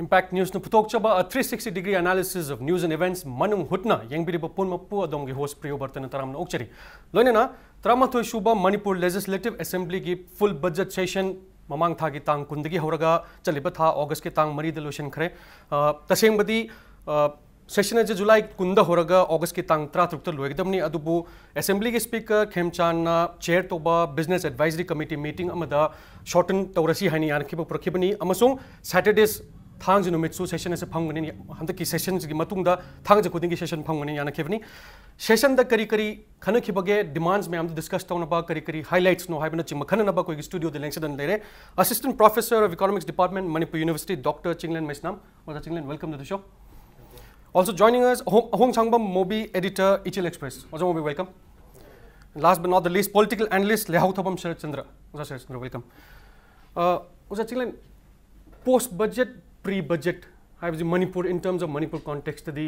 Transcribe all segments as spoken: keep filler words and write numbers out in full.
Impact Newsꯅ ꯄꯨꯊꯣꯛꯆꯕ a three sixty degree analysis of news and events ꯃꯅꯨꯡ ꯍꯨꯠꯅ ꯌꯦꯡꯕꯤꯔꯤꯕ ꯄꯨꯝꯅꯃꯛꯄꯨ ꯑꯗꯣꯝꯒꯤ host ꯄ꯭ꯔꯤꯌꯣꯕꯔꯇꯅ ꯇꯔꯥꯝꯅ ꯑꯣꯛꯆꯔꯤ꯫ ꯂꯣꯏꯅꯅ ꯇꯔꯥꯃꯥꯊꯣꯏ ꯁꯨꯕ Manipur Legislative Assemblyꯒꯤ full budget session ꯃꯃꯥꯡ ꯊꯥꯒꯤ ꯇꯥꯡ ꯀꯨꯟꯗꯒꯤ ꯍꯧꯔꯒ ꯆꯠꯂꯤꯕ ꯊꯥ Augustꯀꯤ ꯇꯥꯡ ꯃꯔꯤꯗ ꯂꯣꯏꯁꯤꯟꯈ꯭ꯔꯦ꯫ ꯑ, ꯇꯁꯦꯡꯕꯗꯤ, ꯑ, session ꯑꯁꯤ July ꯀꯨꯟꯗ ꯍꯧꯔꯒ Augustꯀꯤ ꯇꯥꯡ ꯇꯔꯥꯇꯔꯨꯛꯇ ꯂꯣꯏꯒꯗꯕꯅꯤ꯫ ꯑꯗꯨꯕꯨ Assemblyꯒꯤ Speaker ꯈꯦꯝꯆꯥꯟꯅ chair ꯇꯧꯕ Business Advisory Committee meeting ꯑꯃꯗ shorten ꯇꯧꯔꯁꯤ ꯍꯥꯏꯅ ꯌꯥꯅꯈꯤꯕ ꯄꯨꯔꯛꯈꯤꯕꯅꯤ, ꯑꯃꯁꯨꯡ Saturdays, ꯊꯥꯡꯖ ꯅꯨꯃꯤꯠꯁꯨ session ꯑꯁꯤ ꯐꯝꯒꯅꯤ꯫ ꯍꯟꯗꯛꯀꯤ sessionꯁꯤꯒꯤ ꯃꯇꯨꯡꯗ ꯊꯥꯡꯖ ꯈꯨꯗꯤꯡꯒꯤ session ꯐꯝꯒꯅꯤ ꯌꯥꯅꯈꯤꯕꯅꯤ꯫ Sessionꯗ ꯀꯔꯤ ꯀꯔꯤ ꯈꯟꯅꯈꯤꯕꯒꯦ, demands ꯃꯌꯥꯝꯗꯨ discuss ꯇꯧꯅꯕ ꯀꯔꯤ ꯀꯔꯤ highlightsꯅꯣ ꯍꯥꯏꯕꯅꯆꯤꯡꯕ ꯈꯟꯅꯅꯕ ꯑꯩꯈꯣꯏꯒꯤ studioꯗ ꯂꯦꯡꯁꯤꯟꯗꯨꯅ ꯂꯩꯔꯦ꯫ Assistant Professor of Economics Department, Manipur University, Doctor Chinglen ꯃꯩꯁꯅꯥꯝ꯫ ꯑꯣꯖꯥ Chinglen, welcome to the show. Also joining us, ꯑꯍꯣꯡ-, ꯑꯍꯣꯡꯁꯥꯡꯕꯝ movie editor, Ichil Express. ꯑꯣꯖꯥ movie, welcome. Last but not the least, political analyst ꯂꯩꯍꯥꯎꯊꯧꯕꯝ Saratchandra. ꯑꯣꯖꯥ ꯁꯔꯠꯆꯟꯗ꯭ꯔ, welcome. ꯑ, ꯑꯣꯖꯥ Chinglen, post budget, pre budget ꯍꯥꯏꯕꯁꯤ Manipur, in terms of Manipur contextꯇꯗꯤ,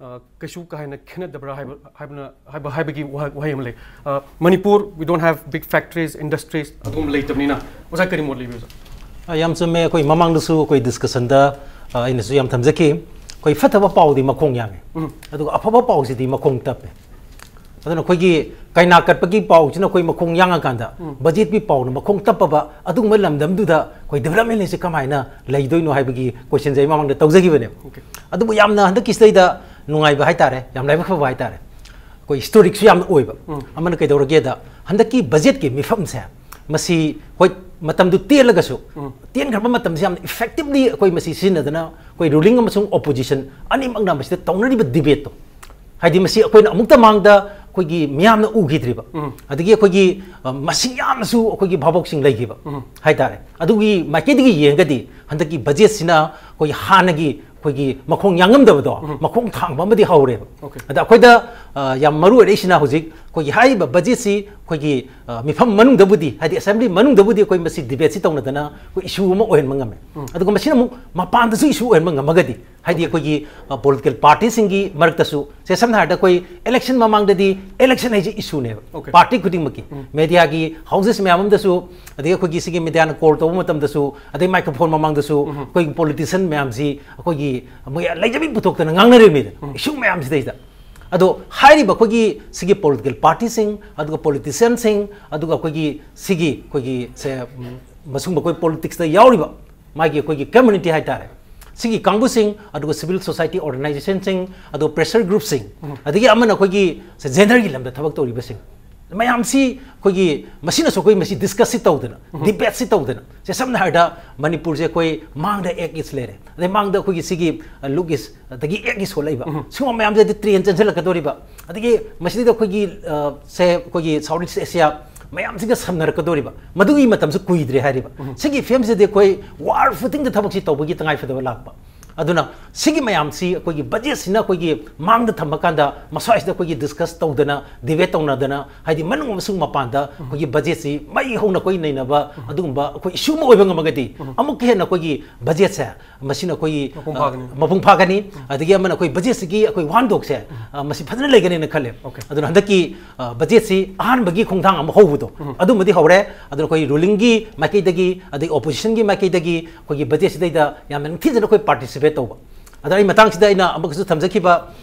ꯑ, ꯀꯩꯁꯨ ꯀꯥ ꯍꯦꯟꯅ ꯈꯦꯠꯅꯗꯕ꯭ꯔꯥ ꯍꯥꯏꯕ, ꯍꯥꯏꯕꯅ, ꯍꯥꯏꯕ, ꯍꯥꯏꯕꯒꯤ ꯋꯥꯍ-, ꯋꯥꯍꯩ ꯑꯃ ꯂꯩ꯫ ꯑ, Manipur, we don't have big factories, industries, ꯑꯗꯨꯒꯨꯝꯕ ꯂꯩꯇꯕꯅꯤꯅ꯫ ꯑꯣꯖꯥ, ꯀꯔꯤ ꯃꯣꯠ ꯂꯩꯕꯤ, ꯑꯣꯖꯥ? ꯑ, ꯌꯥꯝ ꯆꯨꯝꯃꯦ꯫ ꯑꯩꯈꯣꯏ ꯃꯃꯥꯡꯗꯁꯨ ꯑꯩꯈꯣꯏ discussionꯗ, ꯑ, ꯑꯩꯅꯁꯨ ꯌꯥꯝ ꯊꯝꯖꯈꯤ꯫ ꯑꯩꯈꯣꯏ ꯐꯠꯇꯕ ꯄꯥꯎꯗꯤ ꯃꯈꯣꯡ ꯌꯥꯡꯉꯤ, ꯎꯝ꯫ ꯑꯗꯨꯒ ꯑꯐꯕ ꯄꯥꯎꯁꯤꯗꯤ ꯃꯈꯣꯡ ꯇꯞꯄꯦ꯫ ꯑꯗꯨꯅ ꯑꯩꯈꯣꯏꯒꯤ ꯀꯩꯅꯥ ꯀꯠꯄꯒꯤ ꯄꯥꯎꯁꯤꯅ ꯑꯩꯈꯣꯏ ꯃꯈꯣꯡ ꯌꯥꯡꯉꯀꯥꯟꯗ, ꯎꯝ꯫ Budgetꯀꯤ ꯄꯥꯎꯅ ꯃꯈꯣꯡ ꯇꯞꯄꯕ ꯑꯗꯨꯒꯨꯝꯕ ꯂꯝꯗꯝꯗꯨꯗ ꯑꯩꯈꯣꯏ development ꯍꯥꯏꯁꯦ ꯀꯃꯥꯏꯅ ꯂꯩꯗꯣꯏꯅꯣ ꯍꯥꯏꯕꯒꯤ questionꯁꯦ ꯑꯩ ꯃꯃꯥꯡꯗ ꯇꯧꯖꯈꯤꯕꯅꯦꯕ꯫ Okay. ꯑꯗꯨꯕꯨ ꯌꯥꯝꯅ ꯍꯟꯗꯛꯀꯤꯁꯤꯗꯩꯗ ꯅꯨꯡꯉꯥꯏꯕ ꯍꯥꯏꯇꯥꯔꯦ, ꯌꯥꯝ ꯂꯥꯏꯕꯛ ꯐꯕ ꯍꯥꯏꯇꯥꯔꯦ, ꯑꯩꯈꯣꯏ historicꯁꯨ ꯌꯥꯝꯅ ꯑꯣꯏꯕ꯫ ꯎꯝ꯫ ꯑꯃꯅ ꯀꯩꯗꯧꯔꯒꯦꯗ, ꯍꯟꯗꯛꯀꯤ budgetꯀꯤ ꯃꯤꯐꯝꯁꯦ, ꯃꯁꯤ ꯍꯣꯏ, ꯃꯇꯝꯗꯨ ꯇꯦꯜꯂꯒꯁꯨ, ꯎꯝ꯫ ꯇꯦꯟꯈ꯭ꯔꯕ ꯃꯇꯝꯁꯤ ꯌꯥꯝꯅ effectively ꯑꯩꯈꯣꯏ ꯃꯁꯤ ꯁꯤꯖꯤꯟꯅꯗꯅ ꯑꯩꯈꯣꯏ ruling ꯑꯃꯁꯨꯡ opposition ꯑꯅꯤꯃꯛꯅ ꯃꯁꯤꯗ ꯇꯧꯅꯔꯤꯕ debateꯇꯣ, ꯍꯥꯏꯗꯤ ꯃꯁꯤ ꯑꯩꯈꯣꯏꯅ ꯑꯃꯨꯛꯇ ꯃꯥꯡꯗ ꯑꯩꯈꯣꯏꯒꯤ ꯃꯤꯌꯥꯝꯅ ꯎꯈꯤꯗ꯭ꯔꯤꯕ, ꯎꯝ꯫ ꯑꯗꯒꯤ ꯑꯩꯈꯣꯏꯒꯤ, ꯑ, ꯃꯁꯤꯡ ꯌꯥꯝꯅꯁꯨ ꯑꯩꯈꯣꯏꯒꯤ ꯚꯥꯕꯣꯛꯁꯤꯡ ꯂꯩꯈꯤꯕ ꯎꯝ꯫ ꯍꯥꯏꯇꯥꯔꯦ꯫ ꯑꯗꯨꯒꯤ ꯃꯥꯏꯀꯩꯗꯒꯤ ꯌꯦꯡꯉꯒꯗꯤ ꯍꯟꯗꯛꯀꯤ budgetꯁꯤꯅ ꯑꯩꯈꯣꯏꯒꯤ ꯍꯥꯟꯅꯒꯤ ꯑꯩꯈꯣꯏꯒꯤ ꯃꯈꯣꯡ ꯌꯥꯡꯉꯝꯗꯕꯗꯣ ꯎꯝ꯫ ꯃꯈꯣꯡ ꯊꯥꯡꯕ ꯑꯃꯗꯤ ꯍꯧꯔꯦꯕ꯫ Okay꯫ ꯑꯗ ꯑꯩꯈꯣꯏꯗ, ꯑ, ꯌꯥꯝ ꯃꯔꯨ ꯑꯣꯏꯔꯛꯏꯁꯤꯅ ꯍꯧꯖꯤꯛ ꯑꯩꯈꯣꯏꯒꯤ ꯍꯥꯏꯔꯤꯕ ꯕꯖꯦꯠꯁꯤ ꯑꯩꯈꯣꯏꯒꯤ ꯑ, ꯃꯤꯐꯝ ꯃꯅꯨꯡꯗꯕꯨꯗꯤ, ꯍꯥꯏꯗꯤ ꯑꯦꯁꯦꯝꯕ꯭ꯂꯤ ꯃꯅꯨꯡꯗꯕꯨꯗꯤ ꯑꯩꯈꯣꯏ ꯃꯁꯤ ꯗꯤꯕꯦꯠꯁꯤ ꯇꯧꯅꯗꯅ ꯑꯩꯈꯣꯏ ꯏꯁꯨ ꯑꯃ ꯑꯣꯏꯍꯟꯕ ꯉꯝꯃꯦ꯫ ꯑꯗꯨꯒ ꯃꯁꯤꯅ ꯑꯃꯨꯛ ꯃꯄꯥꯟꯗꯁꯨ ꯏꯁꯨ ꯑꯣꯏꯍꯟꯕ ꯉꯝꯃꯒꯗꯤ, ꯍꯥꯏꯗꯤ ꯑꯩꯈꯣꯏꯒꯤ ꯄꯣꯂꯤꯇꯤꯀꯦꯜ ꯄꯥꯔꯇꯤꯁꯤꯡꯒꯤ ꯃꯔꯛꯇꯁꯨ, ꯁꯦ, ꯁꯝꯅ ꯍꯥꯏꯔꯕꯗ ꯑꯩꯈꯣꯏ ꯏꯂꯦꯛꯁꯟ ꯃꯃꯥꯡꯗꯗꯤ ꯏꯂꯦꯛꯁꯟ ꯍꯥꯏꯁꯦ ꯏꯁꯨꯅꯦꯕ, Okay. ꯄꯥꯔꯇꯤ ꯈꯨꯗꯤꯡꯃꯛꯀꯤ꯫ ꯃꯦꯗꯤꯌꯥꯒꯤ ꯍꯥꯎꯁꯦꯁ ꯃꯌꯥꯝ ꯑꯃꯗꯁꯨ, ꯑꯗꯒꯤ ꯑꯩꯈꯣꯏꯒꯤ ꯁꯤꯒꯤ ꯃꯦꯗꯤꯌꯥꯅ ꯀꯣꯜ ꯇꯧꯕ ꯃꯇꯝꯗꯁꯨ, ꯑꯗꯩ ꯃꯥꯏꯀ꯭ꯔꯣꯐꯣꯟ ꯃꯃꯥꯡꯗꯁꯨ ꯑꯩꯈꯣꯏꯒꯤ ꯄꯣꯂꯤꯇꯤꯁꯤꯌꯟ ꯃꯌꯥꯝꯁꯤ ꯑꯩꯈꯣꯏꯒꯤ ꯃꯣꯏ ꯂꯩꯖꯕꯤ ꯄꯨꯊꯣꯛꯇꯅ ꯉꯥꯡꯅꯔꯤꯕꯅꯤꯗ ꯏꯁꯨ ꯃꯌꯥꯝꯁꯤꯗꯩꯗ꯫ ꯑꯗꯣ ꯍꯥꯏꯔꯤꯕ ꯑꯩꯈꯣꯏꯒꯤ ꯁꯤꯒꯤ ꯄꯣꯂꯤꯇꯤꯀꯦꯜ ꯄꯥꯔꯇꯤꯁꯤꯡ, ꯑꯗꯨꯒ ꯄꯣꯂꯤꯇꯤꯁꯤꯌꯟꯁꯤꯡ, ꯑꯗꯨꯒ ꯑꯩꯈꯣꯏꯒꯤ ꯁꯤꯒꯤ ꯑꯩꯈꯣꯏꯒꯤ ꯁꯦ, ꯎꯝ, ꯃꯁꯨꯝꯕ ꯑꯩꯈꯣꯏ ꯄꯣꯂꯤꯇꯤꯛꯁꯇ ꯌꯥꯎꯔꯤꯕ ꯃꯥꯒꯤ ꯑꯩꯈꯣꯏꯒꯤ ꯀꯝꯃꯨꯅꯤꯇꯤ ꯍꯥꯏꯇꯥꯔꯦ, ꯁꯤꯒꯤ ꯀꯥꯡꯕꯨꯁꯤꯡ, ꯑꯗꯨꯒ ꯁꯤꯚꯤꯜ ꯁꯣꯁꯥꯏꯇꯤ ꯑꯣꯔꯒꯅꯥꯏꯖꯦꯁꯟꯁꯤꯡ, ꯑꯗꯨꯒ ꯄ꯭ꯔꯦꯁꯔ ꯒ꯭ꯔꯨꯞꯁꯤꯡ, ꯑꯗꯒꯤ ꯑꯃꯅ ꯑꯩꯈꯣꯏꯒꯤ ꯁꯦ ꯖꯦꯟꯗꯔꯒꯤ ꯂꯝꯗ ꯊꯕꯛ ꯇꯧꯔꯤꯕꯁꯤꯡ ꯃꯌꯥꯝꯁꯤ ꯑꯩꯈꯣꯏꯒꯤ ꯃꯁꯤꯅꯁꯨ ꯑꯩꯈꯣꯏ ꯃꯁꯤ ꯗꯤꯁꯀꯁꯁꯤ ꯇꯧꯗꯅ, ꯗꯤꯕꯦꯠꯁꯤ ꯇꯧꯗꯅ, ꯁꯦ ꯁꯝꯅ ꯍꯥꯏꯔꯕꯗ ꯃꯅꯤꯄꯨꯔꯁꯦ ꯑꯩꯈꯣꯏ ꯃꯥꯡꯗ ꯑꯦꯛ ꯏꯁ ꯂꯩꯔꯦ, ꯑꯗꯩ ꯃꯥꯡꯗ ꯑꯩꯈꯣꯏꯒꯤ ꯁꯤꯒꯤ ꯂꯨꯛ ꯏꯁ, ꯑꯗꯒꯤ ꯑꯦꯛ ꯏꯁ ꯍꯣꯜꯂꯛꯏꯕ ꯁꯤꯒꯨꯝꯕ ꯃꯌꯥꯝꯁꯤꯗꯤ ꯇ꯭ꯔꯦꯟ ꯆꯦꯟꯁꯤꯜꯂꯛꯀꯗꯧꯔꯤꯕ, ꯑꯗꯒꯤ ꯃꯁꯤꯗꯩꯗ ꯑꯩꯈꯣꯏꯒꯤ ꯑ, ꯁꯦ ꯑꯩꯈꯣꯏꯒꯤ ꯁꯥꯎꯠ ꯏꯁ ꯑꯦꯁꯤꯌꯥ ꯃꯌꯥꯝꯁꯤꯒ ꯁꯝꯅꯔꯛꯀꯗꯧꯔꯤꯕ, ꯃꯗꯨꯒꯤ ꯃꯇꯝꯁꯨ ꯀꯨꯏꯗ꯭ꯔꯦ ꯍꯥꯏꯔꯤꯕ꯫ ꯁꯤꯒꯤ ꯐꯤꯕꯝꯁꯤꯗꯤ ꯑꯩꯈꯣꯏ ꯋꯥꯔ ꯐꯨꯇꯤꯡꯗ ꯊꯕꯛꯁꯤ ꯇꯧꯕꯒꯤ ꯇꯉꯥꯏ ꯐꯗꯕ ꯂꯥꯛꯄ꯫ ꯑꯗꯨꯅ ꯁꯤꯒꯤ ꯃꯌꯥꯝꯁꯤ ꯑꯩꯈꯣꯏꯒꯤ ꯕꯖꯦꯠꯁꯤꯅ ꯑꯩꯈꯣꯏꯒꯤ ꯃꯥꯡꯗ ꯊꯝꯃꯀꯥꯟꯗ ꯃꯁ꯭ꯋꯥꯏꯁꯤꯗ ꯑꯩꯈꯣꯏꯒꯤ ꯗꯤꯁꯀꯁ ꯇꯧꯗꯅ, ꯗꯤꯕꯦꯠ ꯇꯧꯅꯗꯅ, ꯍꯥꯏꯗꯤ ꯃꯅꯨꯡ ꯑꯃꯁꯨꯡ ꯃꯄꯥꯟꯗ ꯑꯩꯈꯣꯏꯒꯤ ꯕꯖꯦꯠꯁꯤ ꯃꯩ ꯍꯧꯅ ꯑꯩꯈꯣꯏ ꯅꯩꯅꯕ ꯑꯗꯨꯒꯨꯝꯕ ꯑꯩꯈꯣꯏ ꯏꯁꯨ ꯑꯃ ꯑꯣꯏꯕ ꯉꯝꯃꯒꯗꯤ ꯑꯃꯨꯛꯀ ꯍꯦꯟꯅ ꯑꯩꯈꯣꯏꯒꯤ ꯕꯖꯦꯠꯁꯦ ꯃꯁꯤꯅ ꯑꯩꯈꯣꯏꯒꯤ ꯃꯄꯨꯡ ꯑ, ꯐꯥꯒꯅꯤ꯫ ꯃꯄꯨꯡ ꯐꯥꯒꯅꯤ꯫ ꯑꯗꯒꯤ ꯑꯃꯅ ꯑꯩꯈꯣꯏ ꯕꯖꯦꯠꯁꯤꯒꯤ ꯑꯩꯈꯣꯏ ꯋꯥꯍꯟꯊꯣꯛꯁꯦ ꯑ, ꯃꯁꯤ ꯐꯖꯅ ꯂꯩꯒꯅꯦꯅ ꯈꯜꯂꯦ꯫ Okay. ꯑꯗꯨꯅ ꯍꯟꯗꯛꯀꯤ ꯑ, ꯕꯖꯦꯠꯁꯤ ꯑꯍꯥꯟꯕꯒꯤ ꯈꯣꯡꯊꯥꯡ ꯑꯃ ꯍꯧꯕꯗꯣ ꯑꯗꯨꯃꯗꯤ ꯍꯧꯔꯦ꯫ ꯑꯗꯨꯅ ꯑꯩꯈꯣꯏ ꯔꯨꯂꯤꯡꯒꯤ ꯃꯥꯏꯀꯩꯗꯒꯤ ꯑꯗꯩ ꯑꯣꯄꯣꯖꯤꯁꯟꯒꯤ ꯃꯥꯏꯀꯩꯗꯒꯤ ꯑꯩꯈꯣꯏꯒꯤ ꯕꯖꯦꯠꯁꯤꯗꯩꯗ ꯌꯥꯝꯅ ꯅꯤꯡꯊꯤꯖꯅ ꯑꯩꯈꯣꯏ ꯄꯥꯔꯇꯤꯁꯤꯄꯦꯠ ꯇꯧꯕ꯫ ꯑꯗ ꯑꯩ ꯃꯇꯥꯡꯁꯤꯗ ꯑꯩꯅ ꯑꯃꯨꯛꯀꯁꯨ ꯊꯝꯖꯈꯤꯕ,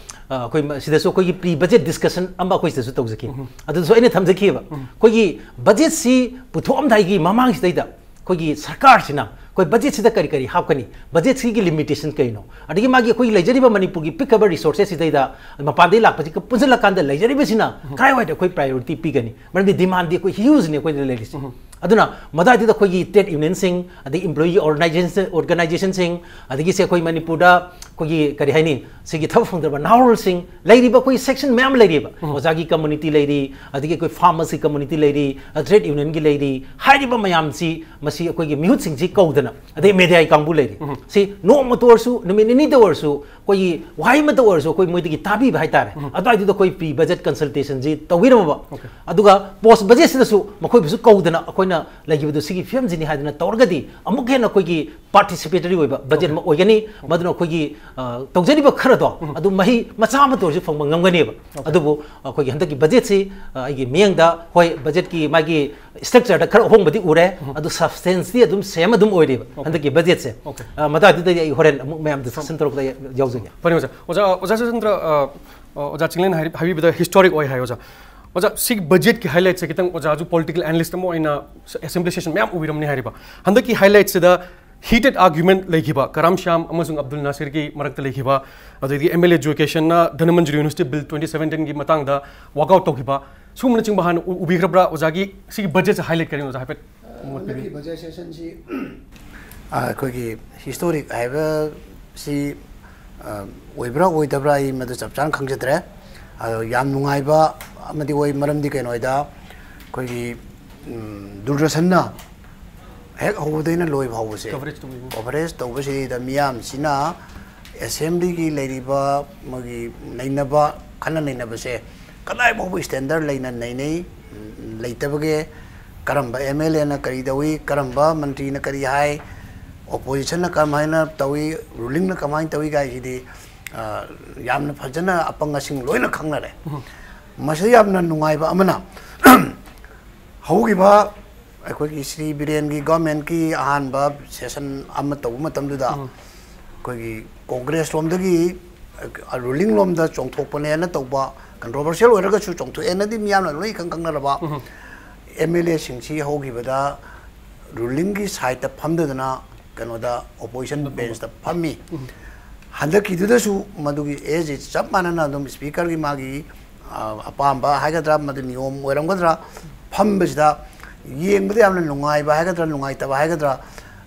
ꯑ, ꯑꯩꯈꯣꯏ ꯃ-, ꯁꯤꯗꯁꯨ ꯑꯩꯈꯣꯏꯒꯤ ꯄ꯭ꯔꯤ ꯕꯖꯦꯠ ꯗꯤꯁꯀꯁꯟ ꯑꯃ ꯑꯩꯈꯣꯏ ꯁꯤꯗꯁꯨ ꯇꯧꯖꯈꯤ꯫ ꯑꯗꯨꯁꯨ ꯑꯩꯅ ꯊꯝꯖꯈꯤꯕ ꯑꯩꯈꯣꯏꯒꯤ ꯕꯖꯦꯠꯁꯤ ꯄꯨꯊꯣꯛꯑꯝꯗꯥꯏꯒꯤ ꯃꯃꯥꯡꯁꯤꯗꯩꯗ ꯑꯩꯈꯣꯏꯒꯤ ꯁꯔꯀꯥꯔꯁꯤꯅ ꯑꯩꯈꯣꯏ ꯕꯖꯦꯠꯁꯤꯗ ꯀꯔꯤ ꯀꯔꯤ ꯍꯥꯞꯀꯅꯤ, ꯕꯖꯦꯠꯁꯤꯒꯤ ꯂꯤꯃꯤꯇꯦꯁꯟ ꯀꯩꯅꯣ, ꯑꯗꯒꯤ ꯃꯥꯒꯤ ꯑꯩꯈꯣꯏꯒꯤ ꯂꯩꯖꯔꯤꯕ ꯃꯅꯤꯄꯨꯔꯒꯤ ꯄꯤꯛꯈ꯭ꯔꯕ ꯔꯤꯁꯣꯔꯁꯦꯁ ꯁꯤꯗꯩꯗ ꯃꯄꯥꯟꯗꯒꯤ ꯂꯥꯛꯄꯁꯤꯒ ꯄꯨꯟꯁꯤꯜꯂꯀꯥꯟꯗ ꯂꯩꯖꯔꯤꯕꯁꯤꯅ ꯀꯗꯥꯏꯋꯥꯏꯗ ꯑꯩꯈꯣꯏ ꯄ꯭ꯔꯥꯏꯌꯣꯔꯤꯇꯤ ꯄꯤꯒꯅꯤ? ꯃꯔꯝꯗꯤ ꯗꯤꯃꯥꯟꯗꯤ ꯑꯩꯈꯣꯏ ꯍ꯭ꯌꯨꯖꯅꯤ ꯑꯩꯈꯣꯏꯗ ꯂꯩꯔꯤꯁꯦ꯫ ꯑꯗꯨꯅ ꯃꯗꯥꯏꯗꯨꯗ ꯑꯩꯈꯣꯏꯒꯤ ꯇ꯭ꯔꯦꯗ ꯌꯨꯅꯤꯌꯟꯁꯤꯡ, ꯑꯗꯒꯤ ꯏꯝꯄ꯭ꯂꯣꯌꯤ ꯑꯣꯔꯒꯅꯥꯏꯖꯦꯁꯟ ꯑꯣꯔꯒꯅꯥꯏꯖꯦꯁꯟꯁꯤꯡ, ꯑꯗꯒꯤꯁꯦ ꯑꯩꯈꯣꯏ ꯃꯅꯤꯄꯨꯔꯗ ꯑꯩꯈꯣꯏꯒꯤ ꯀꯔꯤ ꯍꯥꯏꯅꯤ, ꯁꯤꯒꯤ ꯊꯕꯛ ꯐꯪꯗ꯭ꯔꯕ ꯅꯍꯥꯔꯣꯜꯁꯤꯡ ꯂꯩꯔꯤꯕ ꯑꯩꯈꯣꯏ ꯁꯦꯛꯁꯟ ꯃꯌꯥꯝ ꯂꯩꯔꯤꯕ, ꯑꯣꯖꯥꯒꯤ ꯀꯝꯃꯨꯅꯤꯇꯤ ꯂꯩꯔꯤ, ꯑꯗꯒꯤ ꯑꯩꯈꯣꯏ ꯐꯥꯔꯃꯔꯁꯤ ꯀꯝꯃꯨꯅꯤꯇꯤ ꯂꯩꯔꯤ, ꯇ꯭ꯔꯦꯗ ꯌꯨꯅꯤꯌꯟꯒꯤ ꯂꯩꯔꯤ, ꯍꯥꯏꯔꯤꯕ ꯃꯌꯥꯝꯁꯤ, ꯃꯁꯤ ꯑꯩꯈꯣꯏꯒꯤ ꯃꯤꯍꯨꯠꯁꯤꯡꯁꯤ ꯀꯧꯗꯅ, ꯑꯗꯩ ꯃꯦꯗꯤꯌꯥꯒꯤ ꯀꯥꯡꯕꯨ ꯂꯩꯔꯤ, ꯁꯤ ꯅꯣꯡꯃꯇ ꯑꯣꯏꯔꯁꯨ, ꯅꯨꯃꯤꯠ ꯅꯤꯅꯤꯗ ꯑꯣꯏꯔꯁꯨ, ꯑꯩꯈꯣꯏꯒꯤ ꯋꯥꯍꯩ ꯑꯃꯇ ꯑꯣꯏꯔꯁꯨ ꯑꯩꯈꯣꯏ ꯃꯣꯏꯗꯒꯤ ꯇꯥꯕꯤꯕ ꯍꯥꯏꯇꯥꯔꯦ꯫ ꯑꯗꯨꯋꯥꯏꯗꯨꯗ ꯑꯩꯈꯣꯏ ꯄ꯭ꯔꯤ ꯕꯖꯦꯠ ꯀꯟꯁꯜꯇꯦꯁꯟꯁꯤ ꯇꯧꯕꯤꯔꯝꯃꯕ, ꯑꯗꯨꯒ ꯄꯣꯁ ꯕꯖꯦꯠꯁꯤꯗꯁꯨ ꯃꯈꯣꯏꯕꯨꯁꯨ ꯀꯧꯗꯅ ꯑꯩꯈꯣꯏꯅ ꯂꯩꯈꯤꯕꯗꯨ ꯁꯤꯒꯤ ꯐꯤꯕꯝꯁꯤꯅꯤ ꯍꯥꯏꯗꯅ ꯇꯧꯔꯒꯗꯤ ꯑꯃꯨꯛ ꯍꯦꯟꯅ ꯑꯩꯈꯣꯏꯒꯤ ꯄꯥꯔꯇꯤꯁꯤꯄꯦꯇꯔꯤ ꯑꯣꯏꯕ ꯕꯖꯦꯠ ꯑꯃ ꯑꯣꯏꯒꯅꯤ꯫ ꯃꯗꯨꯅ ꯑꯩꯈꯣꯏꯒꯤ, ꯑ, ꯇꯧꯖꯔꯤꯕ ꯈꯔꯗꯣ ꯑꯗꯨ ꯃꯍꯩ ꯃꯆꯥ ꯑꯃꯇ ꯑꯣꯏꯔꯁꯨ ꯐꯪꯕ ꯉꯝꯒꯅꯦꯕ꯫ ꯑꯗꯨꯕꯨ ꯑꯩꯈꯣꯏꯒꯤ ꯍꯟꯗꯛꯀꯤ ꯕꯖꯦꯠꯁꯤ, ꯑ, ꯑꯩꯒꯤ ꯃꯤꯠꯌꯦꯡꯗ, ꯍꯣꯏ, ꯕꯖꯦꯠꯀꯤ ꯃꯥꯒꯤ ꯁ꯭ꯇ꯭ꯔꯛꯆꯔꯗ ꯈꯔ ꯑꯍꯣꯡꯕꯗꯤ ꯎꯔꯦ, ꯑꯗꯨ ꯁꯕꯁꯇꯦꯟꯁꯇꯤ ꯑꯗꯨꯝ ꯁꯦꯝ ꯑꯗꯨꯝ ꯑꯣꯏꯔꯤꯕ ꯍꯟꯗꯛꯀꯤ ꯕꯖꯦꯠꯁꯦ꯫ ꯑ, ꯃꯗꯨꯋꯥꯏꯗꯨꯗ ꯑꯩ ꯍꯣꯔꯦꯟ ꯑꯃꯨꯛ ꯃꯌꯥꯝ ꯗꯤꯁꯀꯁꯟ ꯇꯧꯔꯛꯄꯗ ꯑꯩ ꯌꯥꯎꯖꯒꯦ꯫ ꯐꯅꯤ ꯑꯣꯖꯥ꯫ ꯑꯣꯖꯥ, ꯑꯣꯖꯥ ꯁꯨꯆꯟꯗ꯭ꯔ, ꯑ, ꯑ, ꯑꯣꯖꯥ ꯆꯤꯡꯂꯦꯟ ꯍꯥꯏꯔꯤ-, ꯍꯥꯏꯕꯤꯕꯗ ꯍꯤꯁꯇꯣꯔꯤꯛ ꯑꯣꯏ ꯍꯥꯏ ꯑꯣꯖꯥ꯫ ꯑꯣꯖꯥ, ꯁꯤꯒꯤ ꯕꯖꯦꯠꯀꯤ ꯍꯥꯏꯂꯥꯏꯠꯁꯦ ꯈꯤꯇꯪ ꯑꯣꯖꯥꯁꯨ ꯄꯣꯂꯤꯇꯤꯀꯦꯜ ꯑꯦꯅꯥꯂꯤꯁꯠ ꯑꯃ ꯑꯣꯏꯅ ꯑꯦꯁꯦꯝꯕ꯭ꯂꯤ ꯁꯦꯁꯟ ꯃꯌꯥꯝ ꯎꯕꯤꯔꯝꯅꯤ ꯍꯥꯏꯔꯤꯕ꯫ ꯍꯟꯗꯛꯀꯤ ꯍꯥꯏꯂꯥꯏꯠꯁꯤꯗ ꯍꯤꯇꯦꯠ ꯑꯥꯔꯒ꯭ꯌꯨꯃꯦꯟꯠ ꯂꯩꯈꯤꯕ ꯀꯔꯥꯝ ꯁ꯭ꯌꯥꯝ ꯑꯃꯁꯨꯡ ꯑꯕꯗꯨꯜ ꯅꯥꯁꯤꯔꯒꯤ ꯃꯔꯛꯇ ꯂꯩꯈꯤꯕ, ꯑꯗꯩꯗꯤ ꯑꯦꯝ ꯑꯦꯜ ꯑꯦ ꯖꯨ ꯀꯦ ꯁꯟꯅ ꯙꯅꯃꯟꯖꯨꯔꯤ ꯌꯨꯅꯤꯚꯔꯁꯤꯇꯤ ꯕꯤꯜ ꯇ꯭ꯋꯦꯟꯇꯤ ꯁꯚꯦꯟꯇꯤꯟꯒꯤ ꯃꯇꯥꯡꯗ ꯋꯥꯛ ꯑꯥꯎꯠ ꯇꯧꯈꯤꯕ, ꯁꯤꯒꯨꯝꯕꯅꯆꯤꯡꯕ ꯍꯥꯟꯅ ꯎ-, ꯎꯕꯤꯈ꯭ꯔꯕ꯭ꯔꯥ? ꯑꯣꯖꯥꯒꯤ ꯁꯤꯒꯤ ꯕꯖꯦꯠꯁꯦ ꯍꯥꯏꯂꯥꯏꯠ ꯀꯔꯤꯅꯣ ꯑꯣꯖꯥ ꯍꯥꯏꯐꯦꯠ ꯃꯣꯠ ꯍꯟꯗꯛꯀꯤ ꯄꯤꯕꯤꯌꯨ꯫ ꯕꯖꯦꯠ ꯁꯦꯁꯟꯁꯤ ꯑꯩꯈꯣꯏꯒꯤ ꯍꯤꯁꯇꯣꯔꯤꯛ ꯍꯥꯏꯕꯁꯤ, ꯑ, ꯑꯣꯏꯕ꯭ꯔꯥ ꯑꯣꯏꯗꯕ꯭ꯔꯥ ꯑꯩ ꯃꯗꯨ ꯆꯞ ꯆꯥꯅ ꯈꯪꯖꯗ꯭ꯔꯦ꯫ ꯑꯗꯣ ꯌꯥꯝ ꯅꯨꯡꯉꯥꯏꯕ ꯑꯃꯗꯤ ꯑꯣꯏ, ꯃꯔꯝꯗꯤ ꯀꯩꯅꯣ ꯍꯥꯏꯗ ꯑꯩꯈꯣꯏꯒꯤ, ꯎꯝ, ꯗꯨꯔꯗꯔꯁꯟꯅ ꯍꯦꯛ ꯍꯧꯕꯗꯩꯅ ꯂꯣꯏꯕ ꯐꯥꯎꯕꯁꯦ ꯀꯣꯚꯔꯦꯖ ꯇꯧꯕꯤꯕ꯫ ꯀꯣꯚꯔꯦꯖ ꯇꯧꯕꯁꯤꯗ ꯃꯤꯌꯥꯝꯁꯤꯅ ꯑꯦꯁꯦꯝꯕ꯭ꯂꯤꯒꯤ ꯂꯩꯔꯤꯕ ꯃꯣꯏꯒꯤ ꯅꯩꯅꯕ, ꯈꯟꯅ ꯅꯩꯅꯕꯁꯦ ꯀꯗꯥꯏ ꯐꯥꯎꯕ ꯁ꯭ꯇꯦꯟꯗꯔ ꯂꯩꯅ ꯅꯩꯅꯩ, ꯂꯩꯇꯕꯒꯦ, ꯀꯔꯝꯕ ꯑꯦꯝ ꯑꯦꯜ ꯑꯦꯅ ꯀꯔꯤ ꯇꯧꯏ, ꯀꯔꯝꯕ ꯃꯟꯇ꯭ꯔꯤꯅ ꯀꯔꯤ ꯍꯥꯏ, ꯑꯣꯄꯣꯖꯤꯁꯟꯅ ꯀꯔꯝꯍꯥꯏꯅ ꯇꯧꯏ, ꯔꯨꯂꯤꯡꯅ ꯀꯃꯥꯏꯅ ꯇꯧꯏ ꯀꯥꯏꯁꯤꯗꯤ, ꯑ, ꯌꯥꯝꯅ ꯐꯖꯅ ꯑꯄꯪ ꯑꯁꯤꯡ ꯂꯣꯏꯅ ꯈꯪꯅꯔꯦ꯫ ꯃꯁꯤꯗ ꯌꯥꯝꯅ ꯅꯨꯡꯉꯥꯏꯕ ꯑꯃꯅ, ꯍꯧꯈꯤꯕ ꯑꯩꯈꯣꯏꯒꯤ ꯁ꯭ꯔꯤ ꯕꯤꯔꯦꯟꯒꯤ ꯒꯣꯔꯃꯦꯟꯠꯀꯤ ꯑꯍꯥꯟꯕ ꯁꯦꯁꯟ ꯑꯃ ꯇꯧꯕ ꯃꯇꯝꯗꯨꯗ, ꯑꯩꯈꯣꯏꯒꯤ ꯀꯣꯡꯒ꯭ꯔꯦꯁ ꯂꯣꯝꯗꯒꯤ, ꯑ, ꯔꯨꯂꯤꯡ ꯂꯣꯝꯗ ꯆꯣꯡꯊꯣꯛꯄꯅꯦꯅ ꯇꯧꯕ, ꯀꯟꯇ꯭ꯔꯣꯚꯔꯁꯤꯌꯦꯜ ꯑꯣꯏꯔꯒꯁꯨ ꯆꯣꯡꯊꯣꯛꯑꯦꯅꯗꯤ ꯃꯤꯌꯥꯝꯅ ꯂꯣꯏ ꯏꯈꯪ ꯈꯪꯅꯔꯕ ꯑꯦꯝ ꯑꯦꯜ ꯑꯦꯁꯤꯡꯁꯤ ꯍꯧꯈꯤꯕꯗ ꯔꯨꯂꯤꯡꯒꯤ ꯁꯥꯏꯠꯇ ꯐꯝꯗꯗꯅ ꯀꯩꯅꯣꯗ ꯑꯣꯄꯣꯖꯤꯁꯟ ꯕꯦꯟꯁꯇ ꯐꯝꯃꯤ꯫ ꯍꯟꯗꯛꯀꯤꯗꯨꯗꯁꯨ ꯃꯗꯨꯒꯤ ꯑꯦꯁ ꯆꯞ ꯃꯥꯟꯅꯅ ꯑꯗꯨꯝ ꯁ꯭ꯄꯤꯀꯔꯒꯤ ꯃꯥꯒꯤ, ꯑ, ꯑꯄꯥꯝꯕ ꯍꯥꯏꯒꯗ꯭ꯔꯥ, ꯃꯗꯨ ꯅꯤꯌꯣꯝ ꯑꯣꯏꯔꯝꯒꯗ꯭ꯔꯥ, ꯐꯝꯕꯁꯤꯗ ꯌꯦꯡꯕꯗ ꯌꯥꯝꯅ ꯅꯨꯡꯉꯥꯏꯕ ꯍꯥꯏꯒꯗ꯭ꯔꯥ, ꯅꯨꯡꯉꯥꯏꯇꯕ ꯍꯥꯏꯒꯗ꯭ꯔꯥ,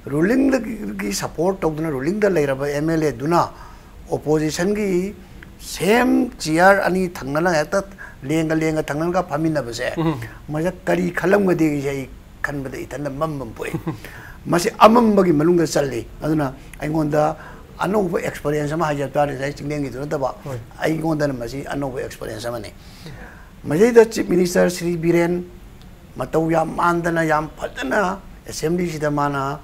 ꯔꯨꯂꯤꯡꯗꯒꯤ ꯁꯄꯣꯔꯠ ꯇꯧꯗꯨꯅ ꯔꯨꯂꯤꯡꯗ ꯂꯩꯔꯕ ꯑꯦꯝ ꯑꯦꯜ ꯑꯦꯗꯨꯅ ꯑꯣꯄꯣꯖꯤꯁꯟꯒꯤ ꯁꯦꯝ ꯆꯤꯌꯥꯔ ꯑꯅꯤ ꯊꯪꯅꯅ ꯍꯦꯛꯇ ꯂꯦꯡꯒ ꯂꯦꯡꯒ ꯊꯪꯅꯔꯒ ꯐꯝꯃꯤꯟꯅꯕꯁꯦ, ꯎꯝ꯫ ꯃꯁꯤꯗ ꯀꯔꯤ ꯈꯜꯂꯝꯒꯗꯒꯦꯁꯦ ꯑꯩ ꯈꯟꯕꯗ ꯏꯊꯟꯗ ꯃꯝ ꯃꯝ ꯄꯣꯛꯏ꯫ ꯃꯁꯤ ꯑꯃꯝꯕꯒꯤ ꯃꯅꯨꯡꯗ ꯆꯜꯂꯤ꯫ ꯑꯗꯨꯅ ꯑꯩꯉꯣꯟꯗ ꯑꯅꯧꯕ ꯑꯦꯛꯁꯄꯔꯤꯌꯦꯟꯁ ꯑꯃ ꯍꯥꯏꯖꯕ ꯇꯥꯔꯦ, ꯉꯁꯥꯏ ꯆꯤꯡꯂꯦꯟꯒꯤꯗꯨ ꯅꯠꯇꯕ, ꯍꯣꯏ꯫ ꯑꯩꯉꯣꯟꯗꯅ ꯃꯁꯤ ꯑꯅꯧꯕ ꯑꯦꯛꯁꯄꯔꯤꯌꯦꯟꯁ ꯑꯃꯅꯤ꯫ ꯃꯁꯤꯗ ꯆꯤꯐ ꯃꯤꯅꯤꯁꯇꯔ ꯁ꯭ꯔꯤ ꯕꯤꯔꯦꯟ ꯃꯇꯧ ꯌꯥꯝ ꯃꯥꯟꯗꯅ, ꯌꯥꯝ ꯐꯖꯅ ꯑꯦꯁꯦꯝꯕ꯭ꯂꯤꯁꯤꯗ ꯃꯥꯅ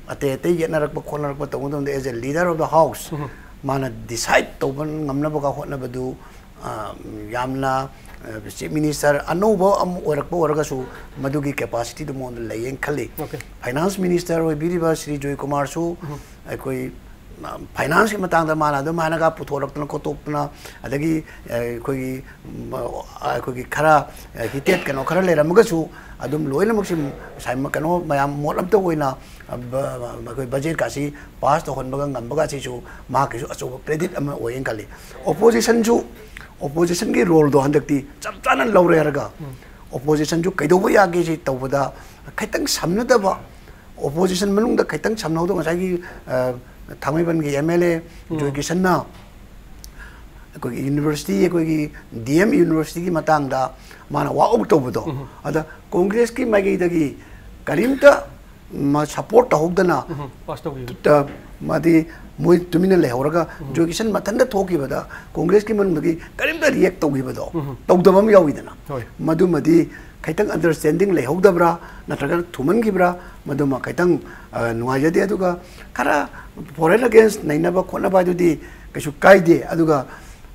ꯑꯇꯩ ꯑꯇꯩ ꯌꯦꯠꯅꯔꯛꯄ ꯈꯣꯠꯅꯔꯛꯄ ꯇꯧꯕ ꯃꯇꯝꯗ, as a leader of the house, ꯎꯝ꯫ ꯃꯥꯅ ꯗꯤꯁꯥꯏꯠ ꯇꯧꯕ ꯉꯝꯅꯕꯒ ꯍꯣꯠꯅꯕꯗꯨ, ꯑ, ꯌꯥꯝꯅ, ꯑ, ꯆꯤꯐ ꯃꯤꯅꯤꯁꯇꯔ ꯑꯅꯧꯕ ꯑꯃ ꯑꯣꯏꯔꯛꯄ ꯑꯣꯏꯔꯒꯁꯨ ꯃꯗꯨꯒꯤ ꯀꯦꯄꯥꯁꯤꯇꯤꯗꯨ ꯃꯉꯣꯟꯗ ꯂꯩꯌꯦꯅ ꯈꯜꯂꯤ꯫ ꯑꯣꯀꯦ꯫ ꯐꯥꯏꯅꯥꯟꯁ ꯃꯤꯅꯤꯁꯇꯔ ꯑꯣꯏꯕꯤꯔꯤꯕ ꯁ꯭ꯔꯤ ꯖꯣꯏꯀꯨꯃꯥꯔꯁꯨ ꯎꯝ꯫ ꯑꯩꯈꯣꯏ, ꯑ, ꯐꯥꯏꯅꯥꯟꯁꯀꯤ ꯃꯇꯥꯡꯗ ꯃꯥꯅ ꯑꯗꯨꯝ ꯍꯥꯏꯅꯒ ꯄꯨꯊꯣꯔꯛꯇꯅ ꯈꯣꯠꯇꯣꯛꯇꯅ, ꯑꯗꯒꯤ, ꯑ, ꯑꯩꯈꯣꯏꯒꯤ, ꯎꯝ, ꯑ, ꯑꯩꯈꯣꯏꯒꯤ ꯈꯔ, ꯑ, ꯍꯤꯇꯦꯠ ꯀꯩꯅꯣ ꯈꯔ ꯂꯩꯔꯝꯃꯒꯁꯨ ꯑꯗꯨꯝ ꯂꯣꯏꯅꯃꯛꯁꯤ ꯉꯁꯥꯏ ꯀꯩꯅꯣ ꯃꯌꯥꯝ ꯃꯣꯠ ꯑꯝꯇ ꯑꯣꯏꯅ, ꯑ, ꯕ-, ꯑꯩꯈꯣꯏ ꯕꯖꯦꯠꯀꯥꯁꯤ ꯄꯥꯁ ꯇꯧꯍꯟꯕꯒ ꯉꯝꯕꯒꯁꯤꯁꯨ ꯃꯍꯥꯛꯀꯤꯁꯨ ꯑꯆꯧꯕ ꯀ꯭ꯔꯦꯗꯤꯠ ꯑꯃ ꯑꯣꯏꯌꯦꯅ ꯈꯜꯂꯤ꯫ ꯑꯣꯄꯣꯖꯤꯁꯟꯁꯨ, ꯑꯣꯄꯣꯖꯤꯁꯟꯒꯤ ꯔꯣꯜꯗꯣ ꯍꯟꯗꯛꯇꯤ ꯆꯞ ꯆꯥꯅ ꯂꯧꯔꯦ ꯍꯥꯏꯔꯒ, ꯎꯝ꯫ ꯑꯣꯄꯣꯖꯤꯁꯟꯁꯨ ꯀꯩꯗꯧꯕ ꯌꯥꯒꯦ ꯁꯤ ꯇꯧꯕꯗ ꯈꯤꯇꯪ ꯁꯝꯅꯗꯕ, ꯑꯣꯄꯣꯖꯤꯁꯟ ꯃꯅꯨꯡꯗ ꯈꯤꯇꯪ ꯁꯝꯅꯍꯧꯗꯕ ꯉꯁꯥꯏꯒꯤ, ꯑ, ꯊꯥꯡꯃꯩꯕꯟꯒꯤ ꯑꯦꯝ ꯑꯦꯜ ꯑꯦ ꯎꯝ꯫ ꯖꯣꯏ ꯀꯤꯁꯟꯅ ꯑꯩꯈꯣꯏꯒꯤ ꯌꯨꯅꯤꯚꯔꯁꯤꯇꯤ, ꯑꯩꯈꯣꯏꯒꯤ ꯗꯤ ꯑꯦꯝ ꯌꯨꯅꯤꯚꯔꯁꯤꯇꯤꯒꯤ ꯃꯇꯥꯡꯗ ꯃꯥꯅ ꯋꯥꯛ ꯑꯥꯎꯠ ꯇꯧꯕꯗꯣ, ꯎꯝ꯫ ꯑꯗ ꯀꯣꯡꯒ꯭ꯔꯦꯁꯀꯤ ꯃꯥꯏꯀꯩꯗꯒꯤ ꯀꯔꯤꯝꯇ ꯃꯥ ꯁꯄꯣꯔꯠ ꯇꯧꯍꯧꯗꯅ ꯎꯝ, ꯄꯥꯁ ꯇꯧꯈꯤꯕ꯫ ꯇ-, ꯃꯥꯗꯤ ꯃꯣꯏ ꯇꯨꯃꯤꯟꯅ ꯂꯩꯍꯧꯔꯒ ꯎꯝ꯫ ꯖꯣꯏ ꯀꯤꯁꯟ ꯃꯊꯟꯇ ꯊꯣꯛꯈꯤꯕꯗ ꯀꯣꯡꯒ꯭ꯔꯦꯁꯀꯤ ꯃꯅꯨꯡꯗꯒꯤ ꯀꯔꯤꯝꯇ ꯔꯤꯌꯦꯛ ꯇꯧꯈꯤꯕꯗꯣ ꯎꯝ꯫ ꯇꯧꯗꯕ ꯑꯃ ꯌꯥꯎꯋꯤꯗꯅ꯫ ꯍꯣꯏ꯫ ꯃꯗꯨꯃꯗꯤ ꯈꯤꯇꯪ ꯑꯟꯗꯔꯁ꯭ꯇꯦꯟꯗꯤꯡ ꯂꯩꯍꯧꯗꯕ꯭ꯔꯥ ꯅꯠꯇ꯭ꯔꯒꯅ ꯊꯨꯃꯟꯈꯤꯕ꯭ꯔꯥ, ꯃꯗꯨꯃ ꯈꯤꯇꯪ, ꯑ, ꯅꯨꯡꯉꯥꯏꯖꯗꯦ꯫ ꯑꯗꯨꯒ ꯈꯔ ꯐꯣꯔꯦꯟ ꯑꯒꯦꯟꯁ ꯅꯩꯅꯕ ꯈꯣꯠꯅꯕ ꯍꯥꯏꯗꯨꯗꯤ ꯀꯩꯁꯨ ꯀꯥꯏꯗꯦ꯫ ꯑꯗꯨꯒ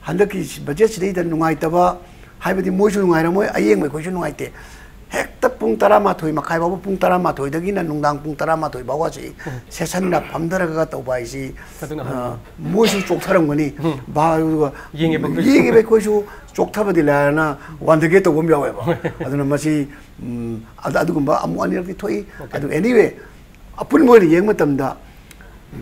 ꯍꯟꯗꯛꯀꯤ ꯕꯖꯦꯠꯁꯤꯗꯩꯗ ꯅꯨꯡꯉꯥꯏꯇꯕ ꯍꯥꯏꯕꯗꯤ ꯃꯣꯏꯁꯨ ꯅꯨꯡꯉꯥꯏꯔꯝꯃꯣꯏ, ꯑꯌꯦꯡꯕ ꯑꯩꯈꯣꯏꯁꯨ ꯅꯨꯡꯉꯥꯏꯇꯦ꯫ ꯍꯦꯛꯇ ꯄꯨꯡ ꯇꯔꯥꯃꯥꯊꯣꯏ ꯃꯈꯥꯏ ꯐꯥꯎꯕ, ꯄꯨꯡ ꯇꯔꯥꯃꯥꯊꯣꯏꯗꯒꯤꯅ ꯅꯨꯡꯗꯥꯡ ꯄꯨꯡ ꯇꯔꯥꯃꯥꯊꯣꯏ ꯐꯥꯎꯕꯁꯤ ꯎꯝ꯫ ꯁꯦꯁꯟꯗ ꯐꯝꯊꯔꯒ ꯇꯧꯕ ꯍꯥꯏꯁꯤ, ꯑꯗꯨꯅ ꯑ, ꯑꯍꯥꯟꯕꯅꯤ꯫ ꯃꯣꯏꯁꯨ ꯆꯣꯛꯊꯔꯝꯒꯅꯤ꯫ ꯎꯝ꯫ ꯚꯥ-, ꯑꯗꯨꯒ ꯌꯦꯡꯉꯤꯕ ꯑꯩꯈꯣꯏꯁꯨ꯫ ꯌꯦꯡꯉꯤꯕ ꯑꯩꯈꯣꯏꯁꯨ ꯆꯣꯛꯊꯕꯗꯤ ꯂꯥꯏꯔꯅ ꯋꯥꯟꯊꯒꯦ ꯇꯧꯕ ꯑꯃ ꯌꯥꯎꯋꯦꯕ꯫ ꯑꯗꯨꯅ ꯃꯁꯤ, ꯎꯝ, ꯑꯗ-, ꯑꯗꯨꯒꯨꯝꯕ ꯑꯃꯨꯛ ꯑꯅꯤꯔꯛꯇꯤ ꯊꯣꯛꯏ꯫ ꯑꯣꯀꯦ꯫ ꯑꯗꯨ anyway, ꯑꯄꯨꯟꯕ ꯑꯣꯏꯅ ꯌꯦꯡꯕ ꯃꯇꯝꯗ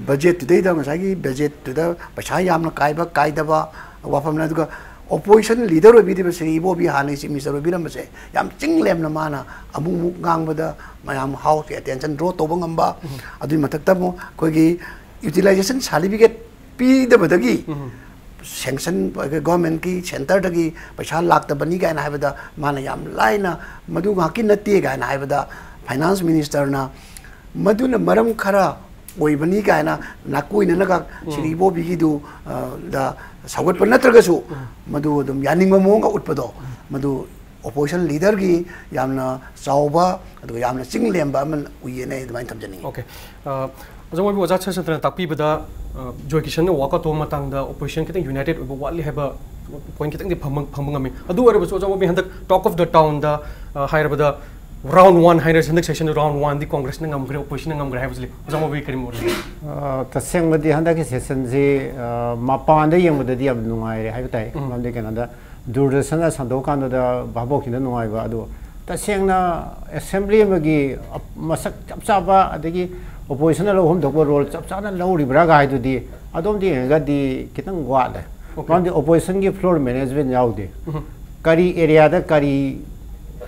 ꯕꯖꯦꯠꯇꯨꯗꯩꯗ ꯉꯁꯥꯏꯒꯤ ꯕꯖꯦꯠꯇꯨꯗ ꯄꯩꯁꯥ ꯌꯥꯝꯅ ꯀꯥꯏꯕ ꯀꯥꯏꯗꯕ ꯋꯥꯐꯝꯅ, ꯑꯗꯨꯒ ꯑꯣꯄꯣꯖꯤꯁꯟ ꯂꯤꯗꯔ ꯑꯣꯏꯕꯤꯔꯤꯕ ꯁ꯭ꯔꯤ ꯏꯕꯣꯕꯤ, ꯍꯥꯟꯅ ꯆꯤꯐ ꯃꯤꯅꯤꯁꯇꯔ ꯑꯣꯏꯕꯤꯔꯝꯕꯁꯦ, ꯌꯥꯝ ꯆꯤꯡ ꯂꯦꯝꯅ ꯃꯥꯅ ꯑꯃꯨꯛ ꯑꯃꯨꯛ ꯉꯥꯡꯕꯗ ꯃꯌꯥꯝ ꯍꯥꯎꯁꯀꯤ ꯑꯦꯇꯦꯟꯁꯟ ꯗ꯭ꯔꯣ ꯇꯧꯕ ꯉꯝꯕ, ꯑꯗꯨꯒꯤ ꯃꯊꯛꯇ ꯑꯃꯨꯛ ꯑꯩꯈꯣꯏꯒꯤ ꯌꯨꯇꯤꯂꯥꯏꯖꯦꯁꯟ ꯁꯥꯔꯇꯤꯐꯤꯀꯦꯠ ꯄꯤꯗꯕꯗꯒꯤ ꯁꯦꯡꯁꯟ, ꯒꯚꯔꯟꯃꯦꯟꯠꯀꯤ ꯁꯦꯟꯇꯔꯗꯒꯤ ꯄꯩꯁꯥ ꯂꯥꯛꯇꯕꯅꯤ ꯀꯥꯏꯅ ꯍꯥꯏꯕꯗ ꯃꯥꯅ ꯌꯥꯝ ꯂꯥꯏꯅ ꯃꯗꯨ ꯉꯥꯏꯍꯥꯛꯀꯤ ꯅꯠꯇꯦ ꯀꯥꯏꯅ ꯍꯥꯏꯕꯗ ꯐꯥꯏꯅꯥꯟꯁ ꯃꯤꯅꯤꯁꯇꯔꯅ ꯃꯗꯨꯅ ꯃꯔꯝ ꯈꯔ ꯑꯣꯏꯕꯅꯤ ꯀꯥꯏꯅ ꯅꯥꯀꯣꯏꯅꯅꯒ ꯁꯤꯒꯤ ꯏꯕꯣꯕꯤꯒꯤꯗꯨ, ꯑ, ꯗ ꯁꯧꯒꯠꯄ ꯅꯠꯇ꯭ꯔꯒꯁꯨ ꯃꯗꯨ ꯑꯗꯨꯝ ꯌꯥꯅꯤꯡꯕ ꯃꯑꯣꯡꯒ ꯎꯠꯄꯗꯣ, ꯃꯗꯨ ꯑꯣꯄꯣꯖꯤꯁꯟ ꯂꯤꯗꯔꯒꯤ ꯌꯥꯝꯅ ꯆꯥꯎꯕ ꯑꯗꯨꯒ ꯌꯥꯝꯅ ꯆꯤꯡ ꯂꯦꯝꯕ ꯑꯃ ꯎꯏꯌꯦꯅ ꯑꯩ ꯑꯗꯨꯃꯥꯏꯅ ꯊꯝꯖꯅꯤꯡꯉꯤ꯫ ꯑꯣꯀꯦ꯫ ꯑ, ꯑꯣꯖꯥ ꯃꯣꯏꯕꯨ ꯑꯣꯖꯥ ꯁꯁꯟꯇ꯭ꯔꯅ ꯇꯥꯛꯄꯤꯕꯗ, ꯑ, ꯖꯣꯏ ꯀꯤꯁꯟꯅ ꯋꯥꯛ ꯑꯥꯎꯠ ꯇꯧꯕ ꯃꯇꯥꯡꯗ ꯑꯣꯄꯣꯖꯤꯁꯟ ꯈꯤꯇꯪ ꯌꯨꯅꯥꯏꯇꯦꯠ ꯑꯣꯏꯕ ꯋꯥꯠꯂꯤ ꯍꯥꯏꯕ ꯄꯣꯏꯟꯠ ꯈꯤꯇꯪꯗꯤ ꯐꯪꯕ, ꯐꯪꯕ ꯉꯝꯃꯤ꯫ ꯑꯗꯨ ꯑꯣꯏꯔꯕꯁꯨ ꯑꯣꯖꯥ ꯃꯣꯏꯕꯤ ꯍꯟꯗꯛ ꯇꯣꯛ ꯑꯣꯐ ꯗ ꯇꯥꯎꯟꯗ, ꯑ, ꯍꯥꯏꯔꯕꯗ ꯔꯥꯎꯟ ꯋꯥꯟ ꯍꯥꯏꯅꯔꯁꯤ, ꯍꯟꯗꯛ ꯁꯦꯁꯟꯗ ꯔꯥꯎꯟ ꯋꯥꯟꯗꯤ ꯀꯣꯡꯒ꯭ꯔꯦꯁꯅ ꯉꯝꯈ꯭ꯔꯦ, ꯑꯣꯄꯣꯖꯤꯁꯟꯅ ꯉꯝꯈ꯭ꯔꯦ ꯍꯥꯏꯕꯁꯤ ꯂꯩ꯫ ꯑꯣꯖꯥ ꯃꯣꯏꯕꯤ ꯀꯔꯤ ꯃꯣꯠ ꯂꯩ? ꯑ, ꯇꯁꯦꯡꯕꯗꯤ ꯍꯟꯗꯛꯀꯤ ꯁꯦꯁꯟꯁꯤ, ꯑ, ꯃꯄꯥꯟꯗ ꯌꯦꯡꯕꯗꯗꯤ ꯌꯥꯝ ꯅꯨꯡꯉꯥꯏꯔꯦ ꯍꯥꯏꯕ ꯇꯥꯏ꯫ ꯎꯝ꯫ ꯃꯔꯝꯗꯤ ꯀꯩꯅꯣꯗ ꯗꯨꯔꯗꯔꯁꯟꯅ ꯁꯟꯗꯣꯛꯑꯀꯥꯟꯗꯗ ꯚꯥꯕꯣꯛꯁꯤꯡꯗ ꯅꯨꯡꯉꯥꯏꯕ꯫ ꯑꯗꯣ ꯇꯁꯦꯡꯅ ꯑꯦꯁꯦꯝꯕ꯭ꯂꯤ ꯑꯃꯒꯤ ꯑꯞ-, ꯃꯁꯛ ꯆꯞ ꯆꯥꯕ, ꯑꯗꯒꯤ ꯑꯣꯄꯣꯖꯤꯁꯟꯅ ꯂꯧꯐꯝ ꯊꯣꯛꯄ ꯔꯣꯜ ꯆꯞ ꯆꯥꯅ ꯂꯧꯔꯤꯕ꯭ꯔꯥꯒ ꯍꯥꯏꯗꯨꯗꯤ ꯑꯗꯣꯝꯗ ꯌꯦꯡꯉꯒꯗꯤ ꯈꯤꯇꯪ ꯋꯥꯠꯂꯦ꯫ ꯑꯣꯀꯦ꯫ ꯃꯔꯝꯗꯤ ꯑꯣꯄꯣꯖꯤꯁꯟꯒꯤ ꯐ꯭ꯂꯣꯔ ꯃꯦꯅꯦꯖꯃꯦꯟꯠ ꯌꯥꯎꯗꯦ꯫ ꯎꯝ꯫ ꯀꯔꯤ ꯑꯦꯔꯤꯌꯥꯗ ꯀꯔꯤ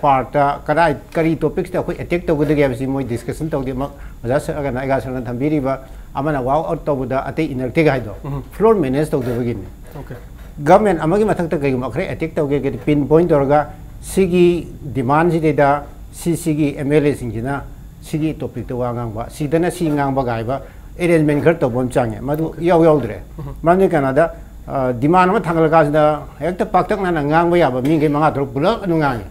ꯄꯥꯔꯠꯇ ꯀꯗꯥꯏ, ꯀꯔꯤ ꯇꯣꯄꯤꯛꯁꯇ ꯑꯩꯈꯣꯏ ꯑꯦꯇꯦꯛ ꯇꯧꯒꯗꯒꯦ ꯍꯥꯏꯕꯁꯤ ꯃꯣꯏ ꯗꯤꯁꯀꯁꯟ ꯇꯧꯗꯦ꯫ ꯃ-, ꯑꯣꯖꯥ ꯁ-, ꯀꯩꯅꯣ, ꯑꯩꯒꯥ ꯁꯔꯅ ꯊꯝꯕꯤꯔꯤꯕ ꯑꯃꯅ ꯋꯥꯛ ꯑꯥꯎꯠ ꯇꯧꯕꯗ ꯑꯇꯩ ꯏꯟꯅꯔꯛꯇꯦꯒ ꯍꯥꯏꯗꯣ, ꯎꯝ꯫ ꯐ꯭ꯂꯣꯔ ꯃꯦꯅꯦꯖ ꯇꯧꯗꯕꯒꯤꯅꯤ꯫ ꯑꯣꯀꯦ꯫ ꯒꯚꯔꯟꯃꯦꯟꯠ ꯑꯃꯒꯤ ꯃꯊꯛꯇ ꯀꯔꯤꯒꯨꯝꯕ ꯈꯔ ꯑꯦꯇꯦꯛ ꯇꯧꯒꯦ ꯍꯥꯏꯔꯒꯗꯤ ꯄꯤꯟ ꯄꯣꯏꯟꯠ ꯇꯧꯔꯒ ꯁꯤꯒꯤ ꯗꯤꯃꯥꯟꯁꯤꯗꯩꯗ ꯁꯤ, ꯁꯤꯒꯤ ꯑꯦꯝ ꯑꯦꯜ ꯑꯦꯁꯤꯡꯁꯤꯅ ꯁꯤꯒꯤ ꯇꯣꯄꯤꯛꯇ ꯋꯥ ꯉꯥꯡꯕ, ꯁꯤꯗꯅ ꯁꯤ ꯉꯥꯡꯕ ꯀꯥꯏꯕ ꯑꯦꯔꯦꯟꯖꯃꯦꯟꯠ ꯈꯔ ꯇꯧꯕ ꯑꯃ ꯆꯪꯉꯦ꯫ ꯃꯗꯨ ꯏꯌꯥꯎ ꯌꯥꯎꯗ꯭ꯔꯦ꯫ ꯎꯝ꯫ ꯃꯔꯝꯗꯤ ꯀꯩꯅꯣꯗ, ꯑ, ꯗꯤꯃꯥꯟ ꯑꯃ ꯊꯥꯡꯒꯠꯂꯀꯥꯟꯁꯤꯗ ꯍꯦꯛꯇ ꯄꯥꯛꯇꯛꯅꯅ ꯉꯥꯡꯕ ꯌꯥꯕ ꯃꯤꯈꯩ ꯃꯉꯥ ꯇꯔꯨꯛ ꯄꯨꯂꯞ ꯑꯗꯨꯝ ꯉꯥꯡꯉꯤ꯫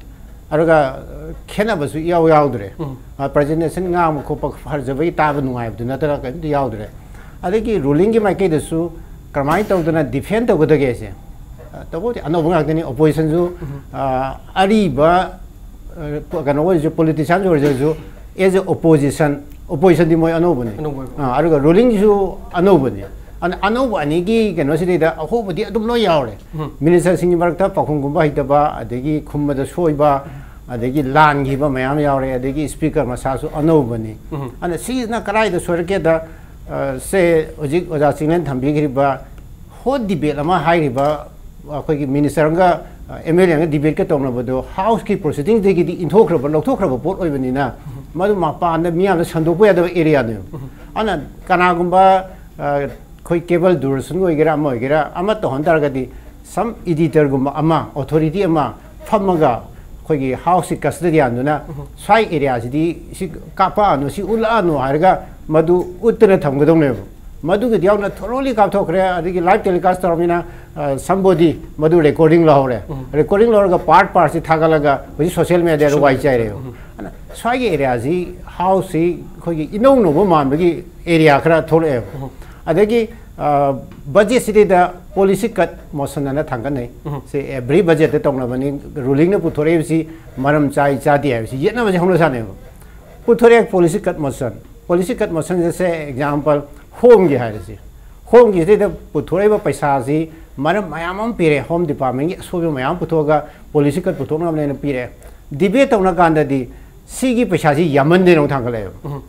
ꯑꯗꯨꯒ, ꯑ, ꯈꯦꯠꯅꯕꯁꯨ ꯏꯌꯥꯎ ꯌꯥꯎꯗ꯭ꯔꯦ꯫ ꯎꯝ꯫ ꯑ, ꯄ꯭ꯔꯖꯦꯟꯇꯦꯁꯟ ꯉꯥꯡꯕ ꯈꯣꯠꯄ ꯐꯖꯕꯒꯤ ꯇꯥꯕ ꯅꯨꯡꯉꯥꯏꯕꯗꯨ ꯅꯠꯇꯅ ꯀꯔꯤꯝꯇ ꯌꯥꯎꯗ꯭ꯔꯦ꯫ ꯑꯗꯒꯤ ꯔꯨꯂꯤꯡꯒꯤ ꯃꯥꯏꯀꯩꯗꯁꯨ ꯀꯔꯝꯍꯥꯏꯅ ꯇꯧꯗꯅ ꯗꯤꯐꯦꯟ ꯇꯧꯒꯗꯒꯦꯁꯦ, ꯑ, ꯇꯧꯕꯕꯨꯗꯤ ꯑꯅꯧꯕ ꯉꯥꯛꯇꯅꯤ꯫ ꯑꯣꯄꯣꯖꯤꯁꯟꯁꯨ, ꯎꯝ꯫ ꯑ, ꯑꯔꯤꯕ, ꯑ, ꯀꯩꯅꯣ ꯑꯣꯏꯔꯁꯨ, ꯄꯣꯂꯤꯇꯤꯁꯤꯌꯥꯟꯁ ꯑꯣꯏꯔꯁꯨ, ꯑꯦꯖ ꯑꯦ ꯑꯣꯄꯣꯖꯤꯁꯟ, ꯑꯣꯄꯣꯖꯤꯁꯟꯗꯤ ꯃꯣꯏ ꯑꯅꯧꯕꯅꯤ꯫ ꯑꯅꯧꯕ ꯑꯣꯏꯕ꯫ ꯑ, ꯑꯗꯨꯒ ꯔꯨꯂꯤꯡꯁꯨ ꯑꯅꯧꯕꯅꯤ꯫ ꯑꯅ-, ꯑꯅꯧꯕ ꯑꯅꯤꯒꯤ ꯀꯩꯅꯣꯁꯤꯗꯩꯗ ꯑꯍꯣꯡꯕꯗꯤ ꯑꯗꯨꯝ ꯂꯣꯏ ꯌꯥꯎꯔꯦ꯫ ꯎꯝ꯫ ꯃꯤꯅꯤꯁꯇꯔꯁꯤꯡꯒꯤ ꯃꯔꯛꯇ ꯄꯥꯎꯈꯨꯝꯒꯨꯝꯕ ꯍꯩꯇꯕ, ꯑꯗꯒꯤ ꯈꯨꯝꯕꯗ ꯁꯣꯏꯕ, ꯑꯗꯒꯤ ꯂꯥꯟꯈꯤꯕ ꯃꯌꯥꯝ ꯌꯥꯎꯔꯦ, ꯑꯗꯒꯤ ꯁ꯭ꯄꯤꯀꯔ ꯃꯁꯥꯁꯨ ꯑꯅꯧꯕꯅꯤ꯫ ꯎꯝ꯫ ꯑꯗꯨꯅ ꯁꯤꯁꯤꯅ ꯀꯗꯥꯏꯗ ꯁꯣꯏꯔꯛꯀꯦꯗ, ꯑ, ꯁꯦ ꯍꯧꯖꯤꯛ ꯑꯣꯖꯥ ꯆꯤꯡꯂꯦꯟ ꯊꯝꯕꯤꯈ꯭ꯔꯤꯕ ꯍꯣꯠ ꯗꯤꯕꯦꯠ ꯑꯃ ꯍꯥꯏꯔꯤꯕ ꯑꯩꯈꯣꯏꯒꯤ ꯃꯤꯅꯤꯁꯇꯔ ꯑꯃꯒ ꯑꯦꯝ ꯑꯦꯜ ꯑꯦ ꯑꯃꯒ ꯗꯤꯕꯦꯠꯀ ꯇꯧꯅꯕꯗꯣ ꯍꯥꯎꯁꯀꯤ ꯄ꯭ꯔꯣꯁꯤꯗꯤꯡꯁꯗꯒꯤꯗꯤ ꯏꯟꯊꯣꯛꯈ꯭ꯔꯕ, ꯂꯧꯊꯣꯛꯈ꯭ꯔꯕ ꯄꯣꯠ ꯑꯣꯏꯕꯅꯤꯅ, ꯃꯗꯨ ꯃꯄꯥꯟꯗ ꯃꯤꯌꯥꯝꯅ ꯁꯟꯗꯣꯛꯄ ꯌꯥꯗꯕ ꯑꯦꯔꯤꯌꯥꯅꯦꯕ꯫ ꯑꯗꯨꯅ ꯀꯅꯥꯒꯨꯝꯕ ꯑ, ꯑꯩꯈꯣꯏ ꯀꯦꯕꯜ ꯗꯨꯔꯗꯔꯁꯟ ꯑꯣꯏꯒꯦꯔꯥ, ꯑꯃ ꯑꯣꯏꯒꯦꯔꯥ, ꯑꯃ ꯇꯧꯍꯟ ꯇꯥꯔꯒꯗꯤ, ꯁꯝ ꯏꯗꯤꯇꯔꯒꯨꯝꯕ ꯑꯃ, ꯑꯣꯊꯣꯔꯤꯇꯤ ꯑꯃ ꯐꯝꯃꯒ, ꯑꯩꯈꯣꯏꯒꯤ ꯍꯥꯎꯁꯀꯤ ꯀꯁꯇꯗꯤꯌꯥꯟꯗꯨꯅ ꯁ꯭ꯋꯥꯏ ꯑꯦꯔꯤꯌꯥꯁꯤꯗꯤ ꯁꯤ ꯀꯥꯞꯄꯛꯑꯅꯨ, ꯁꯤ ꯎꯠꯂꯛꯑꯅꯨ ꯍꯥꯏꯔꯒ ꯃꯗꯨ ꯎꯠꯇꯅ ꯊꯝꯒꯗꯧꯅꯦꯕ꯫ ꯃꯗꯨꯒꯤꯗꯤ ꯌꯥꯎꯅ ꯊꯣꯔꯣꯂꯤ ꯀꯥꯞꯊꯣꯛꯈ꯭ꯔꯦ, ꯑꯗꯒꯤ ꯂꯥꯏꯚ ꯇꯦꯂꯤꯀꯥꯁ ꯇꯧꯔꯕꯅꯤꯅ, ꯑ, ꯁꯝꯕꯣꯗꯤ ꯃꯗꯨ ꯔꯦꯀꯣꯔꯗꯤꯡ ꯂꯧꯍꯧꯔꯦ꯫ ꯔꯦꯀꯣꯔꯗꯤꯡ ꯂꯧꯔꯒ ꯄꯥꯔꯠ ꯄꯥꯔꯠꯁꯤ ꯊꯥꯒꯠꯂꯒ ꯍꯧꯖꯤꯛ ꯁꯣꯁꯤꯌꯦꯜ ꯃꯦꯗꯤꯌꯥꯗ ꯋꯥꯏ ꯆꯥꯏꯔꯦꯕ꯫ ꯑꯗꯨꯅ ꯁ꯭ꯋꯥꯏꯒꯤ ꯑꯦꯔꯤꯌꯥꯁꯤ, ꯍꯥꯎꯁꯁꯤ ꯑꯩꯈꯣꯏꯒꯤ ꯏꯅꯧ ꯅꯧꯕ ꯃꯥꯟꯕꯒꯤ ꯑꯦꯔꯤꯌꯥ ꯈꯔ ꯊꯣꯛꯂꯛꯑꯦꯕ꯫ ꯑꯗꯒꯤ, ꯑ, ꯕꯖꯦꯠꯁꯤꯗꯩꯗ ꯄꯣꯂꯤꯁꯤ ꯀꯠ ꯃꯣꯁꯟ ꯑꯅ ꯊꯥꯡꯒꯠꯅꯩ꯫ ꯁꯤ ꯑꯦꯚ꯭ꯔꯤ ꯕꯖꯦꯠꯇ ꯇꯧꯅꯕꯅꯤ꯫ ꯔꯨꯂꯤꯡꯅ ꯄꯨꯊꯣꯔꯛꯏꯕꯁꯤ ꯃꯔꯝ ꯆꯥꯏ ꯆꯥꯗꯦ ꯍꯥꯏꯕꯁꯤ ꯌꯦꯠꯅꯕꯁꯤ ꯍꯧꯅ ꯁꯥꯟꯅꯩꯕ꯫ ꯄꯨꯊꯣꯔꯛꯑꯦ ꯄꯣꯂꯤꯁꯤ ꯀꯠ ꯃꯣꯁꯟ꯫ ꯄꯣꯂꯤꯁꯤ ꯀꯠ ꯃꯣꯁꯟꯁꯦ, ꯁꯦ ꯑꯦꯛꯖꯥꯝꯄꯜ, ꯍꯣꯝꯒꯤ ꯍꯥꯏꯔꯁꯤ꯫ ꯍꯣꯝꯒꯤꯁꯤꯗꯩꯗ ꯄꯨꯊꯣꯔꯛꯏꯕ ꯄꯩꯁꯥꯁꯤ ꯃꯔꯝ ꯃꯌꯥꯝ ꯑꯃ ꯄꯤꯔꯦ, ꯍꯣꯝ ꯗꯤꯄꯥꯔꯠꯃꯦꯟꯒꯤ ꯑꯁꯣꯏꯕ ꯃꯌꯥꯝ ꯄꯨꯊꯣꯛꯑꯒ ꯄꯣꯂꯤꯁꯤ ꯀꯠ ꯄꯨꯊꯣꯛꯅꯕꯅꯦꯅ ꯄꯤꯔꯦ꯫ ꯗꯤꯕꯦꯠ ꯇꯧꯅ ꯀꯥꯟꯗꯗꯤ ꯁꯤꯒꯤ ꯄꯩꯁꯥꯁꯤ ꯌꯥꯝꯃꯟꯗꯦꯅ ꯑꯃꯨꯛ ꯊꯥꯡꯒꯠꯂꯛꯑꯦꯕ꯫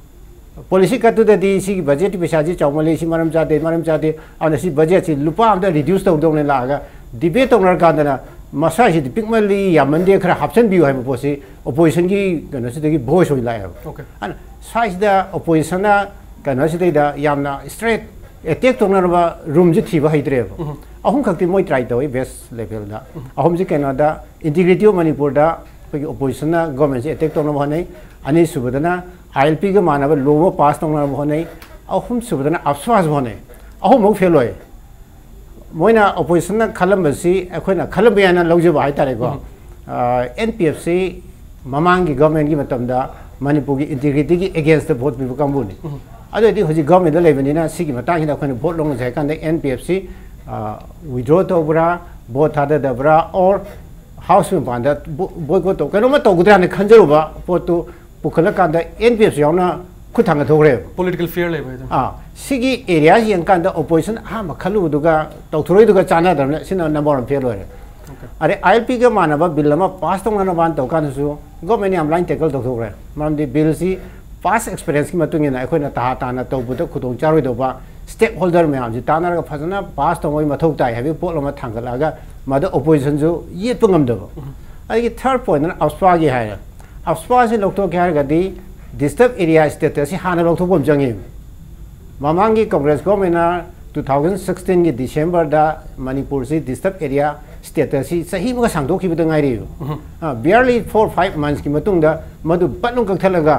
ꯄꯣꯂꯤꯁꯤ ꯀꯠꯇꯨꯗꯗꯤ ꯁꯤꯒꯤ ꯕꯖꯦꯠꯀꯤ ꯄꯩꯁꯥꯁꯤ ꯆꯥꯎꯃꯜꯂꯤ, ꯁꯤ ꯃꯔꯝ ꯆꯥꯗꯦ, ꯃꯔꯝ ꯆꯥꯗꯦ, ꯑꯗꯨꯅ ꯁꯤ ꯕꯖꯦꯠꯁꯤ ꯂꯨꯄꯥ ꯑꯃꯗ ꯔꯤꯗ꯭ꯌꯨꯁ ꯇꯧꯗꯧꯅꯦ ꯂꯥꯛꯑꯒ, ꯗꯤꯕꯦꯠ ꯇꯧꯅꯔꯀꯥꯟꯗꯅ ꯃꯁꯥꯁꯤꯗꯤ ꯄꯤꯛꯃꯜꯂꯤ, ꯌꯥꯝꯃꯟꯗꯦ, ꯈꯔ ꯍꯥꯞꯆꯤꯟꯕꯤꯌꯨ ꯍꯥꯏꯕ ꯄꯣꯠꯁꯤ ꯑꯣꯄꯣꯖꯤꯁꯟꯒꯤ ꯀꯩꯅꯣꯁꯤꯗꯒꯤ ꯚꯣꯏꯁ ꯑꯣꯏꯅ ꯂꯥꯛꯑꯦꯕ꯫ ꯑꯣꯀꯦ꯫ ꯑꯗꯨꯅ ꯁ꯭ꯋꯥꯏꯁꯤꯗ ꯑꯣꯄꯣꯖꯤꯁꯟꯅ ꯀꯩꯅꯣꯁꯤꯗꯩꯗ ꯌꯥꯝꯅ ꯁ꯭ꯇ꯭ꯔꯦꯠ ꯑꯦꯇꯦꯛ ꯇꯧꯅꯅꯕ ꯔꯨꯝꯁꯤ ꯊꯤꯕ ꯍꯩꯇ꯭ꯔꯦꯕ꯫ ꯎꯝ꯫ ꯑꯍꯨꯝꯈꯛꯇꯤ ꯃꯣꯏ ꯇ꯭ꯔꯥꯏ ꯇꯧꯏ ꯕꯦꯁ ꯂꯦꯚꯦꯜꯗ꯫ ꯎꯝ꯫ ꯑꯍꯨꯝꯁꯤ ꯀꯩꯅꯣꯗ, ꯏꯟꯇꯤꯒ꯭ꯔꯤꯇꯤ ꯑꯣꯐ ꯃꯅꯤꯄꯨꯔꯗ ꯑꯩꯈꯣꯏꯒꯤ ꯑꯣꯄꯣꯖꯤꯁꯟꯅ ꯒꯣꯔꯃꯦꯟꯁꯦ ꯑꯦꯇꯦꯛ ꯇꯧꯅꯕ ꯍꯣꯠꯅꯩ꯫ ꯑꯅꯤꯁꯨꯕꯗꯅ ꯑꯥꯏ ꯑꯦꯜ ꯄꯤꯒ ꯃꯥꯟꯅꯕ ꯂꯣ ꯑꯃ ꯄꯥꯁ ꯇꯧꯅꯕ ꯍꯣꯠꯅꯩ꯫ ꯑꯍꯨꯝꯁꯨꯕꯗꯅ ꯑꯞꯁ꯭ꯋꯥꯁ ꯍꯣꯠꯅꯩ꯫ ꯑꯍꯨꯝꯃꯛ ꯐꯦꯜ ꯑꯣꯏ꯫ ꯃꯣꯏꯅ ꯑꯣꯄꯣꯖꯤꯁꯟꯅ ꯈꯜꯂꯝꯕꯁꯤ ꯑꯩꯈꯣꯏꯅ ꯈꯜꯂꯝꯕ ꯌꯥꯏꯅ ꯂꯧꯖꯕ ꯍꯥꯏꯇꯥꯔꯦꯀꯣ꯫ ꯎꯝ꯫ ꯑ, ꯑꯦꯟ ꯄꯤ ꯑꯦꯐ ꯁꯤ ꯃꯃꯥꯡꯒꯤ ꯒꯣꯔꯃꯦꯟꯒꯤ ꯃꯇꯝꯗ ꯃꯅꯤꯄꯨꯔꯒꯤ ꯏꯟꯇꯤꯒ꯭ꯔꯤꯇꯤꯒꯤ ꯑꯦꯒꯦꯟꯁꯇ ꯚꯣꯠ ꯄꯤꯕ ꯀꯥꯡꯕꯨꯅꯤ꯫ ꯎꯝ꯫ ꯑꯗꯨ ꯑꯣꯏꯔꯗꯤ ꯍꯧꯖꯤꯛ ꯒꯣꯔꯃꯦꯟꯗ ꯂꯩꯕꯅꯤꯅ ꯁꯤꯒꯤ ꯃꯇꯥꯡꯁꯤꯗ ꯑꯩꯈꯣꯏꯅ ꯚꯣꯠ ꯂꯧꯅꯁꯦ ꯍꯥꯏ ꯀꯥꯟꯗ ꯑꯦꯟ ꯄꯤ ꯑꯦꯐ ꯁꯤ, ꯑ, ꯋꯤꯗ꯭ꯔꯣ ꯇꯧꯕ꯭ꯔꯥ, ꯚꯣꯠ ꯊꯥꯗꯗꯕ꯭ꯔꯥ, ꯑꯣꯔ ꯍꯥꯎꯁ ꯃꯄꯥꯟꯗ ꯕꯣ-, ꯕꯣꯏꯀꯣꯠ ꯇꯧ-, ꯀꯩꯅꯣꯝꯃ ꯇꯧꯒꯗ꯭ꯔꯥ ꯍꯥꯏꯅ ꯈꯟꯖꯔꯨꯕ ꯄꯣꯠꯇꯨ ꯄꯨꯈꯠꯂꯀꯥꯟꯗ ꯑꯦꯟ ꯄꯤ ꯑꯦꯐ ꯁꯤ ꯌꯥꯎꯅ ꯈꯨꯠ ꯊꯥꯡꯒꯠꯊꯣꯛꯈ꯭ꯔꯦꯕ꯫ ꯄꯣꯂꯤꯇꯤꯀꯦꯜ ꯐꯤꯌꯔ ꯂꯩꯕ ꯍꯥꯏꯗꯣ꯫ ꯑꯥ, ꯁꯤꯒꯤ ꯑꯦꯔꯤꯌꯥ ꯌꯦꯡꯀꯥꯟꯗ ꯑꯣꯄꯣꯖꯤꯁꯟ ꯑꯍꯥꯟꯕ ꯈꯜꯂꯨꯕꯗꯨꯒ ꯇꯧꯊꯣꯔꯛꯏꯗꯨꯒ ꯆꯥꯟꯅꯗ꯭ꯔꯕꯅꯤꯅ ꯁꯤꯅ ꯅꯝꯕꯔ ꯋꯥꯟ ꯐꯦꯜ ꯑꯣꯏꯔꯦ꯫ ꯑꯣꯀꯦ꯫ ꯑꯗꯩ ꯑꯥꯏ ꯑꯦꯜ ꯄꯤꯒ ꯃꯥꯟꯅꯕ ꯕꯤꯜ ꯑꯃ ꯄꯥꯁ ꯇꯧꯅꯅꯕꯅ ꯇꯧ ꯀꯥꯟꯗꯁꯨ ꯒꯣꯔꯃꯦꯟ ꯌꯥꯝ ꯂꯥꯏꯅ ꯇꯦꯀꯜ ꯇꯧꯊꯣꯛꯈ꯭ꯔꯦ꯫ ꯃꯔꯝꯗꯤ ꯕꯤꯜꯁꯤ ꯄꯥꯁ ꯑꯦꯛꯁꯄꯤꯔꯤꯌꯦꯟꯁꯀꯤ ꯃꯇꯨꯡ ꯏꯟꯅ ꯑꯩꯈꯣꯏꯅ ꯇꯍꯥ ꯇꯥꯅ ꯇꯧꯕꯗ ꯈꯨꯗꯣꯡ ꯆꯥꯔꯣꯏꯗꯧꯕ stakeholder ꯃꯌꯥꯝꯁꯤ ꯇꯥꯟꯅꯔꯒ ꯐꯖꯅ pass ꯇꯧꯕꯒꯤ ꯃꯊꯧ ꯇꯥꯏ ꯍꯥꯏꯕꯒꯤ ꯄꯣꯠ ꯑꯃ ꯊꯥꯡꯒꯠꯂꯛꯑꯒ ꯃꯗꯨ oppositionꯁꯨ ꯌꯦꯠꯄ ꯉꯝꯗꯕ꯫ ꯑꯗꯒꯤ third pointꯅ AFSPAꯒꯤ ꯍꯥꯏꯔꯦ꯫ AFSPAꯁꯤ ꯂꯧꯊꯣꯛꯀꯦ ꯍꯥꯏꯔꯒꯗꯤ disturbed area statusꯁꯤ ꯍꯥꯟꯅ ꯂꯧꯊꯣꯛꯄ ꯑꯃ ꯆꯪꯉꯤ꯫ ꯃꯃꯥꯡꯒꯤ Congress governmentꯅ two thousand sixteenꯒꯤ Decemberꯗ ꯃꯅꯤꯄꯨꯔꯁꯤ disturbed area statusꯁꯤ ꯆꯍꯤ ꯑꯃꯒ ꯁꯥꯡꯗꯣꯛꯈꯤꯕꯗ ꯉꯥꯏꯔꯤꯕ꯫ Barely four five monthsꯀꯤ ꯃꯇꯨꯡꯗ ꯃꯗꯨ ꯄꯠ ꯑꯃ ꯀꯛꯊꯠꯂꯒ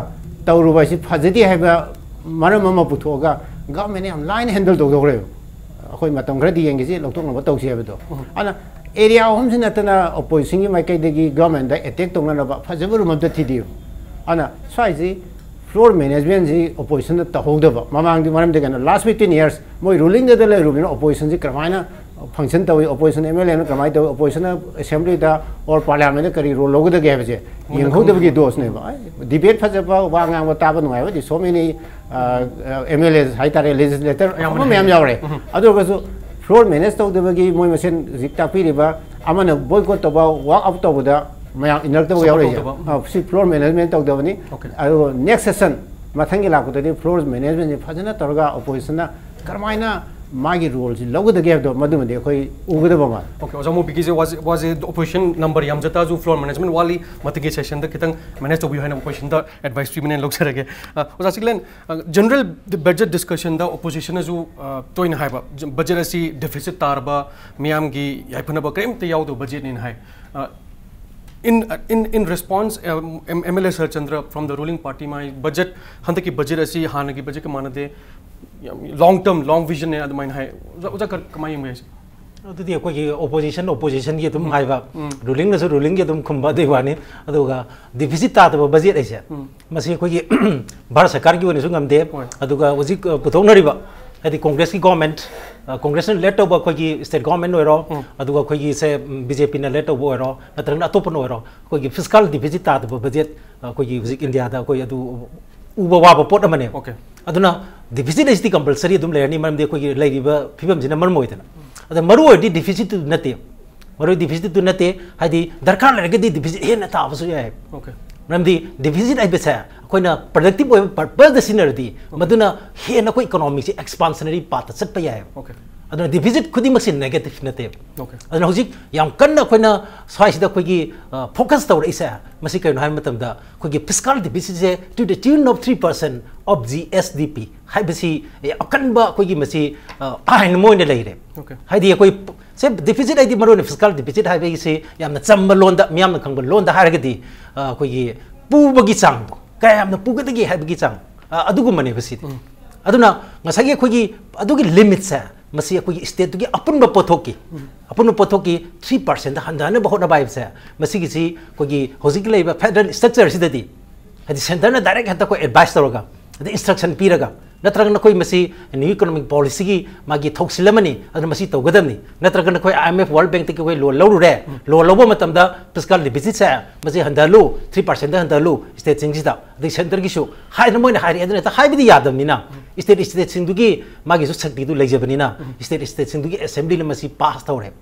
ꯇꯧꯔꯨꯕ ꯍꯥꯏꯁꯤ ꯐꯖꯗꯦ ꯍꯥꯏꯕ ꯃꯔꯝ ꯑꯃ ꯄꯨꯊꯣꯛꯑꯒ governmentꯅ ꯌꯥꯝ ꯂꯥꯏꯅ handle ꯇꯧꯊꯣꯛꯈ꯭ꯔꯦꯕ꯫ ꯑꯩꯈꯣꯏ ꯃꯇꯝ ꯈꯔꯗꯤ ꯌꯦꯡꯈꯤꯁꯤ, ꯂꯧꯊꯣꯛꯅꯕ ꯇꯧꯁꯤ ꯍꯥꯏꯕꯗꯣ꯫ ꯑꯗꯨꯅ area ꯑꯍꯨꯝꯁꯤ ꯅꯠꯇꯅ oppositionꯒꯤ ꯃꯥꯏꯀꯩꯗꯒꯤ governmentꯗ attack ꯇꯧꯅꯅꯕ ꯐꯖꯕ room ꯑꯝꯇ ꯊꯤꯗꯦꯕ꯫ ꯑꯗꯨꯅ ꯁ꯭ꯋꯥꯏꯁꯤ floor managementꯁꯤ oppositionꯗ ꯇꯧꯍꯧꯗꯕ꯫ ꯃꯃꯥꯡꯗꯤ ꯃꯔꯝꯗꯤ ꯀꯩꯅꯣ, last fifteen years ꯃꯣꯏ rulingꯗ ꯂꯩꯔꯨꯕꯅꯤꯅ oppositionꯁꯤ ꯀꯔꯝꯍꯥꯏꯅ function ꯇꯧꯏ, opposition MLAꯅ ꯀꯃꯥꯏꯅ ꯇꯧꯏ, oppositionꯅ assemblyꯗ or parliamentꯗ ꯀꯔꯤ role ꯂꯧꯒꯗꯒꯦ ꯍꯥꯏꯕꯁꯦ ꯌꯦꯡꯍꯧꯗꯕꯒꯤ ꯗꯣꯁꯅꯦꯕ꯫ ꯑꯩ debate ꯐꯖꯕ, ꯋꯥ ꯉꯥꯡꯕ ꯇꯥꯕ ꯅꯨꯡꯉꯥꯏꯕꯗꯤ so many, ꯑ, ꯑ, MLAs ꯍꯥꯏꯇꯥꯔꯦ, legislator ꯑꯌꯥꯝꯕꯅ ꯑꯐꯕ ꯃꯌꯥꯝ ꯌꯥꯎꯔꯦ꯫ ꯑꯗꯨ ꯑꯣꯏꯔꯒꯁꯨ floor manage ꯇꯧꯗꯕꯒꯤ ꯃꯣꯏ ꯃꯁꯦꯟ ꯍꯧꯖꯤꯛ ꯇꯥꯛꯄꯤꯔꯤꯕ ꯑꯃꯅ boycott ꯇꯧꯕ, walk out ꯇꯧꯕꯗ ꯃꯌꯥꯝ inert ꯇꯧꯕ support ꯌꯥꯎꯔꯛꯏꯁꯦ꯫ ꯇꯧꯗꯕ꯫ ꯑ, ꯁꯤ floor management ꯇꯧꯗꯕꯅꯤ꯫ Okay꯫ ꯑꯗꯨꯒ next session ꯃꯊꯪꯒꯤ ꯂꯥꯛꯄꯗꯗꯤ floor managementꯁꯤ ꯐꯖꯅ ꯇꯧꯔꯒ oppositionꯅ ꯀꯔꯝꯍꯥꯏꯅ ꯃꯥꯒꯤ roleꯁꯤ ꯂꯧꯒꯗꯒꯦ ꯍꯥꯏꯕꯗꯣ ꯃꯗꯨꯃꯗꯤ ꯑꯩꯈꯣꯏ ꯎꯒꯗꯕ ꯃꯥꯜꯂꯤ꯫ Okay, ꯑꯣꯖꯥ ꯃꯣꯕꯤꯒꯤꯁꯦ ꯋꯥꯁꯦ, ꯋꯥꯁꯦ opposition number ꯌꯥꯝꯖ ꯇꯥꯔꯁꯨ floor management ꯋꯥꯠꯂꯤ, ꯃꯊꯪꯒꯤ sessionꯗ ꯈꯤꯇꯪ manage ꯇꯧꯕꯤꯌꯨ ꯍꯥꯏꯅ oppositionꯗ advice ꯄꯤꯕꯅꯦꯅ ꯂꯧꯖꯔꯒꯦ꯫ ꯑ, ꯑꯣꯖꯥ ꯆꯤꯛꯂꯦꯟ, ꯑ, general budget discussionꯗ oppositionꯅꯁꯨ, ꯑ, ꯇꯣꯏꯅ ꯍꯥꯏꯕ, budget ꯑꯁꯤ deficit ꯇꯥꯔꯕ, ꯃꯤꯌꯥꯝꯒꯤ ꯌꯥꯏꯐꯅꯕ ꯀꯔꯤꯝꯇ ꯌꯥꯎꯗꯕ budgetꯅꯦꯅ ꯍꯥꯏ꯫ ꯑ, in, in, in response, ꯑ, M-, MLA Saratchandra from the ruling party my budget, ꯍꯟꯗꯛꯀꯤ budget ꯑꯁꯤ ꯍꯥꯟꯅꯒꯤ budgetꯀ ꯃꯥꯟꯅꯗꯦ, ꯌꯥꯝ long term, long visionꯅꯦ ꯑꯗꯨꯃꯥꯏꯅ ꯍꯥꯏ꯫ ꯑꯣꯖꯥ, ꯑꯣꯖꯥ ꯀꯔ-, ꯀꯃꯥꯏꯅ ꯌꯦꯡꯕ ꯌꯥꯏ ꯁꯤ? ꯑꯗꯨꯗꯤ ꯑꯩꯈꯣꯏꯒꯤ opposition oppositionꯒꯤ ꯑꯗꯨꯝ ꯎꯝ꯫ ꯍꯥꯏꯕ, ꯎꯝ꯫ Rulingꯅꯁꯨ rulingꯒꯤ ꯑꯗꯨꯝ ꯈꯨꯝꯕ ꯑꯗꯨꯒꯤ ꯋꯥꯅꯤ꯫ ꯑꯗꯨꯒ deficit ꯇꯥꯗꯕ budget ꯍꯥꯏꯁꯦ, ꯎꯝ꯫ ꯃꯁꯤ ꯑꯩꯈꯣꯏꯒꯤ ꯚꯥꯔꯠ ꯁꯔꯀꯥꯔꯒꯤ ꯑꯣꯏꯅꯁꯨ ꯉꯝꯗꯦ꯫ ꯍꯣꯏ꯫ ꯑꯗꯨꯒ ꯍꯧꯖꯤꯛ, ꯑ, ꯄꯨꯊꯣꯛꯅꯔꯤꯕ, ꯍꯥꯏꯗꯤ Congressꯀꯤ government, ꯑ, Congressꯅ lead ꯇꯧꯕ ꯑꯩꯈꯣꯏꯒꯤ state government ꯑꯣꯏꯔꯣ, ꯎꯝ꯫ ꯑꯗꯨꯒ ꯑꯩꯈꯣꯏꯒꯤ ꯁꯦ, ꯎꯝ, BJPꯅ lead ꯇꯧꯕ ꯑꯣꯏꯔꯣ, ꯅꯠꯇ꯭ꯔꯒꯅ ꯑꯇꯣꯞꯄꯅ ꯑꯣꯏꯔꯣ, ꯑꯩꯈꯣꯏꯒꯤ fiscal deficit ꯇꯥꯗꯕ budget, ꯑ, ꯑꯩꯈꯣꯏꯒꯤ ꯍꯧꯖꯤꯛ Indiaꯗ ꯑꯩꯈꯣꯏ ꯑꯗꯨ ꯎꯕ ꯋꯥꯕ ꯄꯣꯠ ꯑꯃꯅꯦꯕ꯫ Okay꯫ ꯑꯗꯨꯅ deficit ꯍꯥꯏꯁꯤꯗꯤ compulsory ꯑꯗꯨꯝ ꯂꯩꯔꯅꯤ, ꯃꯔꯝꯗꯤ ꯑꯩꯈꯣꯏꯒꯤ ꯂꯩꯔꯤꯕ ꯐꯤꯕꯝꯁꯤꯅ ꯃꯔꯝ ꯑꯣꯏꯗꯅ꯫ ꯑꯗ ꯃꯔꯨ ꯑꯣꯏꯔꯤꯗꯤ deficitꯇꯨ ꯅꯠꯇꯦ, ꯃꯔꯨ deficitꯇꯨ ꯅꯠꯇꯦ, ꯍꯥꯏꯗꯤ ꯗꯔꯀꯥꯔ ꯂꯩꯔꯒꯗꯤ deficit ꯍꯦꯟꯅ ꯇꯥꯕꯁꯨ ꯌꯥꯏ꯫ Okay꯫ ꯃꯔꯝꯗꯤ ꯗꯤꯐꯤꯁꯤꯠ ꯍꯥꯏꯕꯁꯦ ꯑꯩꯈꯣꯏꯅ ꯄ꯭ꯔꯗꯛꯇꯤꯚ ꯑꯣꯏꯕ ꯄꯔꯄꯁꯇ ꯁꯤꯖꯤꯟꯅꯔꯗꯤ ꯃꯗꯨꯅ ꯍꯦꯟꯅ ꯑꯩꯈꯣꯏ ꯏꯀꯣꯅꯣꯃꯤꯁꯦ ꯑꯦꯛꯁꯄꯥꯟꯁꯅꯔꯤ ꯄꯥꯠꯇ ꯆꯠꯄ ꯌꯥꯏꯑꯕ꯫ Okay. ꯑꯗꯨꯅ ꯗꯤꯐꯤꯁꯤꯠ ꯈꯨꯗꯤꯡꯃꯛꯁꯤ ꯅꯦꯒꯦꯇꯤꯚ ꯅꯠꯇꯦꯕ꯫ Okay. ꯑꯗꯨꯅ ꯍꯧꯖꯤꯛ ꯌꯥꯝ ꯀꯟꯅ ꯑꯩꯈꯣꯏꯅ ꯁ꯭ꯋꯥꯏꯁꯤꯗ ꯑꯩꯈꯣꯏꯒꯤ ꯐꯣꯀꯁ ꯇꯧꯔꯛꯏꯁꯦ ꯃꯁꯤ ꯀꯩꯅꯣ ꯍꯥꯏꯕ ꯃꯇꯝꯗ ꯑꯩꯈꯣꯏꯒꯤ ꯐꯤꯁꯀꯥꯜ ꯗꯤꯐꯤꯁꯤꯠꯁꯦ to the tune of three percent of G S D P ꯍꯥꯏꯕꯁꯤ ꯑꯀꯟꯕ ꯑꯩꯈꯣꯏꯒꯤ ꯃꯁꯤ ꯑꯥꯏꯟ ꯑꯃ ꯑꯣꯏꯅ ꯂꯩꯔꯦ꯫ Okay. ꯍꯥꯏꯗꯤ ꯑꯩꯈꯣꯏ ꯁꯦ ꯗꯤꯐꯤꯁꯤꯠ ꯍꯥꯏꯗꯤ ꯃꯔꯨ ꯑꯣꯏꯅ ꯐꯤꯁꯀꯥꯜ ꯗꯤꯐꯤꯁꯤꯠ ꯍꯥꯏꯕꯒꯤꯁꯤ ꯌꯥꯝꯅ ꯆꯝꯕ ꯂꯣꯟꯗ, ꯃꯤꯌꯥꯝꯅ ꯈꯪꯕ ꯂꯣꯟꯗ ꯍꯥꯏꯔꯒꯗꯤ ꯑ, ꯑꯩꯈꯣꯏꯒꯤ ꯄꯨꯕꯒꯤ ꯆꯥꯡꯗꯣ ꯀꯌꯥ ꯌꯥꯝꯅ ꯄꯨꯒꯗꯒꯦ ꯍꯥꯏꯕꯒꯤ ꯆꯥꯡ ꯑ, ꯑꯗꯨꯒꯨꯝꯕꯅꯦꯕ ꯁꯤꯗꯤ꯫ ꯑꯗꯨꯅ ꯉꯁꯥꯏꯒꯤ ꯑꯩꯈꯣꯏꯒꯤ ꯑꯗꯨꯒꯤ ꯂꯤꯃꯤꯠꯁꯦ ꯃꯁꯤ ꯑꯩꯈꯣꯏꯒꯤ ꯁ꯭ꯇꯦꯠꯇꯨꯒꯤ ꯑꯄꯨꯟꯕ ꯄꯣꯠꯊꯣꯛꯀꯤ ꯑꯄꯨꯟꯕ ꯄꯣꯠꯊꯣꯛꯀꯤ ꯊ꯭ꯔꯤ ꯄꯥꯔꯁꯦꯟꯗ ꯍꯟꯊꯍꯟꯅꯕ ꯍꯣꯠꯅꯕ ꯍꯥꯏꯕꯁꯦ ꯃꯁꯤꯒꯤꯁꯤ ꯑꯩꯈꯣꯏꯒꯤ ꯍꯧꯖꯤꯛ ꯂꯩꯔꯤꯕ ꯐꯦꯗꯔꯦꯜ ꯁ꯭ꯇ꯭ꯔꯛꯆꯔꯁꯤꯗꯗꯤ ꯍꯥꯏꯗꯤ ꯁꯦꯟꯇꯔꯅ ꯗꯥꯏꯔꯦꯛ ꯍꯦꯛꯇ ꯑꯩꯈꯣꯏ ꯑꯦꯗꯚꯥꯏꯁ ꯇꯧꯔꯒ ꯑꯗꯩ ꯏꯟꯁꯇ꯭ꯔꯛꯁꯟ ꯄꯤꯔꯒ ꯅꯠꯇ꯭ꯔꯒ ꯅꯈꯣꯏ ꯃꯁꯤ ꯅ꯭ꯌꯨ ꯏꯀꯣꯅꯣꯃꯤꯛ ꯄꯣꯂꯤꯁꯤꯒꯤ ꯃꯥꯒꯤ ꯊꯧꯁꯤꯜ ꯑꯃꯅꯤ, ꯑꯗꯨꯅ ꯃꯁꯤ ꯇꯧꯒꯗꯕꯅꯤ, ꯅꯠꯇ꯭ꯔꯒ ꯅꯈꯣꯏ I M F World Bankꯇꯒꯤ ꯑꯩꯈꯣꯏ ꯂꯣꯟ ꯂꯧꯔꯨꯔꯦ, ꯂꯣꯟ ꯂꯧꯕ ꯃꯇꯝꯗ ꯐꯤꯁꯀꯥꯜ ꯗꯤꯐꯤꯁꯤꯠꯁꯦ ꯃꯁꯤ ꯍꯟꯊꯍꯜꯂꯨ, ꯊ꯭ꯔꯤ ꯄꯥꯔꯁꯦꯟꯗ ꯍꯟꯊꯍꯜꯂꯨ ꯁ꯭ꯇꯦꯠꯁꯤꯡꯁꯤꯗ, ꯑꯗꯩ ꯁꯦꯟꯇꯔꯒꯤꯁꯨ ꯍꯥꯏꯗꯅ ꯃꯣꯏꯅ ꯍꯥꯏꯔꯛꯑꯦ꯫ ꯑꯗꯨꯅ ꯍꯦꯛꯇ ꯍꯥꯏꯕꯗꯤ ꯌꯥꯗꯕꯅꯤꯅ ꯁ꯭ꯇꯦꯠ ꯁ꯭ꯇꯦꯠꯁꯤꯡꯗꯨꯒꯤ ꯃꯥꯒꯤꯁꯨ ꯁꯛꯇꯤꯗꯨ ꯂꯩꯖꯕꯅꯤꯅ ꯁ꯭ꯇꯦꯠ ꯁ꯭ꯇꯦꯠꯁꯤꯡꯗꯨꯒꯤ ꯑꯦꯁꯦꯝꯕ꯭ꯂꯤꯅ ꯃꯁꯤ ꯄꯥꯁ ꯇꯧꯔꯦ꯫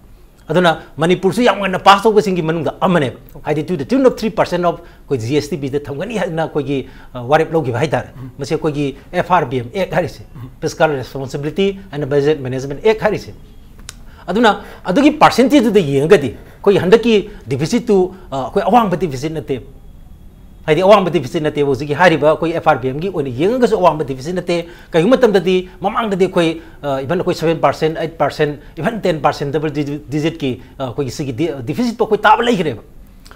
ꯑꯗꯨꯅ ꯃꯅꯤꯄꯨꯔꯁꯨ ꯌꯥꯝ ꯉꯟꯅ ꯄꯥꯁ ꯇꯧꯕꯁꯤꯡꯒꯤ ꯃꯅꯨꯡꯗ ꯑꯃꯅꯦꯕ꯫ ꯍꯥꯏꯗꯤ to the tune of three percent of ꯑꯩꯈꯣꯏ G S D Pꯗ ꯊꯝꯒꯅꯤ ꯍꯥꯏꯗꯅ ꯑꯩꯈꯣꯏꯒꯤ ꯑ, ꯋꯥꯔꯦꯞ ꯂꯧꯈꯤꯕ ꯍꯥꯏꯇꯥꯔꯦ꯫ ꯃꯁꯤ ꯑꯩꯈꯣꯏꯒꯤ F R B M Act ꯍꯥꯏꯔꯤꯁꯦ, Fiscal Responsibility and Budget Management Act ꯍꯥꯏꯔꯤꯁꯦ꯫ ꯑꯗꯨꯅ ꯑꯗꯨꯒꯤ ꯄꯥꯔꯁꯦꯟꯇꯦꯖꯇꯨꯗ ꯌꯦꯡꯉꯒꯗꯤ ꯑꯩꯈꯣꯏꯒꯤ ꯍꯟꯗꯛꯀꯤ ꯗꯤꯐꯤꯁꯤꯠꯇꯨ ꯑ, ꯑꯩꯈꯣꯏ ꯑꯋꯥꯡꯕ ꯗꯤꯐꯤꯁꯤꯠ ꯅꯠꯇꯦꯕ꯫ ꯍꯥꯏꯗꯤ ꯑꯋꯥꯡꯕ ꯗꯤꯐꯤꯁꯤꯠ ꯅꯠꯇꯦꯕ ꯍꯧꯖꯤꯛꯀꯤ ꯍꯥꯏꯔꯤꯕ ꯑꯩꯈꯣꯏ F R B Mꯒꯤ ꯑꯣꯏꯅ ꯌꯦꯡꯉꯒꯁꯨ ꯑꯋꯥꯡꯕ ꯗꯤꯐꯤꯁꯤꯠ ꯅꯠꯇꯦ꯫ ꯀꯔꯤꯒꯨꯝꯕ ꯃꯇꯝꯗꯗꯤ ꯃꯃꯥꯡꯗꯗꯤ ꯑꯩꯈꯣꯏ even ꯑꯩꯈꯣꯏ seven percent, eight percent, even ten percent double digitꯀꯤ ꯑꯩꯈꯣꯏꯒꯤ ꯁꯤꯒꯤ ꯗꯤꯐꯤꯁꯤꯠꯇꯣ ꯑꯩꯈꯣꯏ ꯇꯥꯕ ꯂꯩꯈ꯭ꯔꯦꯕ꯫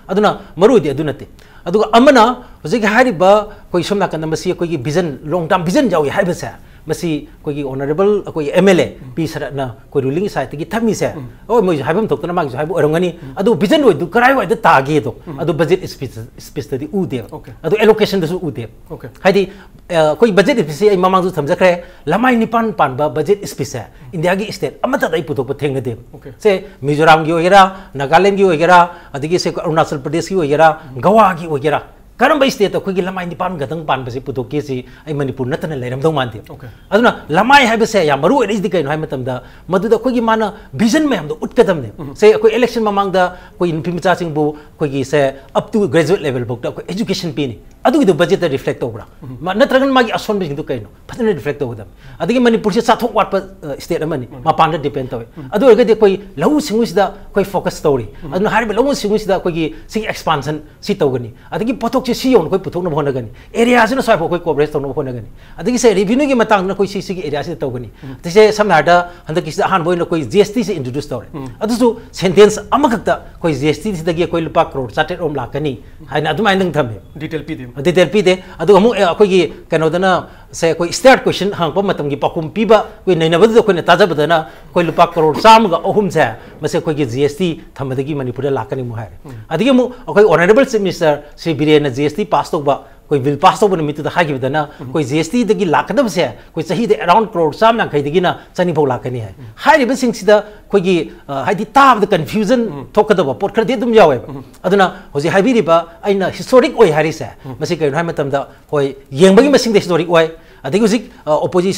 ꯑꯗꯨꯅ ꯃꯔꯨꯑꯣꯏꯗꯤ ꯑꯗꯨ ꯅꯠꯇꯦ꯫ ꯑꯗꯨꯒ ꯑꯃꯅ ꯍꯧꯖꯤꯛꯀꯤ ꯍꯥꯏꯔꯤꯕ ꯑꯩꯈꯣꯏ ꯁꯣꯝ ꯅꯥꯀꯟꯗ ꯃꯁꯤ ꯑꯩꯈꯣꯏꯒꯤ ꯚꯤꯖꯟ, ꯂꯣꯡ ꯇꯥꯔꯝ ꯚꯤꯖꯟ ꯌꯥꯎꯏ ꯍꯥꯏꯕꯁꯦ ꯃꯁꯤ ꯑꯩꯈꯣꯏꯒꯤ ꯑꯣꯅꯔꯦꯕꯜ ꯑꯩꯈꯣꯏꯒꯤ M L A ꯄꯤ ꯁꯔꯠꯅ ꯑꯩꯈꯣꯏ ꯔꯨꯂꯤꯡ ꯁꯥꯏꯠꯇꯒꯤ ꯊꯝꯃꯤꯁꯦ꯫ ꯍꯣꯏ, ꯃꯣꯏꯁꯨ ꯍꯥꯏꯐꯝ ꯊꯣꯛꯇꯅ ꯃꯥꯒꯤꯁꯨ ꯍꯥꯏꯕ ꯑꯣꯏꯔꯝꯒꯅꯤ꯫ ꯑꯗꯨ ꯚꯤꯖꯟ ꯑꯣꯏꯗꯨ ꯀꯔꯥꯏꯋꯥꯏꯗ ꯇꯥꯒꯦꯗꯣ ꯑꯗꯨ ꯕꯖꯦꯠ ꯁ꯭ꯄꯤꯆ ꯁ꯭ꯄꯤꯆꯇꯗꯤ ꯎꯗꯦꯕ꯫ Okay. ꯑꯗꯨ ꯑꯦꯂꯣꯀꯦꯁꯟꯗꯁꯨ ꯎꯗꯦꯕ꯫ Okay. ꯍꯥꯏꯗꯤ ꯑ, ꯑꯩꯈꯣꯏ ꯕꯖꯦꯠ ꯁ꯭ꯄꯤꯆꯁꯦ ꯑꯩ ꯃꯃꯥꯡꯁꯨ ꯊꯝꯖꯈ꯭ꯔꯦ, ꯂꯃꯥꯏ ꯅꯤꯄꯥꯟ ꯄꯥꯟꯕ ꯕꯖꯦꯠ ꯁ꯭ꯄꯤꯆꯁꯦ ꯏꯟꯗꯤꯌꯥꯒꯤ ꯁ꯭ꯇꯦꯠ ꯑꯃꯠꯇꯗ ꯑꯩ ꯄꯨꯊꯣꯛꯄ ꯊꯦꯡꯅꯗꯦꯕ꯫ Okay. ꯁꯦ ꯃꯤꯖꯣꯔꯥꯝꯒꯤ ꯑꯣꯏꯒꯦꯔꯥ, ꯅꯥꯒꯥꯂꯦꯟꯒꯤ ꯑꯣꯏꯒꯦꯔꯥ, ꯑꯗꯒꯤ ꯁꯦ ꯑꯔꯨꯅꯥꯆꯜ ꯄ꯭ꯔꯗꯦꯁꯀꯤ ꯑꯣꯏꯒꯦꯔꯥ, ꯒꯋꯥꯒꯤ ꯑꯣꯏꯒꯦꯔꯥ, ꯀꯔꯝꯕ ꯁ꯭ꯇꯦꯠꯇ ꯑꯩꯈꯣꯏꯒꯤ ꯂꯃꯥꯏ ꯅꯤꯄꯥꯟ ꯈꯛꯇꯪ ꯄꯥꯟꯕꯁꯦ ꯄꯨꯊꯣꯛꯀꯦꯁꯤ ꯑꯩ ꯃꯅꯤꯄꯨꯔ ꯅꯠꯇꯅ ꯂꯩꯔꯝꯗꯧ ꯃꯥꯟꯗꯦ꯫ Okay. ꯑꯗꯨꯅ ꯂꯃꯥꯏ ꯍꯥꯏꯕꯁꯦ ꯌꯥꯝ ꯃꯔꯨ ꯑꯣꯏꯔꯛꯏꯁꯤꯗꯤ ꯀꯩꯅꯣ ꯍꯥꯏꯕ ꯃꯇꯝꯗ, ꯃꯗꯨꯗ ꯑꯩꯈꯣꯏꯒꯤ ꯃꯥꯅ ꯚꯤꯖꯟ ꯃꯌꯥꯝꯗꯣ ꯎꯠꯀꯗꯕꯅꯦ꯫ ꯁꯦ ꯑꯩꯈꯣꯏ ꯏꯂꯦꯛꯁꯟ ꯃꯃꯥꯡꯗ ꯑꯩꯈꯣꯏ ꯅꯨꯄꯤ ꯃꯆꯥꯁꯤꯡꯕꯨ ꯑꯩꯈꯣꯏꯒꯤ ꯁꯦ up to graduate level ꯐꯥꯎꯗ ꯑꯩꯈꯣꯏ education ꯄꯤꯅꯤ, ꯑꯗꯨꯒꯤꯗꯣ ꯕꯖꯦꯠꯇ ꯔꯤꯐ꯭ꯂꯦꯛ ꯇꯧꯕ꯭ꯔꯥ? ꯃꯥ- ꯅꯠꯇ꯭ꯔꯒꯅ ꯃꯥꯒꯤ ꯑꯁꯣꯟꯕꯁꯤꯡꯗꯨ ꯀꯩꯅꯣ? ꯐꯖꯅ ꯔꯤꯐ꯭ꯂꯦꯛ ꯇꯧꯒꯗꯕꯅꯤ꯫ ꯑꯗꯒꯤ ꯃꯅꯤꯄꯨꯔꯁꯦ ꯆꯥꯊꯣꯛ ꯋꯥꯠꯄ ꯁ꯭ꯇꯦꯠ ꯑꯃꯅꯤ, ꯃꯄꯥꯟꯗ ꯗꯤꯄꯦꯟ ꯇꯧꯋꯤ꯫ ꯑꯗꯨ ꯑꯣꯏꯔꯒꯗꯤ ꯑꯩꯈꯣꯏ ꯂꯧꯎ ꯁꯤꯡꯎꯁꯤꯗ ꯑꯩꯈꯣꯏ ꯐꯣꯀꯁ ꯇꯧꯔꯤ꯫ ꯑꯗꯨꯅ ꯍꯥꯏꯔꯤꯕ ꯂꯧꯎ ꯁꯤꯡꯎꯁꯤꯗ ꯑꯩꯈꯣꯏꯒꯤ ꯁꯤꯒꯤ ꯑꯦꯛꯁꯄꯥꯟꯁꯟ ꯁꯤ ꯇꯧꯒꯅꯤ, ꯑꯗꯒꯤ ꯄꯣꯠꯊꯣꯛꯁꯦ ꯁꯤ ꯌꯧꯅ ꯑꯩꯈꯣꯏ ꯄꯨꯊꯣꯛꯅꯕ ꯍꯣꯠꯅꯒꯅꯤ, ꯑꯦꯔꯤꯌꯥꯁꯤꯅ ꯁ꯭ꯋꯥꯏꯐꯥꯎ ꯑꯩꯈꯣꯏ ꯀꯣꯚꯔꯦꯖ ꯇꯧꯅꯕ ꯍꯣꯠꯅꯒꯅꯤ꯫ ꯑꯗꯒꯤ ꯁꯦ ꯔꯦꯚꯤꯅ꯭ꯌꯨꯒꯤ ꯃꯇꯥꯡꯗꯅ ꯑꯩꯈꯣꯏ ꯁꯤ ꯁꯤꯒꯤ ꯑꯦꯔꯤꯌꯥꯁꯤꯗ ꯇꯧꯒꯅꯤ꯫ ꯑꯗꯒꯤꯁꯦ ꯁꯝꯅ ꯍꯥꯏꯔꯕꯗ ꯍꯟꯗꯛꯀꯤꯁꯤꯗ ꯑꯍꯥꯟꯕ ꯑꯣꯏꯅ ꯑꯩꯈꯣꯏ ꯖꯤ ꯑꯦꯁ ꯇꯤꯁꯦ ꯏꯟꯇ꯭ꯔꯣꯗ꯭ꯌꯨꯁ ꯇꯧꯔꯦ꯫ ꯑꯗꯨꯁꯨ ꯁꯦꯟꯇꯦꯟꯁ ꯑꯃꯈꯛꯇ ꯑꯩꯈꯣꯏ ꯖꯤ ꯑꯦꯁ ꯇꯤꯁꯤꯗꯒꯤ ꯑꯩꯈꯣꯏ ꯂꯨꯄꯥ ꯀ꯭ꯔꯣꯔ ꯆꯥꯇ꯭ꯔꯦꯠ ꯔꯣꯝ ꯂꯥꯛꯀꯅꯤ ꯍꯥꯏꯅ ꯑꯗꯨꯃꯥꯏꯅ ꯑꯗꯨꯝ ꯊꯝꯃꯦ꯫ ꯗꯤꯇꯦꯜ ꯄꯤꯗꯦ꯫ ꯗꯤꯇꯦꯜ ꯄꯤꯗꯦ꯫ ꯑꯗꯨꯒ ꯑꯃꯨꯛ ꯑꯦ, ꯑꯩꯈꯣꯏꯒꯤ ꯀꯩꯅꯣꯗꯅ ꯁꯦ ꯑꯩꯈꯣꯏ ꯁ꯭ꯇꯥꯔꯠ ꯀꯣꯏꯁꯟ ꯍꯪꯉꯛꯄ ꯃꯇꯝꯒꯤ ꯄꯥꯎꯈꯨꯝ ꯄꯤꯕ ꯑꯩꯈꯣꯏ ꯅꯩꯅꯕꯗꯨꯗ ꯑꯩꯈꯣꯏꯅ ꯇꯥꯖꯕꯗꯅ ꯑꯩꯈꯣꯏ ꯂꯨꯄꯥ ꯀ꯭ꯔꯣꯔ ꯆꯥꯝꯃꯒ ꯑꯍꯨꯝꯁꯦ ꯃꯁꯦ ꯑꯩꯈꯣꯏꯒꯤ ꯖꯤ ꯑꯦꯁ ꯇꯤ ꯊꯝꯕꯗꯒꯤ ꯃꯅꯤꯄꯨꯔꯗ ꯂꯥꯛꯀꯅꯤ ꯑꯃꯨꯛ ꯍꯥꯏꯔꯦ꯫ ꯑꯗꯒꯤ ꯑꯃꯨꯛ ꯑꯩꯈꯣꯏ ꯑꯣꯅꯔꯦꯕꯜ ꯆꯤꯐ ꯃꯤꯅꯤꯁꯇꯔ ꯁ꯭ꯔꯤ ꯕꯤꯔꯦꯟꯅ ꯖꯤ ꯑꯦꯁ ꯇꯤ ꯄꯥꯁ ꯇꯧꯕ, ꯑꯩꯈꯣꯏ ꯕꯤꯜ ꯄꯥꯁ ꯇꯧꯕ ꯅꯨꯃꯤꯠꯇꯨꯗ ꯍꯥꯏꯈꯤꯕꯗꯅ ꯑꯩꯈꯣꯏ ꯖꯤ ꯑꯦꯁ ꯇꯤꯗꯒꯤ ꯂꯥꯛꯀꯗꯕꯁꯦ ꯑꯩꯈꯣꯏ ꯆꯍꯤꯗ ꯑꯦꯔꯥꯎꯟ ꯀ꯭ꯔꯣꯔ ꯆꯥꯝꯃ ꯌꯥꯡꯈꯩꯗꯒꯤꯅ ꯆꯅꯤ ꯐꯥꯎ ꯂꯥꯛꯀꯅꯤ ꯍꯥꯏ꯫ ꯍꯥꯏꯔꯤꯕꯁꯤꯡꯁꯤꯗ ꯑꯩꯈꯣꯏꯒꯤ ꯑ, ꯍꯥꯏꯗꯤ ꯇꯥꯕꯗ ꯀꯟꯐ꯭ꯌꯨꯖꯟ ꯊꯣꯛꯀꯗꯕ ꯄꯣꯠ ꯈꯔꯗꯤ ꯑꯗꯨꯝ ꯌꯥꯎꯋꯦꯕ꯫ ꯑꯗꯨꯅ ꯍꯧꯖꯤꯛ ꯍꯥꯏꯕꯤꯔꯤꯕ ꯑꯩꯅ ꯍꯤꯁꯇꯣꯔꯤꯛ ꯑꯣꯏ ꯍꯥꯏꯔꯤꯁꯦ ꯃꯁꯤ ꯀꯩꯅꯣ ꯍꯥꯏꯕ ꯃꯇꯝꯗ ꯍꯣꯏ, ꯌꯦꯡꯕꯒꯤ ꯃꯁꯤꯡꯗ ꯍꯤꯁꯇꯣꯔꯤꯛ ꯑꯣꯏ꯫ ꯑꯗꯒꯤ ꯍꯧꯖꯤꯛ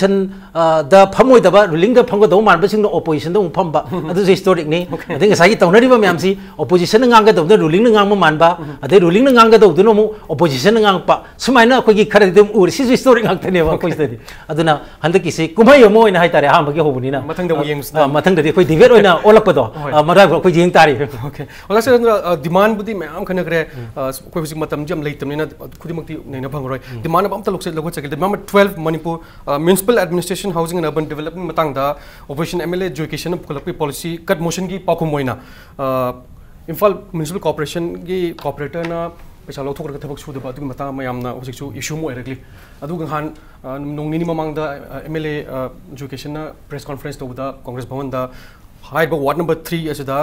ꯑꯣꯄꯣꯖꯤꯁꯟꯗ ꯐꯝꯃꯣꯏꯗꯕ, ꯔꯨꯂꯤꯡꯗ ꯐꯝꯒꯗꯧꯕ ꯃꯥꯟꯕꯁꯤꯡꯅ ꯑꯣꯄꯣꯖꯤꯁꯟꯗ ꯑꯃꯨꯛ ꯐꯝꯕ, ꯑꯗꯨꯁꯨ ꯍꯤꯁꯇꯣꯔꯤꯛꯅꯤ꯫ ꯑꯗꯩ ꯉꯁꯥꯏꯒꯤ ꯇꯧꯅꯔꯤꯕ ꯃꯌꯥꯝꯁꯤ ꯑꯣꯄꯣꯖꯤꯁꯟꯅ ꯉꯥꯡꯒꯗꯧꯕꯗ ꯔꯨꯂꯤꯡꯅ ꯉꯥꯡꯕ ꯃꯥꯟꯕ, ꯑꯗꯩ ꯔꯨꯂꯤꯡꯅ ꯉꯥꯡꯒꯗꯧꯕꯗꯨꯅ ꯑꯃꯨꯛ ꯑꯣꯄꯣꯖꯤꯁꯟꯅ ꯉꯥꯡꯉꯛꯄ, ꯁꯨꯃꯥꯏꯅ ꯑꯩꯈꯣꯏꯒꯤ ꯈꯔꯗꯤ ꯑꯗꯨꯝ ꯎꯔꯦ꯫ ꯁꯤꯁꯨ ꯍꯤꯁꯇꯣꯔꯤꯛ ꯉꯥꯛꯇꯅꯦꯕ ꯑꯩꯈꯣꯏ ꯁꯤꯗꯗꯤ꯫ ꯑꯗꯨꯅ ꯍꯟꯗꯛꯀꯤꯁꯤ ꯀꯨꯝꯍꯩ ꯑꯃ ꯑꯣꯏꯅ ꯍꯥꯏꯇꯥꯔꯦ, ꯑꯍꯥꯟꯕꯒꯤ ꯍꯧꯕꯅꯤꯅ꯫ ꯃꯊꯪꯗ ꯑꯃꯨꯛ ꯌꯦꯡꯁꯤ꯫ ꯑ, ꯃꯊꯪꯗꯗꯤ ꯑꯩꯈꯣꯏ ꯗꯤꯕꯦꯠ ꯑꯣꯏꯅ ꯑꯣꯜꯂꯛꯄꯗꯣ, ꯍꯣꯏ꯫ ꯑ, ꯃꯗꯥꯏꯐꯥꯎ ꯑꯩꯈꯣꯏ ꯌꯦꯡ ꯇꯥꯔꯤ꯫ Okay. ꯑꯣꯖꯥ ꯁꯗꯦꯟꯗ꯭ꯔ, ꯑ, ꯗꯤꯃꯥꯟꯕꯨꯗꯤ ꯃꯌꯥꯝ ꯈꯟꯅꯈ꯭ꯔꯦ꯫ ꯑ, ꯑꯩꯈꯣꯏ ꯍꯧꯖꯤꯛ ꯃꯇꯝꯁꯦ ꯌꯥꯝ ꯂꯩꯇꯕꯅꯤꯅ ꯈꯨꯗꯤꯡꯃꯛꯇꯤ ꯅꯩꯅꯕ ꯐꯪꯉꯔꯣꯏ꯫ ꯗꯤꯃꯥꯟ ꯑꯃ ꯑꯝꯇ ꯂꯧꯁꯤꯜ-, ꯂꯧꯈꯠꯆꯒꯦ꯫ Demand number twelve, Manipur, uh, Municipal Administration, Housing and Urban Development ꯃꯇꯥꯡꯗ opposition M L A Joy ꯀꯤꯁꯟꯅ ꯄꯨꯈꯠꯂꯛꯄꯒꯤ ꯄꯣꯂꯤꯁꯤ ꯀꯠ ꯃꯣꯁꯟꯒꯤ ꯄꯥꯎꯈꯨꯝ ꯑꯣꯏꯅ, ꯑ, ꯏꯝꯐꯥꯜ ꯃ꯭ꯌꯨꯅꯤꯁꯤꯄꯥꯜ ꯀꯣꯔꯄꯣꯔꯦꯁꯟꯒꯤ ꯀꯣꯔꯄꯣꯔꯦꯇꯔꯅ ꯄꯩꯁꯥ ꯂꯧꯊꯣꯛꯈ꯭ꯔꯒ ꯊꯕꯛ ꯁꯨꯗꯕ, ꯑꯗꯨꯒꯤ ꯃꯇꯥꯡ ꯑꯃ ꯌꯥꯝꯅ ꯍꯧꯖꯤꯛꯁꯨ ꯏꯁꯨ ꯑꯃ ꯑꯣꯏꯔꯛꯂꯤ꯫ ꯑꯗꯨꯒ ꯅꯍꯥꯟ, ꯑ, ꯅꯣꯡ ꯅꯤꯅꯤ ꯃꯃꯥꯡꯗ, ꯑ, ꯑꯦꯝ ꯑꯦꯜ ꯑꯦ, ꯑ, ꯖꯣꯏ ꯀꯤꯁꯟꯅ ꯄ꯭ꯔꯦꯁ ꯀꯣꯟꯐꯔꯦꯟꯁ ꯇꯧꯕꯗ ꯀꯣꯡꯒ꯭ꯔꯦꯁ ꯚꯋꯟꯗ ꯍꯥꯏꯔꯤꯕ ꯋꯥꯔꯗ ꯅꯝꯕꯔ ꯊ꯭ꯔꯤ ꯑꯁꯤꯗ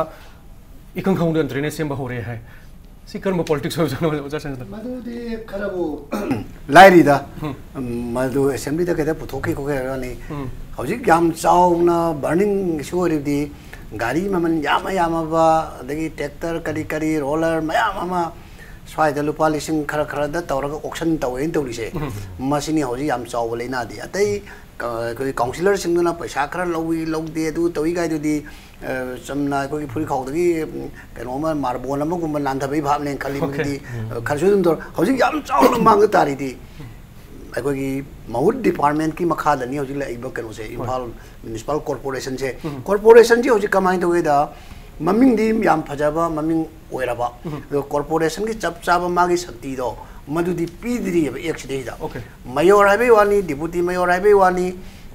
ꯏꯈꯪ ꯈꯪꯍꯧꯗꯅ ꯗ꯭ꯔꯦꯅꯦꯖ ꯁꯦꯝꯕ ꯍꯧꯔꯦ ꯍꯥꯏ꯫ ꯁꯤ ꯀꯔꯝꯕ ꯄꯣꯂꯤꯇꯤꯛꯁ ꯑꯣꯏꯕꯖꯥꯠꯅꯣ, ꯑꯣꯖꯥ ꯁꯟꯖꯤꯠ? ꯃꯗꯨꯗꯤ ꯈꯔꯕꯨ ꯂꯥꯏꯔꯤꯗ꯫ ꯎꯝ, ꯃꯗꯨ ꯑꯦꯁꯦꯝꯕ꯭ꯂꯤꯗ ꯀꯩꯗ ꯄꯨꯊꯣꯛꯈꯤ ꯈꯣꯠꯈꯤ ꯍꯥꯏꯔꯅꯤ꯫ ꯎꯝ꯫ ꯍꯧꯖꯤꯛ ꯌꯥꯝ ꯆꯥꯎꯅ ꯕꯔꯅꯤꯡ ꯏꯁꯨ ꯑꯣꯏꯔꯤꯕꯗꯤ ꯒꯥꯔꯤ ꯃꯃꯜ ꯌꯥꯝꯃ ꯌꯥꯝꯃꯕ, ꯑꯗꯒꯤ ꯇ꯭ꯔꯦꯛꯇꯔ ꯀꯔꯤ ꯀꯔꯤ, ꯔꯣꯂꯔ ꯃꯌꯥꯝ ꯑꯃ ꯁ꯭ꯋꯥꯏꯗ ꯂꯨꯄꯥ ꯂꯤꯁꯤꯡ ꯈꯔ ꯈꯔꯗ ꯇꯧꯔꯒ auction ꯇꯧꯋꯦꯅ ꯇꯧꯔꯤꯁꯦ, ꯃꯁꯤꯅꯤ ꯍꯧꯖꯤꯛ ꯌꯥꯝ ꯆꯥꯎꯕ ꯂꯩꯅꯥꯗꯤ꯫ ꯑꯇꯩ, ꯑ, ꯑꯩꯈꯣꯏ councillorꯁꯤꯡꯗꯨꯅ ꯄꯩꯁꯥ ꯈꯔ ꯂꯧꯏ ꯂꯧꯗꯦ ꯑꯗꯨ ꯇꯧꯏ ꯀꯥꯏꯗꯨꯗꯤ, ꯑ, ꯆꯨꯝꯅ ꯑꯩꯈꯣꯏꯒꯤ ꯐꯨꯔꯤꯈꯥꯎꯗꯒꯤ, ꯎꯝ, ꯀꯩꯅꯣ ꯑꯃ, ꯃꯥꯔꯕꯣꯟ ꯑꯃꯒꯨꯝꯕ ꯅꯥꯟꯊꯕꯒꯤ ꯚꯥꯞꯅꯦꯅ ꯈꯜꯂꯤ꯫ Okay. ꯃꯗꯨꯗꯤ, ꯑ, ꯈꯔꯁꯨ ꯑꯗꯨꯝ ꯇꯧꯔ, ꯍꯧꯖꯤꯛ ꯌꯥꯝ ꯆꯥꯎꯅ ꯃꯥꯡꯗ ꯇꯥꯔꯤꯗꯤ ꯑꯩꯈꯣꯏꯒꯤ ꯃꯍꯨꯠ departmentꯀꯤ ꯃꯈꯥꯗꯅꯤ ꯍꯧꯖꯤꯛ ꯂꯩꯔꯤꯕ ꯀꯩꯅꯣꯁꯦ, ꯍꯣꯏ꯫ ꯏꯝꯐꯥꯜ Municipal Corporationꯁꯦ꯫ ꯎꯝ꯫ Corporationꯁꯤ ꯍꯧꯖꯤꯛ ꯀꯃꯥꯏꯅ ꯇꯧꯒꯦꯗ, ꯃꯃꯤꯡꯗꯤ ꯌꯥꯝ ꯐꯖꯕ ꯃꯃꯤꯡ ꯑꯣꯏꯔꯕ, ꯎꯝ꯫ ꯑꯗꯣ corporationꯒꯤ ꯆꯞ ꯆꯥꯕ ꯃꯥꯒꯤ ꯁꯛꯇꯤꯗꯣ ꯃꯗꯨꯗꯤ ꯄꯤꯗ꯭ꯔꯤꯑꯕ Actꯁꯤꯗꯩꯗ꯫ Okay꯫ Mayor ꯍꯥꯏꯕꯩ ꯋꯥꯅꯤ, deputy mayor ꯍꯥꯏꯕꯩ ꯋꯥꯅꯤ,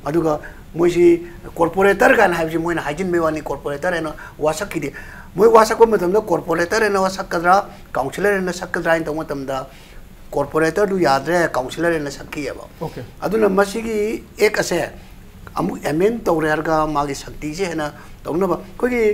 ꯑꯗꯨꯒ ꯃꯣꯏꯁꯤ corporator ꯀꯥꯏꯅ ꯍꯥꯏꯕꯁꯤ ꯃꯣꯏꯅ ꯍꯥꯏꯖꯤꯟꯕꯩ ꯋꯥꯅꯤ, corporator ꯍꯥꯏꯅ ꯋꯥꯁꯛꯈꯤꯗꯦ꯫ ꯃꯣꯏ ꯋꯥꯁꯛꯄ ꯃꯇꯝꯗ corporator ꯍꯥꯏꯅ ꯋꯥꯁꯛꯀꯗ꯭ꯔꯥ, councillor ꯍꯥꯏꯅ ꯁꯛꯀꯗ꯭ꯔꯥ ꯍꯥꯏꯅ ꯇꯧꯕ ꯃꯇꯝꯗ, corporatorꯗꯨ ꯌꯥꯗ꯭ꯔꯦ, councillor ꯍꯥꯏꯅ ꯁꯛꯈꯤꯑꯕ꯫ Okay꯫ ꯑꯗꯨꯅ ꯃꯁꯤꯒꯤ Act ꯑꯁꯦ ꯑꯃꯨꯛ amend ꯇꯧꯔꯦ ꯍꯥꯏꯔꯒ ꯃꯥꯒꯤ ꯁꯛꯇꯤꯁꯦ ꯍꯦꯟꯅ ꯇꯧꯅꯕ ꯑꯩꯈꯣꯏꯒꯤ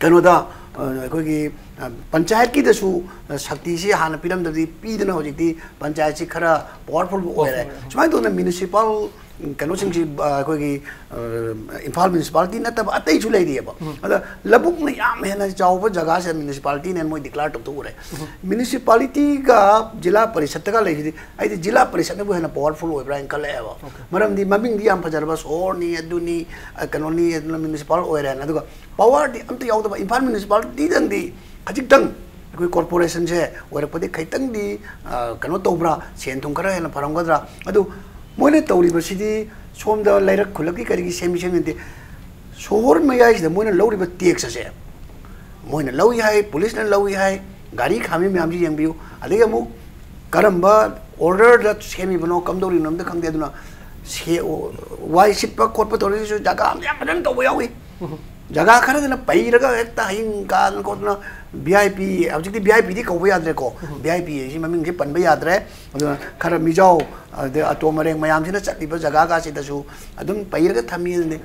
ꯀꯩꯅꯣꯗ, ꯑ, ꯑꯩꯈꯣꯏꯒꯤ, ꯑ, ꯄꯟꯆꯥꯌꯠꯀꯤꯗꯁꯨ, ꯑ, ꯁꯛꯇꯤꯁꯤ ꯍꯥꯟꯅ ꯄꯤꯔꯝꯗꯕꯗꯤ ꯄꯤꯗꯅ ꯍꯧꯖꯤꯛꯇꯤ ꯄꯟꯆꯥꯌꯠꯁꯤ ꯈꯔ powerful ꯑꯣꯏꯔꯦ꯫ Powerful ꯑꯣꯏꯔꯦ꯫ ꯁꯨꯃꯥꯏꯅ ꯇꯧꯗꯅ municipal, ꯎꯝ, ꯀꯩꯅꯣꯁꯤꯡꯁꯤ, ꯑ, ꯑꯩꯈꯣꯏꯒꯤ, ꯑ, ꯏꯝꯐꯥꯜ municipality ꯅꯠꯇꯕ ꯑꯇꯩꯁꯨ ꯂꯩꯔꯤꯑꯕ꯫ ꯎꯝ꯫ ꯑꯗ ꯂꯧꯕꯨꯛꯅ ꯌꯥꯝ ꯍꯦꯟꯅ ꯆꯥꯎꯕ ꯖꯒꯥꯁꯦ municipalityꯅꯦꯅ ꯃꯣꯏ declare ꯇꯧꯊꯣꯛꯎꯔꯦ꯫ ꯎꯝ꯫ Municipalityꯒ ꯖꯤꯂꯥ ꯄꯔꯤꯁꯠꯇꯒ ꯂꯩꯁꯤꯗꯤ ꯑꯩꯗꯤ ꯖꯤꯂꯥ ꯄꯔꯤꯁꯠꯅꯕꯨ ꯍꯦꯟꯅ powerful ꯑꯣꯏꯕ꯭ꯔꯥ ꯍꯥꯏꯅ ꯈꯜꯂꯛꯑꯦꯕ꯫ Okay꯫ ꯃꯔꯝꯗꯤ ꯃꯃꯤꯡꯗꯤ ꯌꯥꯝ ꯐꯖꯔꯕ ꯁꯣꯍꯣꯔꯅꯤ, ꯑꯗꯨꯅꯤ, ꯑ, ꯀꯩꯅꯣꯅꯤ, ꯑꯗꯨꯅ municipal ꯑꯣꯏꯔꯦꯅ, ꯑꯗꯨꯒ powerꯗꯤ ꯑꯝꯇ ꯌꯥꯎꯗꯕ꯫ ꯏꯝꯐꯥꯜ municipalityꯗꯪꯗꯤ ꯈꯖꯤꯛꯇꯪ ꯑꯩꯈꯣꯏ corporationꯁꯦ ꯑꯣꯏꯔꯛꯄꯗꯤ ꯈꯤꯇꯪꯗꯤ, ꯑ, ꯀꯩꯅꯣ ꯇꯧꯕ꯭ꯔꯥ, ꯁꯦꯟ ꯊꯨꯝ ꯈꯔ ꯍꯦꯟꯅ ꯐꯔꯝꯒꯗ꯭ꯔꯥ? ꯑꯗꯨ ꯃꯣꯏꯅ ꯇꯧꯔꯤꯕꯁꯤꯗꯤ ꯁꯣꯝꯗ ꯂꯩꯔꯛ ꯈꯨꯜꯂꯛꯀꯤ ꯀꯔꯤꯒꯤ ꯁꯦꯝꯃꯤ ꯁꯦꯝꯃꯤ ꯅꯠꯇꯦ, ꯁꯣꯍꯣꯔ ꯃꯌꯥꯏꯁꯤꯗ ꯃꯣꯏꯅ ꯂꯧꯔꯤꯕ tax ꯑꯁꯦ, ꯃꯣꯏꯅ ꯂꯧꯏ ꯍꯥꯏ, ꯄꯨꯂꯤꯁꯅ ꯂꯧꯏ ꯍꯥꯏ, ꯒꯥꯔꯤ ꯈꯥꯝꯃꯤ ꯃꯌꯥꯝꯁꯤ ꯌꯦꯡꯕꯤꯌꯨ꯫ ꯑꯗꯒꯤ ꯑꯃꯨꯛ ꯀꯔꯝꯕ orderꯗ ꯁꯦꯝꯃꯤꯕꯅꯣ, ꯀꯝꯗꯧꯔꯤꯅꯣ ꯑꯝꯇ ꯈꯪꯗꯦ꯫ ꯑꯗꯨꯅ ꯁꯦ-, ꯋꯥꯏ ꯁꯤꯠꯄ ꯈꯣꯠꯄ ꯇꯧꯔꯤꯁꯤꯁꯨ ꯖꯒꯥ ꯑꯃ ꯌꯥꯝ ꯐꯖꯅ ꯇꯧꯕ ꯌꯥꯎꯏ꯫ ꯎꯝ꯫ ꯖꯒꯥ ꯈꯔꯗꯅ ꯄꯩꯔꯒ ꯍꯦꯛꯇ ꯍꯌꯤꯡ ꯀꯥꯗꯅ ꯈꯣꯠꯇꯅ V I P, ꯍꯧꯖꯤꯛꯇꯤ V I Pꯗꯤ ꯀꯧꯕ ꯌꯥꯗ꯭ꯔꯦꯀꯣ꯫ ꯎꯝ꯫ V I P ꯍꯥꯏꯁꯤ ꯃꯃꯤꯡꯁꯦ ꯄꯟꯕ ꯌꯥꯗ꯭ꯔꯦ꯫ ꯑꯗꯨꯅ ꯈꯔ ꯃꯤꯖꯥꯎ, ꯑꯗꯩ ꯑꯇꯣ ꯃꯔꯦꯡ ꯃꯌꯥꯝꯁꯤꯅ ꯆꯠꯂꯤꯕ ꯖꯒꯥꯒꯁꯤꯗꯁꯨ ꯑꯗꯨꯝ ꯄꯩꯔꯒ ꯊꯝꯃꯤ꯫ ꯑꯗꯨꯅꯤ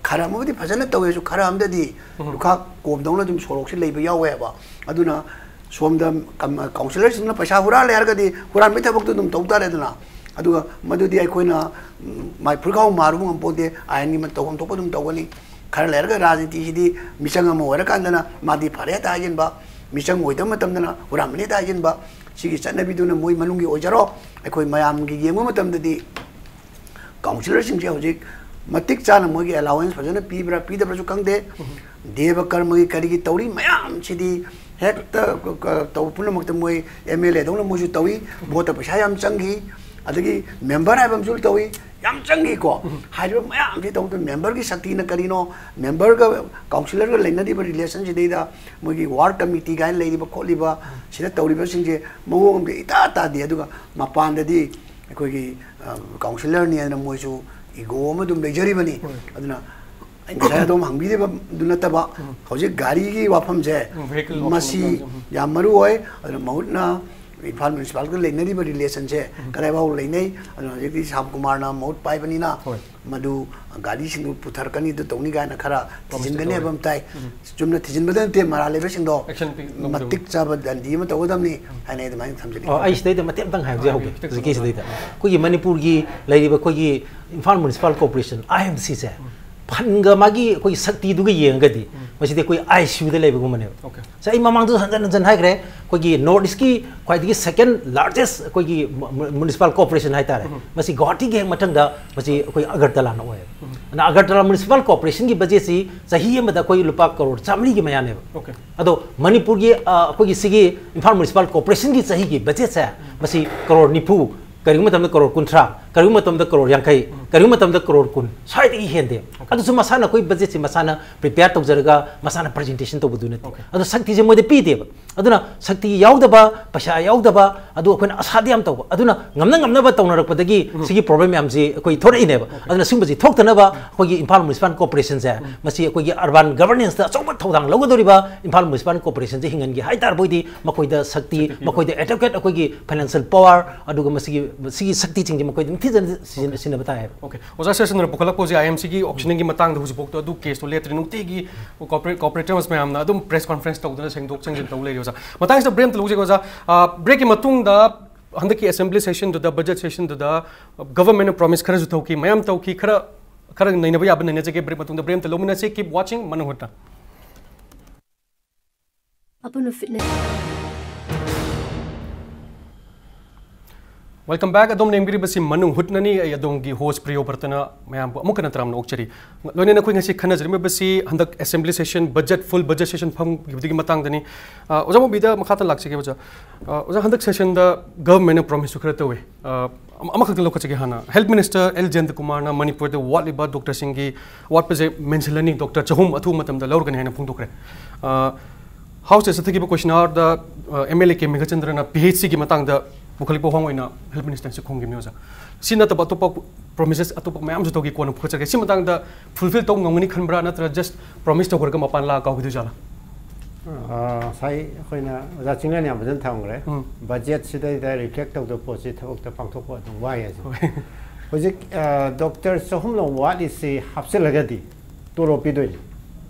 ꯈꯔ ꯑꯃꯕꯨꯗꯤ ꯐꯖꯅ ꯇꯧꯋꯦꯁꯨ, ꯈꯔ ꯑꯃꯗꯗꯤ ꯎꯝ꯫ ꯂꯨꯈꯥꯛ ꯀꯣꯝꯗꯧꯅ ꯑꯗꯨꯝ ꯁꯣꯔꯣꯛꯁꯤ ꯂꯩꯕ ꯌꯥꯎꯋꯦꯕ꯫ ꯑꯗꯨꯅ ꯁꯣꯝꯗ ꯀꯝ-, councillorꯁꯤꯡꯅ ꯄꯩꯁꯥ ꯍꯨꯔꯥꯜꯂꯦ ꯍꯥꯏꯔꯒꯗꯤ ꯍꯨꯔꯥꯟꯕꯒꯤ ꯊꯕꯛꯇꯨ ꯑꯗꯨꯝ ꯇꯧ ꯇꯥꯔꯦꯗꯅ꯫ ꯑꯗꯨꯒ ꯃꯗꯨꯗꯤ ꯑꯩꯈꯣꯏꯅ, ꯎꯝ, ꯃꯥꯏ ꯐꯨꯔꯤꯠꯈꯥꯎ ꯃꯥꯔꯨꯕ ꯉꯝꯄꯣꯟꯇꯦ, ꯑꯥꯏꯟꯒꯤ ꯃ-, ꯇꯧꯐꯝ ꯊꯣꯛꯄ ꯑꯗꯨꯝ ꯇꯧꯒꯅꯤ꯫ ꯈꯔ ꯂꯩꯔꯒ ꯔꯥꯖꯅꯤꯇꯤꯁꯤꯗꯤ ꯃꯤꯆꯪ ꯑꯃ ꯑꯣꯏꯔꯀꯥꯟꯗꯅ ꯃꯥꯗꯤ ꯐꯔꯦ ꯍꯦꯛꯇ ꯍꯥꯏꯖꯤꯟꯕ, ꯃꯤꯆꯪ ꯑꯣꯏꯗꯕ ꯃꯇꯝꯗꯅ ꯍꯨꯔꯥꯟꯕꯅꯤꯗ ꯍꯥꯏꯖꯤꯟꯕ, ꯁꯤꯒꯤ ꯆꯠꯅꯕꯤꯗꯨꯅ ꯃꯣꯏ ꯃꯅꯨꯡꯒꯤ ꯑꯣꯏꯖꯔꯣ꯫ ꯑꯩꯈꯣꯏ ꯃꯌꯥꯝꯒꯤ ꯌꯦꯡꯕ ꯃꯇꯝꯗꯗꯤ ꯀꯥꯎꯟꯁꯤꯂꯔꯁꯤꯡꯁꯦ ꯍꯧꯖꯤꯛ ꯃꯇꯤꯛ ꯆꯥꯅ ꯃꯣꯏꯒꯤ ꯑꯦꯂꯥꯋꯦꯟꯁ ꯐꯖꯅ ꯄꯤꯕ꯭ꯔꯥ ꯄꯤꯗꯕ꯭ꯔꯥꯁꯨ ꯈꯪꯗꯦ꯫ ꯗꯦꯕ ꯀꯔꯃꯒꯤ ꯀꯔꯤꯒꯤ ꯇꯧꯔꯤ ꯃꯌꯥꯝꯁꯤꯗꯤ ꯍꯦꯛꯇ ꯀ-, ꯀ-, ꯇꯧꯕ ꯄꯨꯝꯅꯃꯛꯇ ꯃꯣꯏ ꯑꯦꯝ ꯑꯦꯜ ꯑꯦꯗꯧꯅ ꯃꯣꯏꯁꯨ ꯇꯧꯏ꯫ ꯚꯣꯠꯇ ꯄꯩꯁꯥ ꯌꯥꯝ ꯆꯪꯈꯤ, ꯑꯗꯒꯤ ꯃꯦꯝꯕꯔ ꯍꯥꯏꯕ ꯑꯃꯁꯨ ꯇꯧꯏ, ꯌꯥꯝ ꯆꯪꯈꯤꯀꯣ꯫ ꯍꯥꯏꯔꯤꯕ ꯃꯌꯥꯝꯁꯤ ꯇꯧꯕꯗ ꯃꯦꯝꯕꯔꯒꯤ ꯁꯛꯇꯤꯅ ꯀꯔꯤꯅꯣ, ꯃꯦꯝꯕꯔꯒ ꯀꯥꯎꯟꯁꯤꯂꯔꯒ ꯂꯩꯅꯔꯤꯕ ꯔꯤꯂꯦꯁꯟꯁꯤꯗꯩꯗ ꯃꯣꯏꯒꯤ ꯋꯥꯔꯗ ꯀꯃꯤꯇꯤ ꯀꯥꯏꯅ ꯂꯩꯔꯤꯕ ꯈꯣꯠꯂꯤꯕ ꯁꯤꯗ ꯇꯧꯔꯤꯕꯁꯤꯡꯁꯦ ꯃꯑꯣꯡ ꯑꯃꯗ ꯏꯇꯥ ꯇꯥꯗꯦ꯫ ꯑꯗꯨꯒ ꯃꯄꯥꯟꯗꯗꯤ ꯑꯩꯈꯣꯏꯒꯤ, ꯑ, ꯀꯥꯎꯟꯁꯤꯂꯔꯅꯤ ꯍꯥꯏꯅ ꯃꯣꯏꯁꯨ ꯏꯒꯣ ꯑꯃ ꯑꯗꯨꯝ ꯂꯩꯖꯔꯤꯕꯅꯤ꯫ ꯑꯗꯨꯅ ꯑꯩ ꯉꯁꯥꯏ ꯑꯗꯣꯝ ꯍꯪꯕꯤꯔꯤꯕꯗꯨ ꯅꯠꯇꯕ, ꯍꯧꯖꯤꯛ ꯒꯥꯔꯤꯒꯤ ꯋꯥꯐꯝꯁꯦ, ꯎꯝ, vehicle ꯃꯁꯤ ꯋꯥꯐꯝ, ꯎꯝ꯫ ꯌꯥꯝ ꯃꯔꯨ ꯑꯣꯏ꯫ ꯑꯗꯨꯅ ꯃꯍꯨꯠꯅ ꯏꯝꯐꯥꯜ ꯃ꯭ꯌꯨꯅꯤꯁꯤꯄꯥꯂꯤꯇꯤꯒ ꯂꯩꯅꯔꯤꯕ ꯔꯤꯂꯦꯁꯟꯁꯦ ꯀꯗꯥꯏꯐꯥꯎ ꯂꯩꯅꯩ? ꯑꯗꯨꯅ ꯍꯧꯖꯤꯛꯇꯤ ꯁꯥꯝ ꯀꯨꯃꯥꯔꯅ ꯃꯍꯨꯠ ꯄꯥꯏꯕꯅꯤꯅ ꯍꯣꯏ꯫ ꯃꯗꯨ ꯒꯥꯔꯤꯁꯤꯡꯗꯨ ꯄꯨꯊꯔꯛꯀꯅꯤ, ꯑꯗꯨ ꯇꯧꯅꯤ ꯀꯥꯏꯅ ꯈꯔ ꯊꯤꯖꯤꯟꯒꯅꯤ ꯍꯥꯏꯕ ꯑꯃ ꯇꯥꯏ꯫ ꯎꯝ꯫ ꯆꯨꯝꯅ ꯊꯤꯖꯤꯟꯕꯗ ꯅꯠꯇꯦ, ꯃꯔꯥꯜ ꯂꯩꯕꯁꯤꯡꯗꯣ Action ꯄꯤ-, ꯂꯧꯒꯗꯕꯅꯤ꯫ ꯃꯇꯤꯛ ꯆꯥꯕ ꯗꯟꯗꯤ ꯑꯃ ꯇꯧꯒꯗꯕꯅꯤ ꯍꯥꯏꯅ ꯑꯩ ꯑꯗꯨꯃꯥꯏꯅ ꯊꯝꯖꯒꯦ꯫ ꯑꯣ, ꯑꯩ ꯁꯤꯗꯩꯗ ꯃꯇꯦꯛ ꯑꯃꯇꯪ ꯍꯥꯏꯍꯧꯖ-, ꯍꯧꯒꯦ꯫ ꯍꯧꯖꯤꯛꯀꯤꯁꯤꯗꯩꯗ ꯑꯩꯈꯣꯏꯒꯤ ꯃꯅꯤꯄꯨꯔꯒꯤ ꯂꯩꯔꯤꯕ ꯑꯩꯈꯣꯏꯒꯤ ꯏꯝꯐꯥꯜ ꯃ꯭ꯌꯨꯅꯤꯁꯤꯄꯥꯜ ꯀꯣꯔꯄꯣꯔꯦꯁꯟ, ꯑꯥꯏ ꯑꯦꯝ ꯁꯤꯁꯦ, ꯐꯟꯒ ꯃꯥꯒꯤ ꯑꯩꯈꯣꯏꯒꯤ ꯁꯛꯇꯤꯗꯨꯒ ꯌꯦꯡꯉꯒꯗꯤ ꯃꯁꯤꯗꯤ ꯑꯩꯈꯣꯏ ꯑꯥꯏ ꯁꯤ ꯌꯨꯗ ꯂꯩꯕꯒꯨꯝꯕꯅꯦꯕ꯫ ꯑꯣꯀꯦ꯫ ꯁꯤ ꯑꯩ ꯃꯃꯥꯡꯗꯁꯨ ꯍꯟꯖꯟ ꯍꯟꯖꯟ ꯍꯥꯏꯈ꯭ꯔꯦ, ꯑꯩꯈꯣꯏꯒꯤ ꯅꯣꯔꯠ ꯏꯁꯀꯤ ꯈ꯭ꯋꯥꯏꯗꯒꯤ second largest ꯑꯩꯈꯣꯏꯒꯤ ꯃ-, ꯃ-, ꯃ꯭ꯌꯨꯅꯤꯁꯤꯄꯥꯜ ꯀꯣꯔꯄꯣꯔꯦꯁꯟ ꯍꯥꯏꯇꯥꯔꯦ, ꯃꯁꯤ ꯒꯨꯋꯥꯍꯥꯇꯤꯒꯤ ꯍꯦꯛ ꯃꯊꯪꯗ ꯃꯁꯤ ꯑꯩꯈꯣꯏ ꯑꯒꯔꯇꯂꯥꯅ ꯑꯣꯏꯌꯦꯕ꯫ ꯑꯗꯨꯅ ꯑꯒꯔꯇꯂꯥ ꯃ꯭ꯌꯨꯅꯤꯁꯤꯄꯥꯜ ꯀꯣꯔꯄꯣꯔꯦꯁꯟꯒꯤ ꯕꯖꯦꯠꯁꯤ ꯆꯍꯤ ꯑꯃꯗ ꯑꯩꯈꯣꯏ ꯂꯨꯄꯥ ꯀꯔꯣꯔ ꯆꯥꯃꯔꯤꯒꯤ ꯃꯌꯥꯅꯦꯕ꯫ ꯑꯣꯀꯦ꯫ ꯑꯗꯣ ꯃꯅꯤꯄꯨꯔꯒꯤ, ꯑ, ꯑꯩꯈꯣꯏꯒꯤ ꯁꯤꯒꯤ ꯏꯝꯐꯥꯜ ꯃ꯭ꯌꯨꯅꯤꯁꯤꯄꯥꯜ ꯀꯣꯔꯄꯣꯔꯦꯁꯟꯒꯤ ꯆꯍꯤꯒꯤ ꯕꯖꯦꯠꯁꯦ ꯃꯁꯤ ꯀꯔꯣꯔ ꯅꯤꯐꯨ, ꯀꯔꯤꯒꯨꯝꯕ ꯃꯇꯝꯗ ꯀꯔꯣꯔ ꯀꯨꯟꯊ꯭ꯔꯥ, ꯀꯔꯤꯒꯨꯝꯕ ꯃꯇꯝꯗ ꯀꯔꯣꯔ ꯌꯥꯡꯈꯩ, ꯀꯔꯤꯒꯨꯝꯕ ꯃꯇꯝꯗ ꯀꯔꯣꯔ ꯀꯨꯟ ꯁ꯭ꯋꯥꯏꯗꯒꯤ ꯍꯦꯟꯗꯦ꯫ ꯑꯗꯨꯁꯨ ꯃꯁꯥꯅ ꯑꯩꯈꯣꯏ ꯕꯖꯦꯠꯁꯤ ꯃꯁꯥꯅ ꯄ꯭ꯔꯤꯄꯦꯌꯔ ꯇꯧꯖꯔꯒ ꯃꯁꯥꯅ ꯄ꯭ꯔꯖꯦꯟꯇꯦꯁꯟ ꯇꯧꯕꯗꯨ ꯅꯠꯇꯦ꯫ ꯑꯣꯀꯦ꯫ ꯑꯗꯣ ꯁꯛꯇꯤꯁꯦ ꯃꯣꯏꯗ ꯄꯤꯗꯦꯕ꯫ ꯑꯗꯨꯅ ꯁꯛꯇꯤ ꯌꯥꯎꯗꯕ, ꯄꯩꯁꯥ ꯌꯥꯎꯗꯕ, ꯑꯗꯨ ꯑꯩꯈꯣꯏꯅ ꯑꯁꯥꯗꯤ ꯌꯥꯝ ꯇꯧꯕ꯫ ꯑꯗꯨꯅ ꯉꯝꯅ ꯉꯝꯅꯕ ꯇꯧꯅꯔꯛꯄꯗꯒꯤ ꯁꯤꯒꯤ ꯄ꯭ꯔꯣꯕ꯭ꯂꯦꯝ ꯃꯌꯥꯝꯁꯤ ꯑꯩꯈꯣꯏ ꯊꯣꯔꯛꯏꯅꯦꯕ꯫ ꯑꯗꯨꯅ ꯁꯤꯒꯨꯝꯕꯁꯤ ꯊꯣꯛꯇꯅꯕ ꯑꯩꯈꯣꯏꯒꯤ ꯏꯝꯐꯥꯜ ꯃ꯭ꯌꯨꯅꯤꯁꯤꯄꯥꯜ ꯀꯣꯔꯄꯣꯔꯦꯁꯟꯁꯦ ꯃꯁꯤ ꯑꯩꯈꯣꯏꯒꯤ ꯑꯔꯕꯥꯟ ꯒꯕꯔꯅꯦꯟꯁꯇ ꯑꯆꯧꯕ ꯊꯧꯗꯥꯡ ꯂꯧꯒꯗꯧꯔꯤꯕ ꯏꯝꯐꯥꯜ ꯃ꯭ꯌꯨꯅꯤꯁꯤꯄꯥꯜ ꯀꯣꯔꯄꯣꯔꯦꯁꯟꯁꯦ ꯍꯤꯡꯍꯟꯒꯦ ꯍꯥꯏ ꯇꯥꯔꯕꯣꯏꯗꯤ ꯃꯈꯣꯏꯗ ꯁꯛꯇꯤ, ꯃꯈꯣꯏꯗ ꯑꯦꯗꯚꯣꯀꯦꯠ, ꯑꯩꯈꯣꯏꯒꯤ ꯐꯥꯏꯅꯥꯟꯁꯤꯌꯦꯜ ꯄꯋꯥꯔ, ꯑꯗꯨꯒ ꯃꯁꯤꯒꯤ, ꯁꯤꯒꯤ ꯁꯛꯇꯤꯁꯤꯡꯁꯦ ꯃꯈꯣꯏꯗ ꯅꯤꯡꯊꯤꯖꯅ ꯁꯤꯖꯤꯟ-, ꯁꯤꯖꯤꯟꯅꯕ ꯇꯥꯏ ꯍꯥꯏꯕ꯫ ꯑꯣꯀꯦ꯫ ꯑꯣꯖꯥ ꯁꯦꯁꯟꯅ ꯄꯨꯈꯠꯂꯛꯄ ꯍꯧꯖꯤꯛ ꯑꯥꯏ ꯑꯦꯝ ꯁꯤꯒꯤ ꯑꯣꯛꯁꯟꯅꯤꯡꯒꯤ ꯃꯇꯥꯡꯗ ꯍꯧꯖꯤꯛꯐꯥꯎꯗ ꯑꯗꯨ ꯀꯦꯁꯇꯣ ꯂꯦꯞꯇ꯭ꯔꯤ꯫ ꯅꯨꯡꯇꯤꯒꯤ ꯀꯣꯔꯄꯣꯔꯦꯠ, ꯀꯣꯔꯄꯣꯔꯦꯇꯔꯁ ꯃꯌꯥꯝꯅ ꯑꯗꯨꯝ ꯄ꯭ꯔꯦꯁ ꯀꯣꯟꯐꯔꯦꯟꯁ ꯇꯧꯗꯅ ꯁꯦꯡꯗꯣꯛ ꯁꯦꯡꯖꯤꯟ ꯇꯧ ꯂꯩꯔꯤ ꯑꯣꯖꯥ꯫ ꯃꯇꯥꯡꯁꯤꯗ ꯕ꯭ꯔꯦꯛ ꯑꯃꯇ ꯂꯧꯖꯒꯦ ꯑꯣꯖꯥ꯫ ꯑ, ꯕ꯭ꯔꯦꯛꯀꯤ ꯃꯇꯨꯡꯗ ꯍꯟꯗꯛꯀꯤ ꯑꯦꯁꯦꯝꯕ꯭ꯂꯤ ꯁꯦꯁꯟꯗꯨꯗ, ꯕꯖꯦꯠ ꯁꯦꯁꯟꯗꯨꯗ ꯒꯚꯔꯟꯃꯦꯟꯠꯅ ꯄ꯭ꯔꯣꯃꯤꯁ ꯈꯔꯁꯨ ꯇꯧꯈꯤ, ꯃꯌꯥꯝ ꯇꯧꯈꯤ, ꯈꯔ, ꯈꯔ ꯅꯩꯅꯕ ꯌꯥꯕ ꯅꯩꯅꯖꯒꯦ꯫ ꯕ꯭ꯔꯦꯛ ꯃꯇꯨꯡꯗ ꯕ꯭ꯔꯦꯛ ꯑꯃꯇ ꯂꯧꯃꯤꯟꯅꯁꯤ꯫ Keep watching ꯃꯅꯣꯍꯣꯠꯅ꯫ ꯑꯄꯨꯟꯕ ꯐꯤꯠꯅꯦꯁ꯫ Welcome back. ꯑꯗꯣꯝꯅ ꯌꯦꯡꯕꯤꯔꯤꯕꯁꯤ ꯃꯅꯨꯡ ꯍꯨꯠꯅꯅꯤ꯫ ꯑꯩ ꯑꯗꯣꯝꯒꯤ host ꯄ꯭ꯔꯤꯌꯣ ꯚꯔꯇꯅ ꯃꯌꯥꯝꯕꯨ ꯑꯃꯨꯛ ꯍꯟꯅ ꯇꯔꯥꯝꯅ ꯑꯣꯛꯆꯔꯤ꯫ ꯂꯣꯏꯅꯅ ꯑꯩꯈꯣꯏ ꯉꯁꯤ ꯈꯟꯅꯖꯔꯝꯃꯤꯕꯁꯤ ꯍꯟꯗꯛ assembly session, budget, full budget session ꯐꯝꯈꯤꯕꯗꯒꯤ ꯃꯇꯥꯡꯗꯅꯤ꯫ ꯑ, ꯑꯣꯖꯥ ꯃꯣꯕꯤꯗ ꯃꯈꯥ ꯇꯥꯅ ꯂꯥꯛꯆꯒꯦ ꯑꯣꯖꯥ꯫ ꯑ, ꯑꯣꯖꯥ, ꯍꯟꯗꯛ sessionꯗ governmentꯅ promiseꯁꯨ ꯈꯔ ꯇꯧꯋꯤ꯫ ꯑ, ꯑꯃ-, ꯑꯃꯈꯛꯇ ꯂꯧꯈꯠꯆꯒꯦ ꯍꯥꯟꯅ꯫ Health Minister ꯑꯦꯜ ꯖꯌꯟꯇꯀꯨꯃꯥꯔꯅ ꯃꯅꯤꯄꯨꯔꯗ ꯋꯥꯠꯂꯤꯕ doctorꯁꯤꯡꯒꯤ ꯋꯥꯠꯄꯁꯦ ꯃꯦꯟꯁꯤꯜꯂꯅꯤ, doctor ꯆꯍꯨꯝ ꯑꯊꯨꯕ ꯃꯇꯝꯗ ꯂꯧꯔꯒꯅꯤ ꯍꯥꯏꯅ ꯐꯣꯡꯗꯣꯛꯈ꯭ꯔꯦ꯫ ꯑ, Houseꯇ ꯆꯠꯊꯈꯤꯕ question hourꯗ, ꯑ, MLA ꯀꯦ ꯃꯦꯘꯆꯟꯗ꯭ꯔꯅ PHCꯒꯤ ꯃꯇꯥꯡꯗ ꯄꯨꯈꯠꯂꯛꯄ ꯋꯥꯍꯪ ꯑꯣꯏꯅ Health Ministerꯁꯤ ꯈꯨꯝꯈꯤꯕꯅꯤ ꯑꯣꯖꯥ꯫ ꯁꯤ ꯅꯠꯇꯕ ꯑꯇꯣꯞꯄ promises ꯑꯇꯣꯞꯄ ꯃꯌꯥꯝꯁꯨ ꯇꯧꯈꯤ, ꯀꯣꯟꯅ ꯄꯨꯈꯠꯆꯔꯛꯀꯦ꯫ ꯁꯤ ꯃꯇꯥꯡꯗ fulfil ꯇꯧ ꯉꯝꯒꯅꯤ ꯈꯟꯕ꯭ꯔꯥ, ꯅꯠꯇ꯭ꯔ just promise ꯇꯧꯈ꯭ꯔꯒ ꯃꯄꯥꯟ ꯂꯥꯛꯑ ꯀꯥꯎꯈꯤꯗꯣꯏ ꯖꯥꯠꯂꯥ? ꯑ, ꯉꯁꯥꯏ ꯑꯩꯈꯣꯏꯅ ꯑꯣꯖꯥ ꯆꯤꯡꯂꯦꯟ ꯌꯥꯝ ꯐꯖꯅ ꯊꯝꯈ꯭ꯔꯦ꯫ ꯎꯝ꯫ Budgetꯁꯤꯗꯩꯗ reflect ꯇꯧꯗꯕ ꯄꯣꯠꯁꯤ ꯊꯕꯛꯇ ꯄꯥꯡꯊꯣꯛꯄ ꯑꯗꯨꯝ ꯋꯥꯏ ꯍꯥꯏꯁꯦ꯫ ꯍꯧꯖꯤꯛ, ꯑ, doctor ꯆꯍꯨꯝ ꯂꯧꯕ ꯋꯥꯠꯂꯤꯁꯤ ꯍꯥꯞꯆꯤꯜꯂꯒꯗꯤ ꯇꯣꯂꯣꯞ ꯄꯤꯗꯣꯏꯅꯤ꯫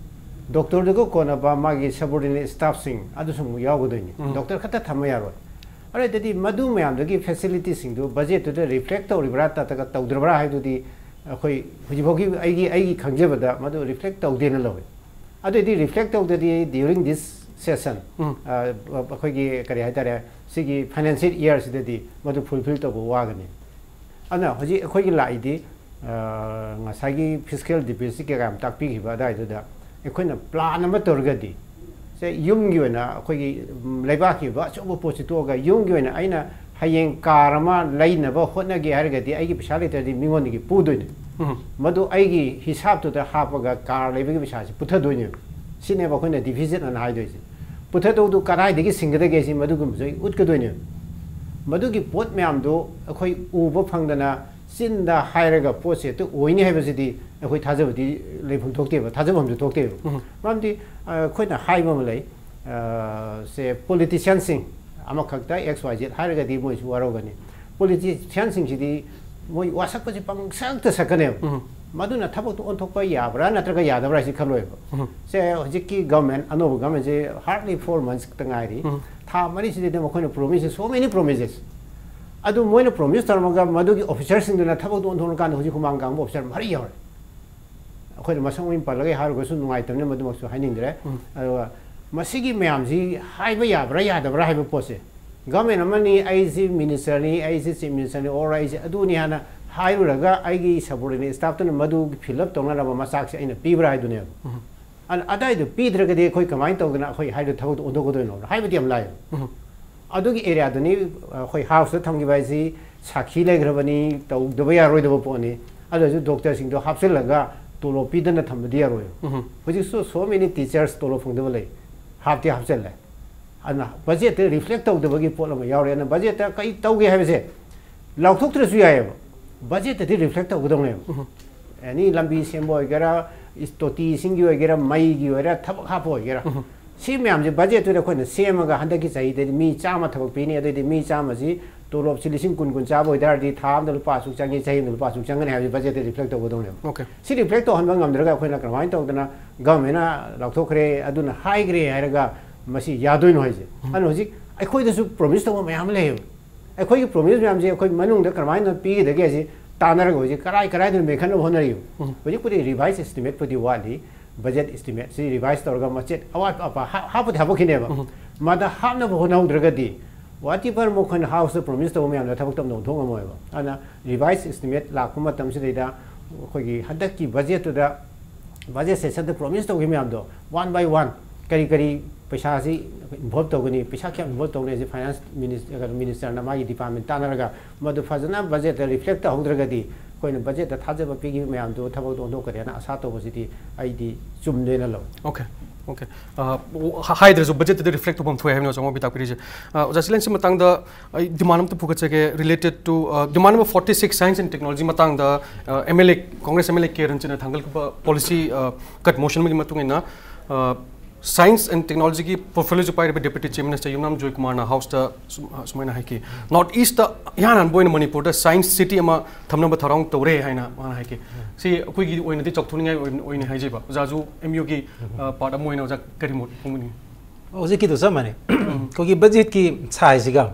Doctorꯗꯨꯒ ꯀꯣꯟꯅꯕ ꯃꯥꯒꯤ subordinate staffꯁꯤꯡ ꯑꯗꯨꯁꯨ ꯑꯃꯨꯛ ꯌꯥꯎꯒꯗꯣꯏꯅꯤ꯫ ꯎꯝ꯫ Doctor ꯈꯛꯇ ꯊꯝꯕ ꯌꯥꯔꯣꯏ꯫ ꯑꯗꯨꯗꯤ ꯃꯗꯨ ꯃꯌꯥꯝꯗꯨꯒꯤ facilitiesꯁꯤꯡꯗꯨ budgetꯇꯨꯗ reflect ꯇꯧꯔꯤꯕ꯭ꯔꯥ ꯅꯠꯇ꯭ꯔꯒ ꯇꯧꯗ꯭ꯔꯕ꯭ꯔꯥ ꯍꯥꯏꯗꯨꯗꯤ ꯑꯩꯈꯣꯏ ꯍꯧꯖꯤꯛꯐꯥꯎꯒꯤ ꯑꯩꯒꯤ, ꯑꯩꯒꯤ ꯈꯪꯖꯕꯗ ꯃꯗꯨ reflect ꯇꯧꯗꯦꯅ ꯂꯧꯏ꯫ ꯑꯗꯨꯗꯤ reflect ꯇꯧꯗ꯭ꯔꯗꯤ during this session, ꯎꯝ꯫ ꯑ, ꯑꯩꯈꯣꯏꯒꯤ ꯀꯔꯤ ꯍꯥꯏꯇꯥꯔꯦ, ꯁꯤꯒꯤ financial yearꯁꯤꯗꯗꯤ ꯃꯗꯨ fulfil ꯇꯧꯕ ꯋꯥꯒꯅꯤ꯫ ꯑꯗꯨꯅ ꯍꯧꯖꯤꯛ ꯑꯩꯈꯣꯏꯒꯤ ꯂꯥꯛꯏꯗꯤ, ꯑ, ꯉꯁꯥꯏꯒꯤ fiscal deficit ꯀꯩꯀꯥ ꯌꯥꯝ ꯇꯥꯛꯄꯤꯈꯤꯕ ꯑꯗꯨꯋꯥꯏꯗꯨꯗ ꯑꯩꯈꯣꯏꯅ plan ꯑꯃ ꯇꯧꯔꯒꯗꯤ, ꯁꯦ ꯌꯨꯝꯒꯤ ꯑꯣꯏꯅ ꯑꯩꯈꯣꯏꯒꯤ, ꯎꯝ, ꯂꯩꯕꯥꯛꯀꯤ ꯑꯣꯏꯕ ꯑꯆꯧꯕ ꯄꯣꯠꯁꯤ ꯇꯣꯛꯑꯒ ꯌꯨꯝꯒꯤ ꯑꯣꯏꯅ ꯑꯩꯅ ꯍꯌꯦꯡ car ꯑꯃ ꯂꯩꯅꯕ ꯍꯣꯠꯅꯒꯦ ꯍꯥꯏꯔꯒꯗꯤ ꯑꯩꯒꯤ ꯄꯩꯁꯥ ꯂꯩꯇ꯭ꯔꯗꯤ ꯃꯤꯉꯣꯟꯗꯒꯤ ꯄꯨꯗꯣꯏꯅꯤ꯫ ꯎꯝ꯫ ꯃꯗꯨ ꯑꯩꯒꯤ ꯍꯤꯁꯥꯞꯇꯨꯗ ꯍꯥꯞꯄꯒ car ꯂꯩꯕꯒꯤ ꯄꯩꯁꯥꯁꯤ ꯄꯨꯊꯗꯣꯏꯅꯦꯕ꯫ ꯁꯤꯅꯦꯕ ꯑꯩꯈꯣꯏꯅ deficit ꯑꯅ ꯍꯥꯏꯗꯣꯏꯁꯦ꯫ ꯄꯨꯊꯗꯧꯗꯨ ꯀꯗꯥꯏꯗꯒꯤ ꯁꯤꯡꯒꯗꯒꯦ ꯁꯤ ꯃꯗꯨꯒꯨꯝꯕꯁꯨ ꯑꯩ ꯎꯠꯀꯗꯣꯏꯅꯦꯕ꯫ ꯃꯗꯨꯒꯤ ꯄꯣꯠ ꯃꯌꯥꯝꯗꯨ ꯑꯩꯈꯣꯏ ꯎꯕ ꯐꯪꯗꯅ ꯆꯤꯟꯗ ꯍꯥꯏꯔꯒ ꯄꯣꯠꯁꯦ ꯍꯦꯛꯇ ꯑꯣꯏꯅꯤ ꯍꯥꯏꯕꯁꯤꯗꯤ ꯑꯩꯈꯣꯏ ꯊꯥꯖꯕꯗꯤ ꯂꯩꯐꯝ ꯊꯣꯛꯇꯦꯕ, ꯊꯥꯖꯐꯝꯁꯨ ꯊꯣꯛꯇꯦꯕ꯫ ꯎꯝ꯫ ꯃꯔꯝꯗꯤ, ꯑ, ꯑꯩꯈꯣꯏꯅ ꯍꯥꯏꯕ ꯑꯃ ꯂꯩ, ꯑ, ꯁꯦ politicianꯁꯤꯡ ꯑꯃꯈꯛꯇ X Y Z ꯍꯥꯏꯔꯒꯗꯤ ꯃꯣꯏꯁꯨ ꯋꯥꯔꯧꯒꯅꯤ꯫ Politicianꯁꯤꯡꯁꯤꯗꯤ ꯃꯣꯏ ꯋꯥꯁꯛꯄꯁꯤ ꯄꯪꯁꯛꯇ ꯁꯛꯀꯅꯦꯕ꯫ ꯎꯝ꯫ ꯃꯗꯨꯅ ꯊꯕꯛꯇꯨ ꯑꯣꯟꯊꯣꯛꯄ ꯌꯥꯕ꯭ꯔꯥ ꯅꯠꯇ꯭ꯔꯒ ꯌꯥꯗꯕ꯭ꯔꯥ ꯍꯥꯏꯁꯤ ꯈꯜꯂꯣꯏꯕ꯫ ꯎꯝ꯫ ꯁꯦ ꯍꯧꯖꯤꯛꯀꯤ government, ꯑꯅꯧꯕ governmentꯁꯦ hardly four months ꯈꯛꯇ ꯉꯥꯏꯔꯤ꯫ ꯎꯝ꯫ ꯊꯥ ꯃꯔꯤꯁꯤꯗꯩꯗ ꯃꯈꯣꯏꯅ promises, so many promises꯫ ꯑꯗꯨ ꯃꯣꯏꯅ promise ꯇꯧꯔꯝꯃꯒ ꯃꯗꯨꯒꯤ officerꯁꯤꯡꯗꯨꯅ ꯊꯕꯛꯇꯨ ꯑꯣꯟꯊꯣꯛꯂꯀꯥꯟꯗ ꯍꯧꯖꯤꯛ ꯍꯨꯃꯥꯡ ꯀꯥꯡꯕ officer ꯃꯔꯤ ꯌꯥꯎꯔꯦ꯫ ꯑꯩꯈꯣꯏꯅ ꯃꯁꯛ ꯃꯃꯤꯡ ꯄꯜꯂꯒ ꯍꯥꯏꯔꯨꯔꯒꯁꯨ ꯅꯨꯡꯉꯥꯏꯇꯕꯅꯤꯅ ꯃꯗꯨꯃꯛꯁꯨ ꯍꯥꯏꯅꯤꯡꯗ꯭ꯔꯦ꯫ ꯎꯝ꯫ ꯑꯗꯨꯒ ꯃꯁꯤꯒꯤ ꯃꯌꯥꯝꯁꯤ ꯍꯥꯏꯕ ꯌꯥꯕ꯭ꯔꯥ ꯌꯥꯗꯕ꯭ꯔꯥ ꯍꯥꯏꯕ ꯄꯣꯠꯁꯦ, ꯒꯚꯔꯟꯃꯦꯟ ꯑꯃꯅꯤ, ꯑꯩꯁꯤ ꯃꯤꯅꯤꯁꯇꯔꯅꯤ, ꯑꯩꯁꯤ ꯆꯤꯐ ꯃꯤꯅꯤꯁꯇꯔꯅꯤ, ꯑꯣꯔ ꯑꯩꯁꯤ ꯑꯗꯨꯅꯤ ꯍꯥꯏꯅ ꯍꯥꯏꯔꯨꯔꯒ ꯑꯩꯒꯤ ꯁꯕꯣꯔꯗꯤꯅꯦꯠ ꯁ꯭ꯇꯥꯐꯇꯨꯅ ꯃꯗꯨꯒꯤ ꯐꯤꯜ ꯑꯞ ꯇꯧꯅꯅꯕ ꯃꯆꯥꯛꯁꯦ ꯑꯩꯅ ꯄꯤꯕ꯭ꯔꯥ ꯍꯥꯏꯗꯨꯅꯦꯕ꯫ ꯑꯗ ꯑꯗꯥꯏꯗꯣ ꯄꯤꯗ꯭ꯔꯒꯗꯤ ꯑꯩꯈꯣꯏ ꯀꯃꯥꯏꯅ ꯇꯧꯗꯅ ꯑꯩꯈꯣꯏ ꯍꯥꯏꯗꯣ ꯊꯕꯛꯇꯣ ꯑꯣꯟꯊꯣꯛꯀꯗꯣꯏꯅꯣ? ꯍꯥꯏꯕꯗꯤ ꯌꯥꯝ ꯂꯥꯏ꯫ ꯑꯗꯨꯒꯤ ꯑꯦꯔꯤꯌꯥꯗꯨꯅꯤ ꯑꯩꯈꯣꯏ ꯍꯥꯎꯁꯇ ꯊꯝꯈꯤꯕ ꯍꯥꯏꯁꯤ ꯁꯥꯈꯤ ꯂꯩꯈ꯭ꯔꯕꯅꯤ, ꯇꯧꯗꯕ ꯌꯥꯔꯣꯏꯗꯕ ꯄꯣꯠꯅꯤ꯫ ꯑꯗꯨ ꯑꯣꯏꯔꯁꯨ ꯗꯣꯛꯇꯔꯁꯤꯡꯗꯣ ꯍꯥꯞꯆꯤꯜꯂꯒ ꯇꯣꯂꯣꯞ ꯄꯤꯗꯅ ꯊꯝꯕꯗꯤ ꯌꯥꯔꯣꯏ꯫ ꯍꯧꯖꯤꯛꯁꯨ so many teachers ꯇꯣꯂꯣꯞ ꯐꯪꯗꯕ ꯂꯩ, ꯍꯥꯞꯇꯤ ꯍꯥꯞꯆꯤꯜꯂꯦ꯫ ꯑꯗꯨꯅ ꯕꯖꯦꯠꯇ ꯔꯤꯐ꯭ꯂꯦꯛ ꯇꯧꯗꯕꯒꯤ ꯄꯣꯠ ꯑꯃ ꯌꯥꯎꯔꯦ꯫ ꯑꯗꯨꯅ ꯕꯖꯦꯠꯇ ꯀꯔꯤ ꯇꯧꯒꯦ ꯍꯥꯏꯕꯁꯦ ꯂꯥꯎꯊꯣꯛꯇ꯭ꯔꯁꯨ ꯌꯥꯏꯑꯕ, ꯕꯖꯦꯠꯇꯗꯤ ꯔꯤꯐ꯭ꯂꯦꯛ ꯇꯧꯒꯗꯧꯅꯦꯕ꯫ ꯑꯦꯅꯤ ꯂꯝꯕꯤ ꯁꯦꯝꯕ ꯑꯣꯏꯒꯦꯔꯥ, ꯏꯁ-, ꯇꯣꯇꯤ ꯏꯁꯤꯡꯒꯤ ꯑꯣꯏꯒꯦꯔꯥ, ꯃꯩꯒꯤ ꯑꯣꯏꯒꯦꯔꯥ, ꯊꯕꯛ ꯍꯥꯞꯄ ꯑꯣꯏꯒꯦꯔꯥ, ꯁꯤ ꯃꯌꯥꯝꯁꯦ ꯕꯖꯦꯠꯇꯨꯗ ꯑꯩꯈꯣꯏꯅ ꯁꯦꯝꯃꯒ ꯍꯟꯗꯛꯀꯤ ꯆꯍꯤꯗꯗꯤ ꯃꯤ ꯆꯥꯝꯃ ꯊꯕꯛ ꯄꯤꯅꯤ, ꯑꯗꯩꯗꯤ ꯃꯤ ꯆꯥꯝꯃꯁꯤ ꯇꯣꯂꯣꯞꯁꯤ ꯂꯤꯁꯤꯡ ꯀꯨꯟ ꯀꯨꯟ ꯆꯥꯕ ꯑꯣꯏꯇꯥꯔꯗꯤ ꯊꯥ ꯑꯃꯗ ꯂꯨꯄꯥ ꯑꯁꯨꯛ ꯆꯪꯉꯤ, ꯆꯍꯤ ꯑꯃꯗ ꯂꯨꯄꯥ ꯑꯁꯨꯛ ꯆꯪꯒꯅꯤ ꯍꯥꯏꯕꯁꯤ ꯕꯖꯦꯠꯇ ꯔꯤꯐ꯭ꯂꯦꯛ ꯇꯧꯒꯗꯧꯅꯦꯕ꯫ Okay. ꯁꯤ ꯔꯤꯐ꯭ꯂꯦꯛ ꯇꯧꯍꯟꯕ ꯉꯝꯗ꯭ꯔꯒ ꯑꯩꯈꯣꯏꯅ ꯀꯃꯥꯏꯅ ꯇꯧꯗꯅ ꯒꯚꯔꯟꯃꯦꯟꯅ ꯂꯥꯎꯊꯣꯛꯈ꯭ꯔꯦ, ꯑꯗꯨꯅ ꯍꯥꯏꯈ꯭ꯔꯦ ꯍꯥꯏꯔꯒ ꯃꯁꯤ ꯌꯥꯗꯣꯏꯅꯣ ꯍꯥꯏꯁꯦ? ꯑꯗꯨꯅ ꯍꯧꯖꯤꯛ ꯑꯩꯈꯣꯏꯗꯁꯨ ꯄ꯭ꯔꯣꯃꯤꯁ ꯇꯧꯕ ꯃꯌꯥꯝ ꯑꯃ ꯂꯩꯌꯦꯕ꯫ ꯑꯩꯈꯣꯏꯒꯤ ꯄ꯭ꯔꯣꯃꯤꯁ ꯃꯌꯥꯝꯁꯦ ꯑꯩꯈꯣꯏ ꯃꯅꯨꯡꯗ ꯀꯔꯝꯍꯥꯏꯅ ꯄꯤꯒꯗꯒꯦ ꯍꯥꯏꯁꯦ ꯇꯥꯟꯅꯔꯒ ꯍꯧꯖꯤꯛ ꯀꯔꯥꯏ ꯀꯔꯥꯏꯗꯅꯣ ꯃꯦꯟꯈꯠꯅꯕ ꯍꯣꯠꯅꯔꯤꯕ꯫ ꯍꯧꯖꯤꯛꯄꯨꯗꯤ ꯔꯤꯚꯥꯏꯁ ꯑꯦꯁꯇꯤꯃꯦꯠꯄꯨꯗꯤ ꯋꯥꯠꯂꯤ, ꯕꯖꯦꯠ ꯑꯦꯁꯇꯤꯃꯦꯠꯁꯤ ꯔꯤꯚꯥꯏꯁ ꯇꯧꯔꯒ ꯃꯆꯦꯠ ꯑꯋꯥꯠ ꯑꯄꯥ ꯍꯥ-, ꯍꯥꯞꯄꯨꯗꯤ ꯍꯥꯞꯄꯛꯈꯤꯅꯦꯕ꯫ ꯃꯗ ꯍꯥꯞꯅꯕ ꯍꯣꯠꯅꯍꯧꯗ꯭ꯔꯒꯗꯤ ꯋꯥꯠ ꯏꯚꯔ ꯃꯈꯣꯏꯅ ꯍꯥꯎꯁꯇ ꯄ꯭ꯔꯣꯃꯤꯁ ꯇꯧꯕ ꯃꯌꯥꯝꯗꯣ ꯊꯕꯛꯇ ꯑꯃꯨꯛ ꯑꯣꯟꯊꯣꯛ ꯉꯝꯃꯣꯏꯕ꯫ ꯑꯗꯨꯅ ꯔꯤꯚꯥꯏꯁ ꯑꯦꯁꯇꯤꯃꯦꯠ ꯂꯥꯛꯄ ꯃꯇꯝꯁꯤꯗꯩꯗ ꯑꯩꯈꯣꯏꯒꯤ ꯍꯟꯗꯛꯀꯤ ꯕꯖꯦꯠꯇꯨꯗ, ꯕꯖꯦꯠ ꯁꯦꯁꯟꯗ ꯄ꯭ꯔꯣꯃꯤꯁ ꯇꯧꯈꯤꯕ ꯃꯌꯥꯝꯗꯣ ꯋꯥꯟ ꯕꯥꯏ ꯋꯥꯟ ꯀꯔꯤ ꯀꯔꯤ ꯄꯩꯁꯥꯁꯤ ꯏꯟꯚꯣꯜꯕ ꯇꯧꯒꯅꯤ, ꯄꯩꯁꯥ ꯀꯌꯥꯝ ꯏꯟꯚꯣꯜꯕ ꯇꯧꯒꯅꯤ ꯍꯥꯏꯁꯦ ꯐꯥꯏꯅꯥꯟꯁ ꯃꯤꯅꯤꯁ-, ꯀꯩꯅꯣ, ꯃꯤꯅꯤꯁꯇꯔꯅ ꯃꯥꯒꯤ ꯗꯤꯄꯥꯔꯠꯃꯦꯟ ꯇꯥꯟꯅꯔꯒ ꯃꯗꯨ ꯐꯖꯅ ꯕꯖꯦꯠꯇ ꯔꯤꯐ꯭ꯂꯦꯛ ꯇꯧꯍꯧꯗ꯭ꯔꯒꯗꯤ ꯑꯩꯈꯣꯏꯅ ꯕꯖꯦꯠꯇ ꯊꯥꯖꯕ ꯄꯤꯈꯤꯕ ꯃꯌꯥꯝꯗꯨ ꯊꯕꯛꯇ ꯑꯣꯟꯊꯣꯛꯀꯅꯤ ꯍꯥꯏꯅ ꯑꯁꯥ ꯇꯧꯕꯁꯤꯗꯤ ꯑꯩꯗꯤ ꯆꯨꯝꯗꯦꯅ ꯂꯧꯏ꯫ Okay, okay. ꯑ, ꯍꯥꯏꯗ꯭ꯔꯁꯨ ꯕꯖꯦꯠꯇꯗꯤ ꯔꯤꯐ꯭ꯂꯦꯛ ꯇꯧꯐꯝ ꯊꯣꯛꯑꯦ ꯍꯥꯏꯕꯅꯤ ꯑꯣꯖꯥ ꯃꯣꯕꯤ ꯇꯥꯛꯄꯤꯔꯤꯁꯦ꯫ ꯑ, ꯑꯣꯖꯥ ꯁꯤꯂꯦꯟꯁꯤ ꯃꯇꯥꯡꯗ ꯑꯩ ꯗꯤꯃꯥꯟ ꯑꯃꯇ ꯄꯨꯈꯠꯆꯒꯦ, related to, ꯑ, demand number forty six, science and technology ꯃꯇꯥꯡꯗ, ꯑ, MLA, Congress MLA ꯀꯦ ꯔꯟꯖꯟꯅ ꯊꯥꯡꯒꯠꯈꯤꯕ ꯄꯣꯂꯤꯁꯤ, ꯑ, ꯀꯠ ꯃꯣꯁꯟ ꯑꯃꯒꯤ ꯃꯇꯨꯡ ꯏꯟꯅ, ꯑ, science and technology ꯒꯤ portfolio ꯁꯨ ꯄꯥꯏꯔꯤꯕ Deputy Chief Minister ꯌꯨꯝꯅꯥꯝ ꯖꯣꯏꯀꯨꯃꯥꯔꯅ ꯍꯥꯎꯁꯇ ꯁꯨ-, ꯑ, ꯁꯨꯃꯥꯏꯅ ꯍꯥꯏꯈꯤ, "North East ꯇ ꯏꯍꯥꯟ ꯍꯥꯟꯕ ꯑꯣꯏꯅ ꯃꯅꯤꯄꯨꯔꯗ science city ꯑꯃ ꯊꯝꯅꯕ ꯊꯧꯔꯥꯡ ꯇꯧꯔꯦ" ꯍꯥꯏꯅ ꯃꯥꯅ ꯍꯥꯏꯈꯤ꯫ ꯁꯤ ꯑꯩꯈꯣꯏꯒꯤ ꯑꯣꯏꯅꯗꯤ ꯆꯥꯎꯊꯣꯛꯅꯤꯡꯉꯥꯏ ꯑꯣꯏ-, ꯑꯣꯏꯅ ꯍꯥꯏꯖꯩꯕ꯫ ꯑꯣꯖꯥꯁꯨ MU ꯒꯤ, ꯑ, part ꯑꯃ ꯑꯣꯏꯅ ꯑꯣꯖꯥ ꯀꯔꯤ ꯃꯣꯠ ꯐꯣꯡꯕꯤꯅꯤꯡꯉꯤ? ꯍꯧꯖꯤꯛꯀꯤꯗꯨ ꯆꯞ ꯃꯥꯟꯅꯩ꯫ ꯑꯩꯈꯣꯏꯒꯤ ꯕꯖꯦꯠꯀꯤ ꯁꯥꯏꯖꯁꯤꯒ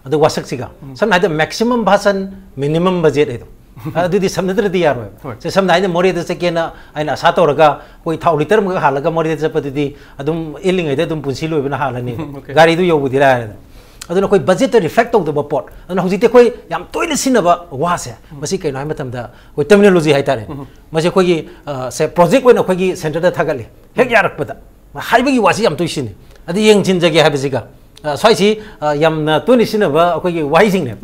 ꯑꯗ ꯋꯥꯁꯛꯁꯤꯒ, ꯁꯝꯅ ꯍꯥꯏꯔꯕꯗ maximum ꯚꯥꯁꯟ, minimum budget ꯍꯥꯏꯗꯣ꯫ ꯑꯗꯨꯗꯤ ꯁꯝꯅꯗ꯭ꯔꯗꯤ ꯌꯥꯔꯣꯏꯕ꯫ ꯍꯣꯏ꯫ ꯁꯦ, ꯁꯝꯅ ꯍꯥꯏꯅ ꯃꯣꯔꯦꯗ ꯆꯠꯀꯦꯅ ꯑꯩꯅ ꯑꯁꯥ ꯇꯧꯔꯒ ꯑꯩꯈꯣꯏ ꯊꯥꯎ ꯂꯤꯇꯔ ꯑꯃꯒ ꯍꯥꯜꯂꯒ ꯃꯣꯔꯦꯗ ꯆꯠꯄꯗꯨꯗꯤ ꯑꯗꯨꯝ ꯏꯜꯂꯤꯉꯩꯗ ꯑꯗꯨꯝ ꯄꯨꯟꯁꯤ ꯂꯣꯏꯕꯅ ꯍꯥꯜꯂꯅꯤ꯫ Okay. ꯒꯥꯔꯤꯗꯨ ꯌꯧꯕꯗꯤ ꯂꯥꯏꯔꯗꯅ꯫ ꯑꯗꯨꯅ ꯑꯩꯈꯣꯏ ꯕꯖꯦꯠꯇ ꯔꯤꯐ꯭ꯂꯦꯛ ꯇꯧꯗꯕ ꯄꯣꯠ꯫ ꯑꯗꯨꯅ ꯍꯧꯖꯤꯛꯇꯤ ꯑꯩꯈꯣꯏ ꯌꯥꯝ ꯇꯣꯏꯅ ꯁꯤꯖꯤꯟꯅꯕ ꯋꯥꯁꯦ, ꯃꯁꯤ ꯀꯩꯅꯣ ꯍꯥꯏꯕ ꯃꯇꯝꯗ ꯑꯩꯈꯣꯏ ꯇꯔꯃꯤꯅꯣꯂꯣꯖꯤ ꯍꯥꯏꯇꯥꯔꯦ꯫ ꯃꯁꯤ ꯑꯩꯈꯣꯏꯒꯤ, ꯑ, ꯁꯦ, ꯄ꯭ꯔꯣꯖꯦꯛ ꯑꯣꯏꯅ ꯑꯩꯈꯣꯏꯒꯤ ꯁꯦꯟꯇꯔꯗ ꯊꯥꯒꯠꯂꯤ꯫ ꯍꯦꯛ ꯌꯥꯔꯛꯄꯗ ꯍꯥꯏꯕꯒꯤ ꯋꯥꯁꯤ ꯌꯥꯝ ꯇꯣꯏ ꯁꯤꯖꯤꯟꯅꯩ꯫ ꯑꯗꯨ ꯌꯦꯡꯁꯤꯟꯖꯒꯦ ꯍꯥꯏꯕꯁꯤꯒ, ꯑ, ꯁ꯭ꯋꯥꯏꯁꯤ, ꯑ, ꯌꯥꯝꯅ ꯇꯣꯏꯅ ꯁꯤꯖꯤꯟꯅꯕ ꯑꯩꯈꯣꯏꯒꯤ ꯋꯥꯍꯩꯁꯤꯡꯅꯦ꯫